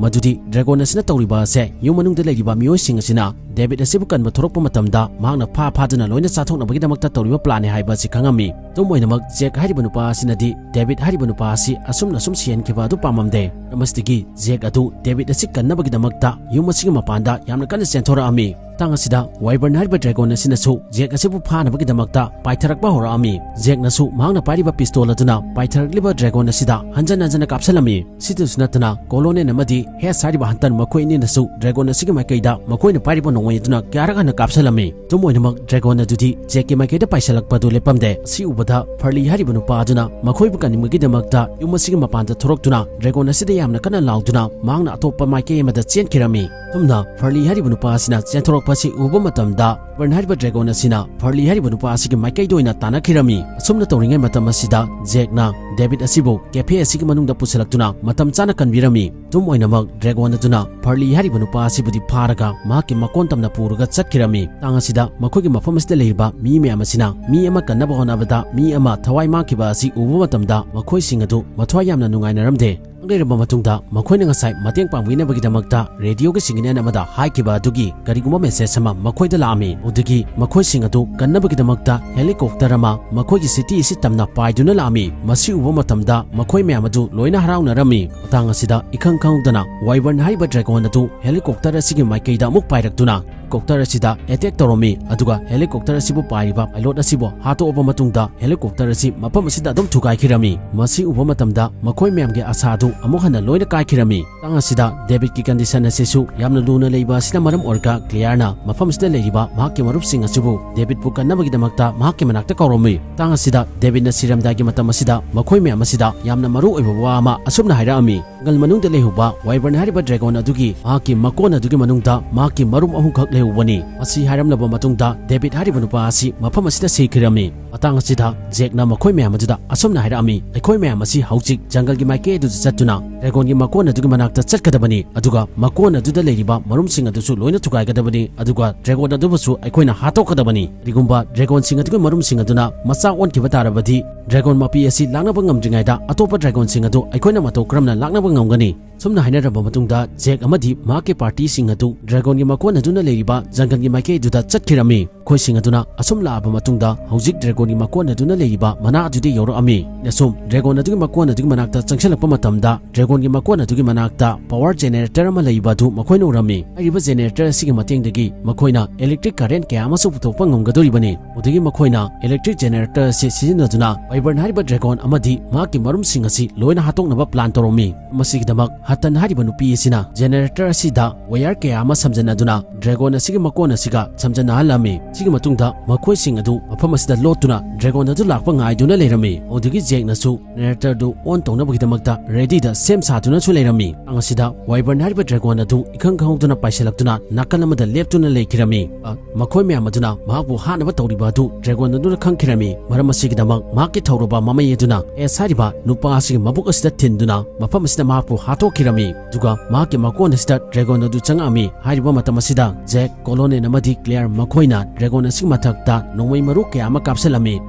ꯃꯗꯨꯗꯤ ꯗ꯭ꯔꯦꯒꯣꯟ ꯑꯁꯤꯅ ꯇꯧꯔꯤꯕ ꯑꯁꯦ ꯌꯨꯝ ꯃꯅꯨꯡꯗ ꯂꯩꯔꯤꯕ ꯃꯤꯑꯣꯏꯁꯤꯡ ꯑꯁꯤꯅ ꯗꯦꯕꯤꯠ ꯑꯁꯤꯕꯨ ꯀꯟꯕ ꯊꯣꯔꯛꯄ ꯃꯇꯝꯗ ꯃꯍꯥꯛꯅ ꯐꯥ ꯐꯥꯗꯨꯅ ꯂꯣꯏꯅ ꯆꯥꯊꯣꯛꯅꯕꯒꯤꯗꯃꯛꯇ ꯇꯧꯔꯤꯕ ꯄ꯭ꯂꯥꯟꯅꯤ ꯍꯥꯏꯕ ꯑꯁꯤ ꯈꯪꯉꯝꯃꯤ꯫ ꯑꯗꯨꯝ ꯑꯣꯏꯅꯃꯛ ꯖꯦꯛ ꯍꯥꯏꯔꯤꯕ ꯅꯨꯄꯥ ꯑꯁꯤꯅꯗꯤ ꯗꯦꯕꯤꯠ ꯍꯥꯏꯔꯤꯕ ꯅꯨꯄꯥ ꯑꯁꯤ ꯑꯁꯨꯝꯅ ꯁꯨꯝ ꯁꯤꯍꯟꯈꯤꯕ ꯑꯗꯨ ꯄꯥꯝꯃꯝꯗꯦ꯫ ꯃꯔꯝ ꯑꯁꯤꯗꯒꯤ ꯖꯦꯛ ꯑꯗꯨ ꯗꯦꯕꯤꯠ ꯑꯁꯤ ꯀꯟꯅꯕꯒꯤꯗꯃꯛꯇ ꯌꯨꯝ ꯑꯁꯤꯒꯤ ꯃꯄꯥꯟꯗ ꯌꯥꯝꯅ ꯀꯟꯅ ꯆꯦꯟꯊꯣꯔꯛꯑꯝꯃꯤ꯫ ꯃꯇꯥꯡ ꯑꯁꯤꯗ ꯋꯥꯏꯕꯔꯟ ꯍꯥꯏꯔꯤꯕ ꯗ꯭ꯔꯦꯒꯣꯟ ꯑꯁꯤꯅꯁꯨ ꯖꯦꯛ ꯑꯁꯤꯕꯨ ꯐꯥꯅꯕꯒꯤꯗꯃꯛꯇ ꯄꯥꯏꯊꯔꯛꯄ ꯍꯧꯔꯛꯑꯝꯃꯤ꯫ ꯖꯦꯛꯅꯁꯨ ꯃꯍꯥꯛꯅ ꯄꯥꯏꯔꯤꯕ ꯄꯤꯁꯇꯣꯜ ꯑꯗꯨꯅ ꯄꯥꯏꯊꯔꯛꯂꯤꯕ ꯗ꯭ꯔꯦꯒꯣꯟ ꯑꯁꯤꯗ ꯍꯟꯖꯟ ꯍꯟꯖꯟꯅ ꯀꯥꯞꯁꯤꯜꯂꯝꯃꯤ꯫ ꯁꯤꯗꯁꯨ ꯅꯠꯇꯅ ꯀꯣꯂꯣꯅꯦꯜ ꯑꯃꯗꯤ ꯍꯦꯁ ꯍꯥꯏꯔꯤꯕ ꯍꯟꯇꯔ ꯃꯈꯣꯏ ꯑꯅꯤꯅꯁꯨ ꯗ꯭ꯔꯦꯒꯣꯟ ꯑꯁꯤꯒꯤ ꯃꯥꯏꯀꯩꯗ ꯃꯈꯣꯏꯅ ꯄꯥꯏꯔꯤꯕ ꯅꯣꯡꯃꯩ ꯑꯗꯨꯅ ꯀꯌꯥꯔꯛ ꯍꯟꯅ ꯀꯥꯞꯁꯤꯜꯂꯝꯃꯤ꯫ ꯑꯗꯨꯝ ꯑꯣꯏꯅꯃꯛ ꯗ꯭ꯔꯦꯒꯣꯟ ꯑꯗꯨꯗꯤ ꯖꯦꯛꯀꯤ ꯃꯥꯏꯀꯩꯗ ꯄꯥꯏꯁꯤꯜꯂꯛꯄ ꯑꯗꯨ ꯂꯦꯞꯄꯝꯗꯦ꯫ ꯑꯁꯤ ꯎꯕꯗ ꯐꯔꯂꯤ ꯍꯥꯏꯔꯤꯕ ꯅꯨꯄꯥ ꯑꯗꯨꯅ ꯃꯈꯣꯏꯕꯨ ꯀꯟꯅꯤꯡꯕꯒꯤꯗꯃꯛꯇ ꯌꯨꯝ ꯑꯁꯤꯒꯤ ꯃꯄꯥꯟꯗ ꯊꯣꯔꯛꯇꯨꯅ ꯗ꯭ꯔꯦꯒꯣꯟ ꯑꯁꯤꯗ ꯌꯥꯝꯅ ꯀꯟꯅ ꯂꯥꯎꯗꯨꯅ ꯃꯍꯥꯛꯅ ꯑꯇꯣꯞꯄ ꯃꯥꯏꯀꯩ ꯑꯃꯗ ꯆꯦꯟꯈꯤꯔꯝꯃꯤ꯫ ꯑꯁꯨꯝꯅ ꯐꯔꯂꯤ ꯍꯥꯏꯔꯤꯕ ꯅꯨꯄꯥ ꯑꯁꯤꯅ ꯆꯦꯟꯊꯣꯔꯛꯄ ꯑꯁꯤ ꯎꯕ ꯃꯇꯝꯗ ꯕꯔꯟ ꯍꯥꯏꯔꯤꯕ ꯗ꯭ꯔꯦꯒꯣꯟ ꯑꯁꯤꯅ ꯐꯔꯂꯤ ꯍꯥꯏꯔꯤꯕ ꯅꯨꯄꯥ ꯑꯁꯤꯒꯤ ꯃꯥꯏꯀꯩꯗ ꯑꯣꯏꯅ ꯇꯥꯟꯅꯈꯤꯔꯝꯃꯤ꯫ ꯑꯁꯨꯝꯅ ꯇꯧꯔꯤꯉꯩ ꯃꯇꯝ ꯑꯁꯤꯗ ꯖꯦꯛꯅ ꯗꯦꯕꯤꯠ ꯑꯁꯤꯕꯨ ꯀꯦꯐꯦ ꯑꯁꯤꯒꯤ ꯃꯅꯨꯡꯗ ꯄꯨꯁꯤꯜꯂꯛꯇꯨꯅ ꯃꯇꯝ ꯆꯥꯅ ꯀꯟꯕꯤꯔꯝꯃꯤ꯫ ꯑꯗꯨꯝ ꯑꯣꯏꯅꯃꯛ ꯗ꯭ꯔꯦꯒꯣꯟ ꯑꯗꯨꯅ ꯐꯔꯂꯤ ꯍꯥꯏꯔꯤꯕ ꯅꯨꯄꯥ ꯑꯁꯤꯕꯨꯗꯤ ꯐꯥꯔꯒ ꯃꯍꯥꯛꯀꯤ ꯃꯀꯣꯟ ꯇꯝꯅ ꯄꯨꯔꯒ ꯆꯠꯈꯤꯔꯝꯃꯤ꯫ ꯃꯇꯥꯡ ꯑꯁꯤꯗ ꯃꯈꯣꯏꯒꯤ ꯃꯐꯝ ꯑꯁꯤꯗ ꯂꯩꯔꯤꯕ ꯃꯤ ꯃꯌꯥꯝ ꯑꯁꯤꯅ ꯃꯤ ꯑꯃ ꯀꯟꯅꯕ ꯍꯣꯠꯅꯕꯗ ꯃꯤ ꯑꯃ ꯊꯋꯥꯏ ꯃꯥꯡꯈꯤꯕ ꯑꯁꯤ ꯎꯕ ꯃꯇꯝꯗ ꯃꯈꯣꯏꯁꯤꯡ ꯑꯗꯨ ꯃꯊ꯭ꯋꯥꯏ ꯌꯥꯝꯅ ꯅꯨꯡꯉꯥꯏꯅꯔꯝꯗꯦ꯫ ꯂꯩꯔꯕ ꯃꯇꯨꯡꯗ ꯃꯈꯣꯏꯅ ꯉꯁꯥꯏ ꯃꯇꯦꯡ ꯄꯥꯡꯕꯤꯅꯕꯒꯤꯗꯃꯛꯇ ꯔꯦꯗꯤꯑꯣꯒꯤ ꯁꯤꯒꯅꯦꯜ ꯑꯃꯗ ꯍꯥꯏꯈꯤꯕ ꯑꯗꯨꯒꯤ ꯀꯔꯤꯒꯨꯝꯕ ꯃꯦꯁꯦꯖ ꯑꯃ ꯃꯈꯣꯏꯗ ꯂꯥꯛꯑꯝꯃꯤ꯫ ꯑꯗꯨꯗꯒꯤ ꯃꯈꯣꯏꯁꯤꯡ ꯑꯗꯨ ꯀꯟꯅꯕꯒꯤꯗꯃꯛꯇ ꯍꯦꯂꯤꯀꯣꯞꯇꯔ ꯑꯃ ꯃꯈꯣꯏꯒꯤ ꯁꯤꯇꯤ ꯑꯁꯤ ꯇꯝꯅ ꯄꯥꯏꯗꯨꯅ ꯂꯥꯛꯑꯝꯃꯤ꯫ ꯃꯁꯤ ꯎꯕ ꯃꯇꯝꯗ ꯃꯈꯣꯏ ꯃꯌꯥꯝ ꯑꯗꯨ ꯂꯣꯏꯅ ꯍꯔꯥꯎꯅꯔꯝꯃꯤ꯫ ꯃꯇꯥꯡ ꯑꯁꯤꯗ ꯏꯈꯪ ꯈꯪꯍꯧꯗꯅ ꯋꯥꯏꯕꯔꯟ ꯍꯥꯏꯔꯤꯕ ꯗ꯭ꯔꯦꯒꯣꯟ ꯑꯗꯨ ꯍꯦꯂꯤꯀꯣꯞꯇꯔ ꯑꯁꯤꯒꯤ ꯃꯥꯏꯀꯩꯗ ꯑꯃꯨꯛ ꯄꯥꯏꯔꯛꯇꯨꯅ ꯍꯦꯂꯤꯀꯣꯞꯇꯔ ꯑꯁꯤꯗ ꯑꯦꯇꯦꯛ ꯇꯧꯔꯝꯃꯤ꯫ ꯑꯗꯨꯒ ꯍꯦꯂꯤꯀꯣꯞꯇꯔ ꯑꯁꯤꯕꯨ ꯄꯥꯏꯔꯤꯕ ꯄꯥꯏꯂꯣꯠ ꯑꯁꯤꯕꯨ ꯍꯥꯠꯇꯣꯛꯑꯕ ꯃꯇꯨꯡꯗ ꯍꯦꯂꯤꯀꯣꯞꯇꯔ ꯑꯁꯤ ꯃꯐꯝ ꯑꯁꯤꯗ ꯑꯗꯨꯝ ꯊꯨꯒꯥꯏꯈꯤꯔꯝꯃꯤ꯫ ꯃꯁꯤ ꯎꯕ ꯃꯇꯝꯗ ꯃꯈꯣꯏ ꯃꯌꯥꯝꯒꯤ ꯑꯁꯥ ꯑꯗꯨ ꯑꯃꯨꯛ ꯍꯟꯅ ꯂꯣꯏꯅ ꯀꯥꯏꯈꯤꯔꯝꯃꯤ꯫ ꯃꯇꯥꯡ ꯑꯁꯤꯗ ꯗꯦꯕꯤꯠꯀꯤ ꯀꯟꯗꯤꯁꯟ ꯑꯁꯤꯁꯨ ꯌꯥꯝꯅ ꯂꯨꯅ ꯂꯩꯕ ꯑꯁꯤꯅ ꯃꯔꯝ ꯑꯣꯏꯔꯒ ꯀ꯭ꯂꯤꯌꯥꯔꯅ ꯃꯐꯝ ꯑꯁꯤꯗ ꯂꯩꯔꯤꯕ ꯃꯍꯥꯛꯀꯤ ꯃꯔꯨꯞꯁꯤꯡ ꯑꯁꯤꯕꯨ ꯗꯦꯕꯤꯠꯄꯨ ꯀꯟꯅꯕꯒꯤꯗꯃꯛꯇ ꯃꯍꯥꯛꯀꯤ ꯃꯅꯥꯛꯇ ꯀꯧꯔꯝꯃꯤ꯫ ꯃꯇꯥꯡ ꯑꯁꯤꯗ ꯗꯦꯕꯤꯠꯅ ꯁꯤꯔꯝꯗꯥꯏꯒꯤ ꯃꯇꯝ ꯑꯁꯤꯗ ꯃꯈꯣꯏ ꯃꯌꯥꯝ ꯑꯁꯤꯗ ꯌꯥꯝꯅ ꯃꯔꯨ ꯑꯣꯏꯕ ꯋꯥ ꯑꯃ ꯑꯁꯨꯝꯅ ꯍꯥꯏꯔꯛꯑꯝꯃꯤ꯫ ꯖꯪꯒꯜ ꯃꯅꯨꯡꯗ ꯂꯩꯍꯧꯕ ꯋꯥꯏꯕꯔꯟ ꯍꯥꯏꯔꯤꯕ ꯗ꯭ꯔꯦꯒꯣꯟ ꯑꯗꯨꯒꯤ ꯃꯍꯥꯛꯀꯤ ꯃꯀꯣꯟ ꯑꯗꯨꯒꯤ ꯃꯅꯨꯡꯗ ꯃꯍꯥꯛꯀꯤ ꯃꯔꯨꯝ ꯑꯍꯨꯝꯈꯛ ꯂꯩꯍꯧꯕꯅꯤ꯫ ꯃꯁꯤ ꯍꯥꯏꯔꯝꯂꯕ ꯃꯇꯨꯡꯗ ꯗꯦꯕꯤꯠ ꯍꯥꯏꯔꯤꯕ ꯅꯨꯄꯥ ꯑꯁꯤ ꯃꯐꯝ ꯑꯁꯤꯗ ꯁꯤꯈꯤꯔꯝꯃꯤ꯫ ꯃꯇꯥꯡ ꯑꯁꯤꯗ ꯖꯦꯛꯅ ꯃꯈꯣꯏ ꯃꯌꯥꯝ ꯑꯗꯨꯗ ꯑꯁꯨꯝꯅ ꯍꯥꯏꯔꯛꯑꯝꯃꯤ, "ꯑꯩꯈꯣꯏ ꯃꯌꯥꯝ ꯑꯁꯤ ꯍꯧꯖꯤꯛ ꯖꯪꯒꯜꯒꯤ ꯃꯥꯏꯀꯩ ꯑꯗꯨꯗ ꯆꯠꯇꯨꯅ ꯗ꯭ꯔꯦꯒꯣꯟꯒꯤ ꯃꯀꯣꯟ ꯑꯗꯨꯒꯤ ꯃꯅꯥꯛꯇ ꯆꯠꯀꯗꯕꯅꯤ, ꯑꯗꯨꯒ ꯃꯀꯣꯟ ꯑꯗꯨꯗ ꯂꯩꯔꯤꯕ ꯃꯔꯨꯝꯁꯤꯡ ꯑꯗꯨꯁꯨ ꯂꯣꯏꯅ ꯊꯨꯒꯥꯏꯒꯗꯕꯅꯤ, ꯑꯗꯨꯒ ꯗ꯭ꯔꯦꯒꯣꯟ ꯑꯗꯨꯕꯨꯁꯨ ꯑꯩꯈꯣꯏꯅ ꯍꯥꯠꯇꯣꯛꯀꯗꯕꯅꯤ꯫ ꯀꯔꯤꯒꯨꯝꯕ ꯗ꯭ꯔꯦꯒꯣꯟꯁꯤꯡ ꯑꯗꯨꯒꯤ ꯃꯔꯨꯝꯁꯤꯡ ꯑꯗꯨꯅ ꯃꯆꯥ ꯑꯣꯟꯈꯤꯕ ꯇꯥꯔꯕꯗꯤ, ꯗ꯭ꯔꯦꯒꯣꯟ ꯃꯄꯤ ꯑꯁꯤ ꯂꯥꯛꯅꯕ ꯉꯝꯗ꯭ꯔꯤꯉꯩꯗ ꯑꯇꯣꯞꯄ ꯗ꯭ꯔꯦꯒꯣꯟꯁꯤꯡ ꯑꯗꯨ ꯑꯩꯈꯣꯏꯅ ꯃꯇꯧ ꯀꯔꯝꯅ ꯂꯥꯛꯅꯕ ꯉꯝꯒꯅꯤ?" ꯁꯨꯝꯅ ꯍꯥꯏꯅꯔꯕ ꯃꯇꯨꯡꯗ ꯖꯦꯛ ꯑꯃꯗꯤ ꯃꯍꯥꯛꯀꯤ ꯄꯥꯔꯇꯤꯁꯤꯡ ꯑꯗꯨ ꯗ꯭ꯔꯦꯒꯣꯟꯒꯤ ꯃꯀꯣꯟ ꯑꯗꯨꯅ ꯂꯩꯔꯤꯕ ꯖꯪꯒꯜꯒꯤ ꯃꯥꯏꯀꯩꯗꯨꯗ ꯆꯠꯈꯤꯔꯝꯃꯤ꯫ ꯃꯈꯣꯏꯁꯤꯡ ꯑꯗꯨꯅ ꯑꯁꯨꯝ ꯂꯥꯛꯑꯕ ꯃꯇꯨꯡꯗ ꯍꯧꯖꯤꯛ ꯗ꯭ꯔꯦꯒꯣꯟꯒꯤ ꯃꯀꯣꯟ ꯑꯗꯨꯅ ꯂꯩꯔꯤꯕ ꯃꯅꯥ ꯑꯗꯨꯗ ꯌꯧꯔꯛꯑꯝꯃꯤ꯫ ꯑꯁꯨꯝ ꯗ꯭ꯔꯦꯒꯣꯟ ꯑꯗꯨꯒꯤ ꯃꯀꯣꯟ ꯑꯗꯨꯒꯤ ꯃꯅꯥꯛꯇ ꯆꯪꯁꯤꯜꯂꯛꯄ ꯃꯇꯝꯗ ꯗ꯭ꯔꯦꯒꯣꯟꯒꯤ ꯃꯀꯣꯟ ꯑꯗꯨꯒꯤ ꯃꯅꯥꯛꯇ ꯄꯥꯋꯔ ꯖꯦꯅꯦꯔꯦꯇꯔ ꯑꯃ ꯂꯩꯕ ꯑꯗꯨ ꯃꯈꯣꯏꯅ ꯎꯔꯝꯃꯤ꯫ ꯍꯥꯏꯔꯤꯕ ꯖꯦꯅꯦꯔꯦꯇꯔ ꯑꯁꯤꯒꯤ ꯃꯇꯦꯡꯗꯒꯤ ꯃꯈꯣꯏꯅ ꯏꯂꯦꯛꯇ꯭ꯔꯤꯛ ꯀꯔꯦꯟ ꯀꯌꯥ ꯑꯃꯁꯨ ꯄꯨꯊꯣꯛꯄ ꯉꯝꯒꯗꯧꯔꯤꯕꯅꯤ꯫ ꯑꯗꯨꯗꯒꯤ ꯃꯈꯣꯏꯅ ꯏꯂꯦꯛꯇ꯭ꯔꯤꯛ ꯖꯦꯅꯦꯔꯦꯇꯔ ꯑꯁꯤ ꯁꯤꯖꯤꯟꯅꯗꯨꯅ ꯋꯥꯏꯕꯔꯟ ꯍꯥꯏꯔꯤꯕ ꯗ꯭ꯔꯦꯒꯣꯟ ꯑꯃꯗꯤ ꯃꯍꯥꯛꯀꯤ ꯃꯔꯨꯝꯁꯤꯡ ꯑꯁꯤ ꯂꯣꯏꯅ ꯍꯥꯠꯇꯣꯛꯅꯕ ꯄ꯭ꯂꯥꯟ ꯇꯧꯔꯝꯃꯤ꯫ ꯃꯁꯤꯒꯤꯗꯃꯛ ꯍꯇꯟ ꯍꯥꯏꯔꯤꯕ ꯅꯨꯄꯤ ꯑꯁꯤꯅ ꯖꯦꯅꯦꯔꯦꯇꯔ ꯑꯁꯤꯗ ꯋꯥꯌꯔ ꯀꯌꯥ ꯑꯃ ꯁꯝꯖꯟꯅꯗꯨꯅ ꯗ꯭ꯔꯦꯒꯣꯟ ꯑꯁꯤꯒꯤ ꯃꯀꯣꯟ ꯑꯁꯤꯒ ꯁꯝꯖꯟꯅꯍꯜꯂꯝꯃꯤ꯫ ꯁꯤꯒꯤ ꯃꯇꯨꯡꯗ ꯃꯈꯣꯏꯁꯤꯡ ꯑꯗꯨ ꯃꯐꯝ ꯑꯁꯤꯗ ꯂꯣꯠꯇꯨꯅ ꯗ꯭ꯔꯦꯒꯣꯟ ꯑꯗꯨ ꯂꯥꯛꯄ ꯉꯥꯏꯗꯨꯅ ꯂꯩꯔꯝꯃꯤ꯫ ꯑꯗꯨꯗꯒꯤ ꯖꯦꯛꯅꯁꯨ ꯖꯦꯅꯦꯔꯦꯇꯔꯗꯨ ꯑꯣꯟ ꯇꯧꯅꯕꯒꯤꯗꯃꯛꯇ ꯔꯦꯗꯤꯗ ꯁꯦꯝ ꯁꯥꯗꯨꯅꯁꯨ ꯂꯩꯔꯝꯃꯤ꯫ ꯃꯇꯥꯡ ꯑꯁꯤꯗ ꯋꯥꯏꯕꯔꯟ ꯍꯥꯏꯔꯤꯕ ꯗ꯭ꯔꯦꯒꯣꯟ ꯑꯗꯨ ꯏꯈꯪ ꯈꯪꯍꯧꯗꯅ ꯄꯥꯏꯁꯤꯜꯂꯛꯇꯨꯅ ꯅꯥꯀꯜ ꯑꯃꯗ ꯂꯦꯞꯇꯨꯅ ꯂꯩꯈꯤꯔꯝꯃꯤ꯫ ꯑ, ꯃꯈꯣꯏ ꯃꯌꯥꯝ ꯑꯗꯨꯅ ꯃꯍꯥꯛꯄꯨ ꯍꯥꯠꯅꯕ ꯇꯧꯔꯤꯕ ꯑꯗꯨ ꯗ꯭ꯔꯦꯒꯣꯟ ꯑꯗꯨꯅ ꯈꯪꯈꯤꯔꯝꯃꯤ꯫ ꯃꯔꯝ ꯑꯁꯤꯒꯤꯗꯃꯛ ꯃꯍꯥꯛꯀꯤ ꯊꯧꯔꯕ ꯃꯃꯩ ꯑꯗꯨꯅ ꯑꯦꯁ ꯍꯥꯏꯔꯤꯕ ꯅꯨꯄꯥ ꯑꯁꯤꯒꯤ ꯃꯕꯨꯛ ꯑꯁꯤꯗ ꯊꯤꯟꯗꯨꯅ ꯃꯐꯝ ꯑꯁꯤꯗ ꯃꯍꯥꯛꯄꯨ ꯍꯥꯠꯇꯣꯛꯈꯤ꯫ ꯆꯠꯈꯤꯔꯝꯃꯤ꯫ ꯑꯗꯨꯒ ꯃꯍꯥꯛꯀꯤ ꯃꯀꯣꯟ ꯑꯁꯤꯗ ꯗ꯭ꯔꯦꯒꯣꯟ ꯑꯗꯨ ꯆꯪꯉꯛꯑꯝꯃꯤ꯫ ꯍꯥꯏꯔꯤꯕ ꯃꯇꯝ ꯑꯁꯤꯗ ꯖꯦꯛ, ꯀꯣꯂꯣꯅꯦꯜ ꯑꯃꯗꯤ ꯀ꯭ꯂꯦꯌꯔ ꯃꯈꯣꯏꯅ ꯗ꯭ꯔꯦꯒꯣꯟ ꯑꯁꯤꯒꯤ ꯃꯊꯛꯇ ꯅꯣꯡꯃꯩ ꯃꯔꯨ ꯀꯌꯥ ꯑꯃ ꯀꯥꯞꯁꯤꯜꯂꯝꯃꯤ꯫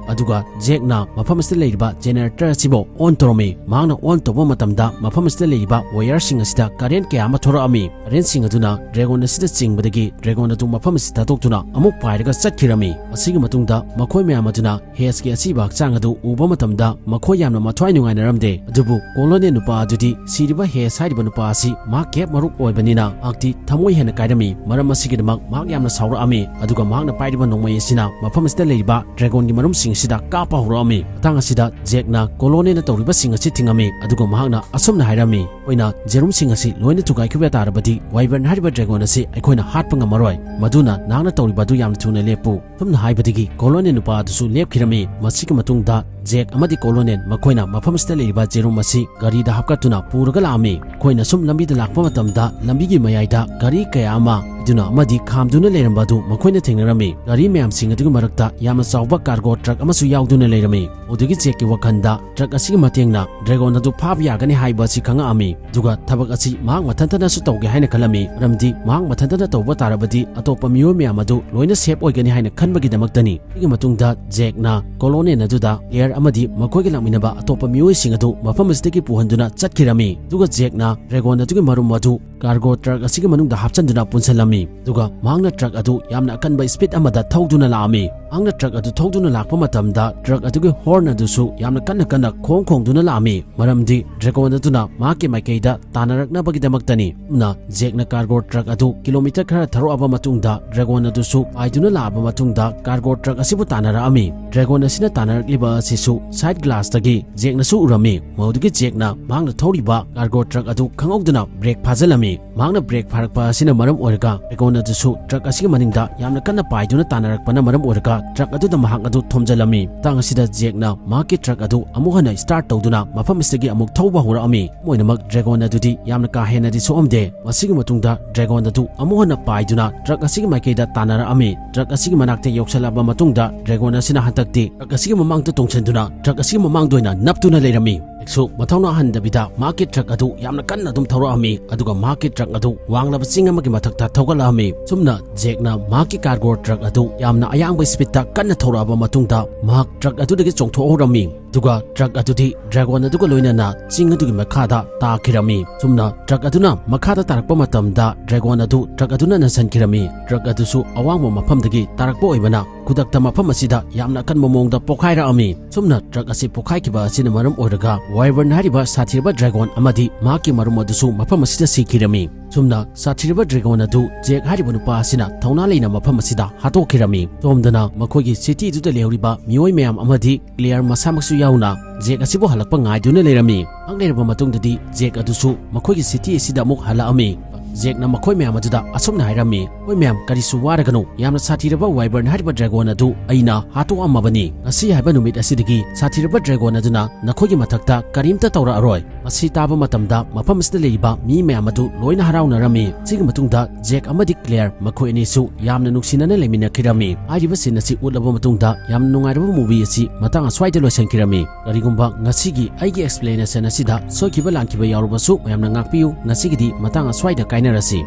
ꯑꯗꯨꯒ ꯖꯦꯛꯅ ꯃꯐꯝ ꯑꯁꯤꯗ ꯂꯩꯔꯤꯕ ꯖꯦꯅꯦꯔꯦꯇꯔ ꯑꯁꯤꯕꯨ ꯑꯣꯟ ꯇꯧꯔꯝꯃꯤ꯫ ꯃꯍꯥꯛꯅ ꯑꯣꯟ ꯇꯧꯕ ꯃꯇꯝꯗ ꯃꯐꯝ ꯑꯁꯤꯗ ꯂꯩꯔꯤꯕ ꯋꯥꯌꯔꯁꯤꯡ ꯑꯁꯤꯗ ꯀꯔꯦꯟ ꯀꯌꯥ ꯑꯃ ꯊꯣꯔꯛꯑꯝꯃꯤ꯫ ꯀꯔꯦꯟꯁꯤꯡ ꯑꯗꯨꯅ ꯗ꯭ꯔꯦꯒꯣꯟ ꯑꯁꯤꯗ ꯆꯤꯡꯕꯗꯒꯤ ꯗ꯭ꯔꯦꯒꯣꯟ ꯑꯗꯨ ꯃꯐꯝ ꯑꯁꯤꯗ ꯊꯥꯗꯣꯛꯇꯨꯅ ꯑꯃꯨꯛ ꯄꯥꯏꯔꯒ ꯆꯠꯈꯤꯔꯝꯃꯤ꯫ ꯑꯁꯤꯒꯤ ꯃꯇꯨꯡꯗ ꯃꯈꯣꯏ ꯃꯌꯥꯝ ꯑꯗꯨꯅ ꯍꯦꯁꯀꯤ ꯑꯁꯤꯕ ꯍꯛꯆꯥꯡ ꯑꯗꯨ ꯎꯕ ꯃꯇꯝꯗ ꯃꯈꯣꯏ ꯌꯥꯝꯅ ꯃꯊ꯭ꯋꯥꯏ ꯅꯨꯡꯉꯥꯏꯅꯔꯝꯗꯦ꯫ ꯑꯗꯨꯕꯨ ꯀꯣꯂꯣꯅꯦꯜ ꯅꯨꯄꯥ ꯑꯗꯨꯗꯤ ꯁꯤꯔꯤꯕ ꯍꯦꯁ ꯍꯥꯏꯔꯤꯕ ꯅꯨꯄꯥ ꯑꯁꯤ ꯃꯍꯥꯛ ꯀꯦꯞ ꯃꯔꯨꯞ ꯑꯣꯏꯕꯅꯤꯅ ꯃꯍꯥꯛꯇꯤ ꯊꯃꯣꯏ ꯍꯦꯟꯅ ꯀꯥꯏꯔꯝꯃꯤ꯫ ꯃꯔꯝ ꯑꯁꯤꯒꯤꯗꯃꯛ ꯃꯍꯥꯛ ꯌꯥꯝꯅ ꯁꯥꯎꯔꯛꯑꯝꯃꯤ꯫ ꯑꯗꯨꯒ ꯃꯍꯥꯛꯅ ꯄꯥꯏꯔꯤꯕ ꯅꯣꯡꯃꯩ ꯑꯁꯤꯅ ꯃꯐꯝ ꯑꯁꯤꯗ ꯂꯩꯔꯤꯕ ꯗ꯭ꯔꯦꯒꯣꯟꯒꯤ ꯃꯔꯨꯝꯁꯤꯡ ꯑꯁꯤꯗ ꯀꯥꯞꯄ ꯍꯧꯔꯛꯑꯝꯃꯤ꯫ ꯃꯇꯥꯡ ꯑꯁꯤꯗ ꯖꯦꯛꯅ ꯀꯣꯂꯣꯅꯦꯜꯅ ꯇꯧꯔꯤꯕꯁꯤꯡ ꯑꯁꯤ ꯊꯤꯡꯉꯝꯃꯤ꯫ ꯑꯗꯨꯒ ꯃꯍꯥꯛꯅ ꯑꯁꯨꯝꯅ ꯍꯥꯏꯔꯝꯃꯤ, "ꯑꯩꯈꯣꯏꯅ ꯖꯦꯔꯨꯝꯁꯤꯡ ꯑꯁꯤ ꯂꯣꯏꯅ ꯊꯨꯒꯥꯏꯈꯤꯕ ꯇꯥꯔꯕꯗꯤ ꯋꯥꯏꯕꯔꯟ ꯍꯥꯏꯔꯤꯕ ꯗ꯭ꯔꯦꯒꯣꯟ ꯑꯁꯤ ꯑꯩꯈꯣꯏꯅ ꯍꯥꯠꯄ ꯉꯝꯃꯔꯣꯏ꯫ ꯃꯗꯨꯅ ꯅꯍꯥꯛꯅ ꯇꯧꯔꯤꯕ ꯑꯗꯨ ꯌꯥꯝꯅ ꯊꯨꯅ ꯂꯦꯞꯄꯨ"꯫ ꯁꯨꯝꯅ ꯍꯥꯏꯕꯗꯒꯤ ꯀꯣꯂꯣꯅꯦꯜ ꯅꯨꯄꯥ ꯑꯗꯨꯁꯨ ꯂꯦꯞꯈꯤꯔꯝꯃꯤ꯫ ꯃꯁꯤꯒꯤ ꯃꯇꯨꯡꯗ ꯖꯦꯛ ꯑꯃꯗꯤ ꯀꯣꯂꯣꯅꯦꯜ ꯃꯈꯣꯏꯅ ꯃꯐꯝ ꯑꯁꯤꯗ ꯂꯩꯔꯤꯕ ꯖꯦꯔꯨꯝ ꯑꯁꯤ ꯒꯥꯔꯤꯗ ꯍꯥꯞꯀꯠꯇꯨꯅ ꯄꯨꯔꯒ ꯂꯥꯛꯑꯝꯃꯤ꯫ ꯃꯈꯣꯏꯅ ꯁꯨꯝ ꯂꯝꯕꯤꯗ ꯂꯥꯛꯄ ꯃꯇꯝꯗ ꯂꯝꯕꯤꯒꯤ ꯃꯌꯥꯏꯗ ꯒꯥꯔꯤ ꯀꯌꯥ ꯑꯃ ꯏꯗꯨꯅ ꯑꯃꯗꯤ ꯈꯥꯝꯗꯨꯅ ꯂꯩꯔꯝꯕ ꯑꯗꯨ ꯃꯈꯣꯏꯅ ꯊꯦꯡꯅꯔꯝꯃꯤ꯫ ꯒꯥꯔꯤ ꯃꯌꯥꯝꯁꯤꯡ ꯑꯗꯨꯒꯤ ꯃꯔꯛꯇ ꯌꯥꯝꯅ ꯆꯥꯎꯕ ꯀꯥꯔꯒꯣ ꯇ꯭ꯔꯛ ꯑꯃꯁꯨ ꯌꯥꯎꯗꯨꯅ ꯂꯩꯔꯝꯃꯤ꯫ ꯑꯗꯨꯗꯒꯤ ꯖꯦꯛꯀꯤ ꯋꯥꯈꯜꯗ ꯇ꯭ꯔꯛ ꯑꯁꯤꯒꯤ ꯃꯇꯦꯡꯅ ꯗ꯭ꯔꯦꯒꯣꯟ ꯑꯗꯨ ꯐꯥꯕ ꯌꯥꯒꯅꯤ ꯍꯥꯏꯕ ꯑꯁꯤ ꯈꯪꯉꯛꯑꯝꯃꯤ꯫ ꯑꯗꯨꯒ ꯊꯕꯛ ꯑꯁꯤ ꯃꯍꯥꯛ ꯃꯊꯟꯇꯅꯁꯨ ꯇꯧꯒꯦ ꯍꯥꯏꯅ ꯈꯜꯂꯝꯃꯤ, ꯃꯔꯝꯗꯤ ꯃꯍꯥꯛ ꯃꯊꯟꯇꯅ ꯇꯧꯕ ꯇꯥꯔꯕꯗꯤ ꯑꯇꯣꯞꯄ ꯃꯤꯑꯣꯏ ꯃꯌꯥꯝ ꯑꯗꯨ ꯂꯣꯏꯅ ꯁꯦꯞ ꯑꯣꯏꯒꯅꯤ ꯍꯥꯏꯅ ꯈꯟꯕꯒꯤꯗꯃꯛꯇꯅꯤ꯫ ꯁꯤꯒꯤ ꯃꯇꯨꯡꯗ ꯖꯦꯛꯅ ꯀꯣꯂꯣꯅꯦꯜ ꯑꯗꯨꯗ ꯀ꯭ꯂꯦꯌꯔ ꯑꯃꯗꯤ ꯃꯈꯣꯏꯒ ꯂꯥꯛꯃꯤꯟꯅꯕ ꯑꯇꯣꯞꯄ ꯃꯤꯑꯣꯏꯁꯤꯡ ꯑꯗꯨ ꯃꯐꯝ ꯑꯁꯤꯗꯒꯤ ꯄꯨꯍꯟꯗꯨꯅ ꯆꯠꯈꯤꯔꯝꯃꯤ꯫ ꯑꯗꯨꯒ ꯖꯦꯛꯅ ꯗ꯭ꯔꯦꯒꯣꯟ ꯑꯗꯨꯒꯤ ꯃꯔꯨꯝ ꯑꯗꯨ ꯀꯥꯔꯒꯣ ꯇ꯭ꯔꯛ ꯑꯁꯤꯒꯤ ꯃꯅꯨꯡꯗ ꯍꯥꯞꯆꯤꯟꯗꯨꯅ ꯄꯨꯟꯁꯤꯜꯂꯝꯃꯤ꯫ ꯑꯗꯨꯒ ꯃꯍꯥꯛꯅ ꯇ꯭ꯔꯛ ꯑꯗꯨ ꯌꯥꯝꯅ ꯑꯀꯟꯕ ꯁ꯭ꯄꯤꯗ ꯑꯃꯗ ꯊꯧꯗꯨꯅ ꯂꯥꯛꯑꯝꯃꯤ꯫ ꯃꯍꯥꯛꯅ ꯇ꯭ꯔꯛ ꯑꯗꯨ ꯊꯧꯗꯨꯅ ꯂꯥꯛꯄ ꯃꯇꯝꯗ ꯇ꯭ꯔꯛ ꯑꯗꯨꯒꯤ ꯍꯣꯔꯟ ꯑꯗꯨꯁꯨ ꯌꯥꯝꯅ ꯀꯟꯅ ꯀꯟꯅ ꯈꯣꯡ ꯈꯣꯡꯗꯨꯅ ꯂꯥꯛꯑꯝꯃꯤ, ꯃꯔꯝꯗꯤ ꯗ꯭ꯔꯦꯒꯣꯟ ꯑꯗꯨꯅ ꯃꯍꯥꯛꯀꯤ ꯃꯥꯏꯀꯩꯗ ꯇꯥꯟꯅꯔꯛꯅꯕꯒꯤꯗꯃꯛꯇꯅꯤ꯫ ꯑꯗꯨꯅ ꯖꯦꯛꯅ ꯀꯥꯔꯒꯣ ꯇ꯭ꯔꯛ ꯑꯗꯨ ꯀꯤꯂꯣꯃꯤꯇꯔ ꯈꯔ ꯊꯧꯔꯛꯑꯕ ꯃꯇꯨꯡꯗ ꯗ꯭ꯔꯦꯒꯣꯟ ꯑꯗꯨꯁꯨ ꯄꯥꯏꯗꯨꯅ ꯂꯥꯛꯑꯕ ꯃꯇꯨꯡꯗ ꯀꯥꯔꯒꯣ ꯇ꯭ꯔꯛ ꯑꯁꯤꯕꯨ ꯇꯥꯟꯅꯔꯛꯑꯝꯃꯤ꯫ ꯗ꯭ꯔꯦꯒꯣꯟ ꯑꯁꯤꯅ ꯇꯥꯟꯅꯔꯛꯂꯤꯕ ꯑꯁꯤꯁꯨ ꯁꯥꯏꯗ ꯒ꯭ꯂꯥꯁꯇꯒꯤ ꯖꯦꯛꯅꯁꯨ ꯎꯔꯝꯃꯤ꯫ ꯃꯗꯨꯗꯒꯤ ꯖꯦꯛꯅ ꯃꯍꯥꯛꯅ ꯊꯧꯔꯤꯕ ꯀꯥꯔꯒꯣ ꯇ꯭ꯔꯛ ꯑꯗꯨ ꯈꯪꯍꯧꯗꯅ ꯕ꯭ꯔꯦꯛ ꯐꯥꯖꯤꯜꯂꯝꯃꯤ꯫ ꯃꯍꯥꯛꯅ ꯕ꯭ꯔꯦꯛ ꯐꯥꯔꯛꯄ ꯑꯁꯤꯅ ꯃꯔꯝ ꯑꯣꯏꯔꯒ ꯗ꯭ꯔꯦꯒꯣꯟ ꯑꯗꯨꯁꯨ ꯇ꯭ꯔꯛ ꯑꯁꯤꯒꯤ ꯃꯅꯤꯡꯗ ꯌꯥꯝꯅ ꯀꯟꯅ ꯄꯥꯏꯗꯨꯅ ꯇꯥꯟꯅꯔꯛꯄꯅ ꯃꯔꯝ ꯑꯣꯏꯔꯒ ꯇ꯭ꯔꯛ ꯑꯗꯨꯗ ꯃꯍꯥꯛ ꯑꯗꯨ ꯊꯣꯝꯖꯤꯜꯂꯝꯃꯤ꯫ ꯃꯇꯥꯡ ꯑꯁꯤꯗ ꯖꯦꯛꯅ ꯃꯍꯥꯛꯀꯤ ꯇ꯭ꯔꯛ ꯑꯗꯨ ꯑꯃꯨꯛ ꯍꯟꯅ ꯁ꯭ꯇꯥꯔꯠ ꯇꯧꯗꯨꯅ ꯃꯐꯝ ꯑꯁꯤꯗꯒꯤ ꯑꯃꯨꯛ ꯊꯧꯕ ꯍꯧꯔꯛꯑꯝꯃꯤ꯫ ꯂꯣꯏꯅꯃꯛ ꯗ꯭ꯔꯦꯒꯣꯟ ꯑꯗꯨꯗꯤ ꯌꯥꯝꯅ ꯀꯥ ꯍꯦꯟꯅꯗꯤ ꯁꯣꯛꯑꯝꯗꯦ꯫ ꯃꯁꯤꯒꯤ ꯃꯇꯨꯡꯗ ꯗ꯭ꯔꯦꯒꯣꯟ ꯑꯗꯨ ꯑꯃꯨꯛ ꯍꯟꯅ ꯄꯥꯏꯗꯨꯅ ꯇ꯭ꯔꯛ ꯑꯁꯤꯒꯤ ꯃꯥꯏꯀꯩꯗ ꯇꯥꯟꯅꯔꯛꯑꯝꯃꯤ꯫ ꯇ꯭ꯔꯛ ꯑꯁꯤꯒꯤ ꯃꯅꯥꯛꯇ ꯌꯧꯁꯜꯂꯛꯑꯕ ꯃꯇꯨꯡꯗ ꯗ꯭ꯔꯦꯒꯣꯟ ꯑꯁꯤꯅ ꯍꯟꯗꯛꯇꯤ ꯇ꯭ꯔꯛ ꯑꯁꯤꯒꯤ ꯃꯃꯥꯡꯗ ꯇꯣꯡꯁꯤꯟꯗꯨꯅ ꯇ꯭ꯔꯛ ꯑꯁꯤꯒꯤ ꯃꯃꯥꯡꯗ ꯑꯣꯏꯅ ꯅꯞꯇꯨꯅ ꯂꯩꯔꯝꯃꯤ꯫ ꯁꯨ ꯃꯊꯧꯅꯥ ꯍꯟꯗꯕꯤꯗ ꯃꯍꯥꯛꯀꯤ ꯇ꯭ꯔꯛ ꯑꯗꯨ ꯌꯥꯝꯅ ꯀꯟꯅ ꯑꯗꯨꯝ ꯊꯧꯔꯛꯑꯝꯃꯤ, ꯑꯗꯨꯒ ꯃꯍꯥꯛꯀꯤ ꯇ꯭ꯔꯛ ꯑꯗꯨ ꯋꯥꯡꯂꯕ ꯆꯤꯡ ꯑꯃꯒꯤ ꯃꯊꯛꯇ ꯊꯧꯒꯠꯂꯛꯑꯝꯃꯤ꯫ ꯁꯨꯝꯅ ꯖꯦꯛꯅ ꯃꯍꯥꯛꯀꯤ ꯀꯥꯔꯒꯣ ꯇ꯭ꯔꯛ ꯑꯗꯨ ꯌꯥꯝꯅ ꯑꯌꯥꯡꯕ ꯁ꯭ꯄꯤꯗꯇ ꯀꯟꯅ ꯊꯧꯔꯛꯑꯕ ꯃꯇꯨꯡꯗ ꯃꯍꯥꯛ ꯇ꯭ꯔꯛ ꯑꯗꯨꯗꯒꯤ ꯆꯣꯡꯊꯣꯛꯍꯧꯔꯝꯃꯤ꯫ ꯑꯗꯨꯒ ꯇ꯭ꯔꯛ ꯑꯗꯨꯗꯤ ꯗ꯭ꯔꯦꯒꯣꯟ ꯑꯗꯨꯒ ꯂꯣꯏꯅꯅ ꯆꯤꯡ ꯑꯗꯨꯒꯤ ꯃꯈꯥꯗ ꯇꯥꯈꯤꯔꯝꯃꯤ꯫ ꯁꯨꯝꯅ ꯇ꯭ꯔꯛ ꯑꯗꯨꯅ ꯃꯈꯥꯗ ꯇꯥꯔꯛꯄ ꯃꯇꯝꯗ ꯗ꯭ꯔꯦꯒꯣꯟ ꯑꯗꯨ ꯇ꯭ꯔꯛ ꯑꯗꯨꯅ ꯅꯟꯁꯟꯈꯤꯔꯝꯃꯤ꯫ ꯇ꯭ꯔꯛ ꯑꯗꯨꯁꯨ ꯑꯋꯥꯡꯕ ꯃꯐꯝꯗꯒꯤ ꯇꯥꯔꯛꯄ ꯑꯣꯏꯕꯅ ꯈꯨꯗꯛꯇ ꯃꯐꯝ ꯑꯁꯤꯗ ꯌꯥꯝꯅ ꯑꯀꯟꯕ ꯃꯑꯣꯡꯗ ꯄꯣꯈꯥꯏꯔꯛꯑꯝꯃꯤ꯫ ꯁꯨꯝꯅ ꯇ꯭ꯔꯛ ꯑꯁꯤ ꯄꯣꯈꯥꯏꯈꯤꯕ ꯑꯁꯤꯅ ꯃꯔꯝ ꯑꯣꯏꯔꯒ ꯋꯥꯏꯕꯔꯟ ꯍꯥꯏꯔꯤꯕ ꯁꯥꯊꯤꯔꯕ ꯗ꯭ꯔꯦꯒꯣꯟ ꯑꯃꯗꯤ ꯃꯍꯥꯛꯀꯤ ꯃꯔꯨꯝ ꯑꯗꯨꯁꯨ ꯃꯐꯝ ꯑꯁꯤꯗ ꯁꯤꯈꯤꯔꯝꯃꯤ꯫ ꯁꯨꯝꯅ ꯁꯥꯊꯤꯔꯕ ꯗ꯭ꯔꯦꯒꯣꯟ ꯑꯗꯨ ꯖꯦꯛ ꯍꯥꯏꯔꯤꯕ ꯅꯨꯄꯥ ꯑꯁꯤꯅ ꯊꯧꯅꯥ ꯂꯩꯅ ꯃꯐꯝ ꯑꯁꯤꯗ ꯍꯥꯠꯇꯣꯛꯈꯤꯔꯝꯃꯤ꯫ ꯁꯣꯝꯗꯅ ꯃꯈꯣꯏꯒꯤ ꯁꯤꯇꯤꯗꯨꯗ ꯂꯩꯍꯧꯔꯤꯕ ꯃꯤꯑꯣꯏ ꯃꯌꯥꯝ ꯑꯃꯗꯤ ꯀ꯭ꯂꯦꯌꯔ ꯃꯁꯥꯃꯛꯁꯨ ꯌꯥꯎꯅ ꯖꯦꯛ ꯑꯁꯤꯕꯨ ꯍꯜꯂꯛꯄ ꯉꯥꯏꯗꯨꯅ ꯂꯩꯔꯝꯃꯤ꯫ ꯉꯥꯏꯍꯥꯛ ꯂꯩꯔꯕ ꯃꯇꯨꯡꯗꯗꯤ ꯖꯦꯛ ꯑꯗꯨꯁꯨ ꯃꯈꯣꯏꯒꯤ ꯁꯤꯇꯤ ꯑꯁꯤꯗ ꯑꯃꯨꯛ ꯍꯜꯂꯛꯑꯝꯃꯤ꯫ ꯖꯦꯛꯅ ꯃꯈꯣꯏ ꯃꯌꯥꯝ ꯑꯗꯨꯗ ꯑꯁꯨꯝꯅ ꯍꯥꯏꯔꯝꯃꯤ, "ꯃꯈꯣꯏ ꯃꯌꯥꯝ, ꯀꯔꯤꯁꯨ ꯋꯥꯔꯒꯅꯨ, ꯌꯥꯝꯅ ꯁꯥꯊꯤꯔꯕ ꯋꯥꯏꯕꯔꯟ ꯍꯥꯏꯔꯤꯕ ꯗ꯭ꯔꯦꯒꯣꯟ ꯑꯗꯨ ꯑꯩꯅ ꯍꯥꯠꯇꯣꯛꯑꯝꯃꯕꯅꯤ꯫ ꯉꯁꯤ ꯍꯥꯏꯕ ꯅꯨꯃꯤꯠ ꯑꯁꯤꯗꯒꯤ ꯁꯥꯊꯤꯔꯕ ꯗ꯭ꯔꯦꯒꯣꯟ ꯑꯗꯨꯅ ꯅꯈꯣꯏꯒꯤ ꯃꯊꯛꯇ ꯀꯔꯤꯝꯇ ꯇꯧꯔꯛꯑꯔꯣꯏ"꯫ ꯃꯁꯤ ꯇꯥꯕ ꯃꯇꯝꯗ ꯃꯐꯝ ꯑꯁꯤꯗ ꯂꯩꯔꯤꯕ ꯃꯤ ꯃꯌꯥꯝ ꯑꯗꯨ ꯂꯣꯏꯅ ꯍꯔꯥꯎꯅꯔꯝꯃꯤ꯫ ꯁꯤꯒꯤ ꯃꯇꯨꯡꯗ ꯖꯦꯛ ꯑꯃꯗꯤ ꯀ꯭ꯂꯦꯌꯔ ꯃꯈꯣꯏ ꯑꯅꯤꯁꯨ ꯌꯥꯝꯅ ꯅꯨꯡꯁꯤꯅꯅ ꯂꯩꯃꯤꯟꯅꯈꯤꯔꯝꯃꯤ꯫ ꯍꯥꯏꯔꯤꯕ ꯁꯤꯟ ꯑꯁꯤ ꯎꯠꯂꯕ ꯃꯇꯨꯡꯗ ꯌꯥꯝꯅ ꯅꯨꯡꯉꯥꯏꯔꯕ ꯃꯨꯚꯤ ꯑꯁꯤ ꯃꯇꯥꯡ ꯑꯁ꯭ꯋꯥꯏꯗ ꯂꯣꯏꯁꯤꯟꯈꯤꯔꯝꯃꯤ꯫ ꯀꯔꯤꯒꯨꯝꯕ ꯉꯁꯤꯒꯤ ꯑꯩꯒꯤ ꯑꯦꯛꯁꯄ꯭ꯂꯦꯅꯦꯁꯟ ꯑꯁꯤꯗ ꯁꯣꯏꯈꯤꯕ ꯂꯥꯟꯈꯤꯕ ꯌꯥꯎꯔꯕꯁꯨ ꯃꯌꯥꯝꯅ ꯉꯥꯛꯄꯤꯌꯨ꯫ ꯉꯁꯤꯒꯤꯗꯤ ꯃꯇꯥꯡ ꯑꯁ꯭ꯋꯥꯏꯗ ꯀꯥꯏꯅꯔꯁꯤ꯫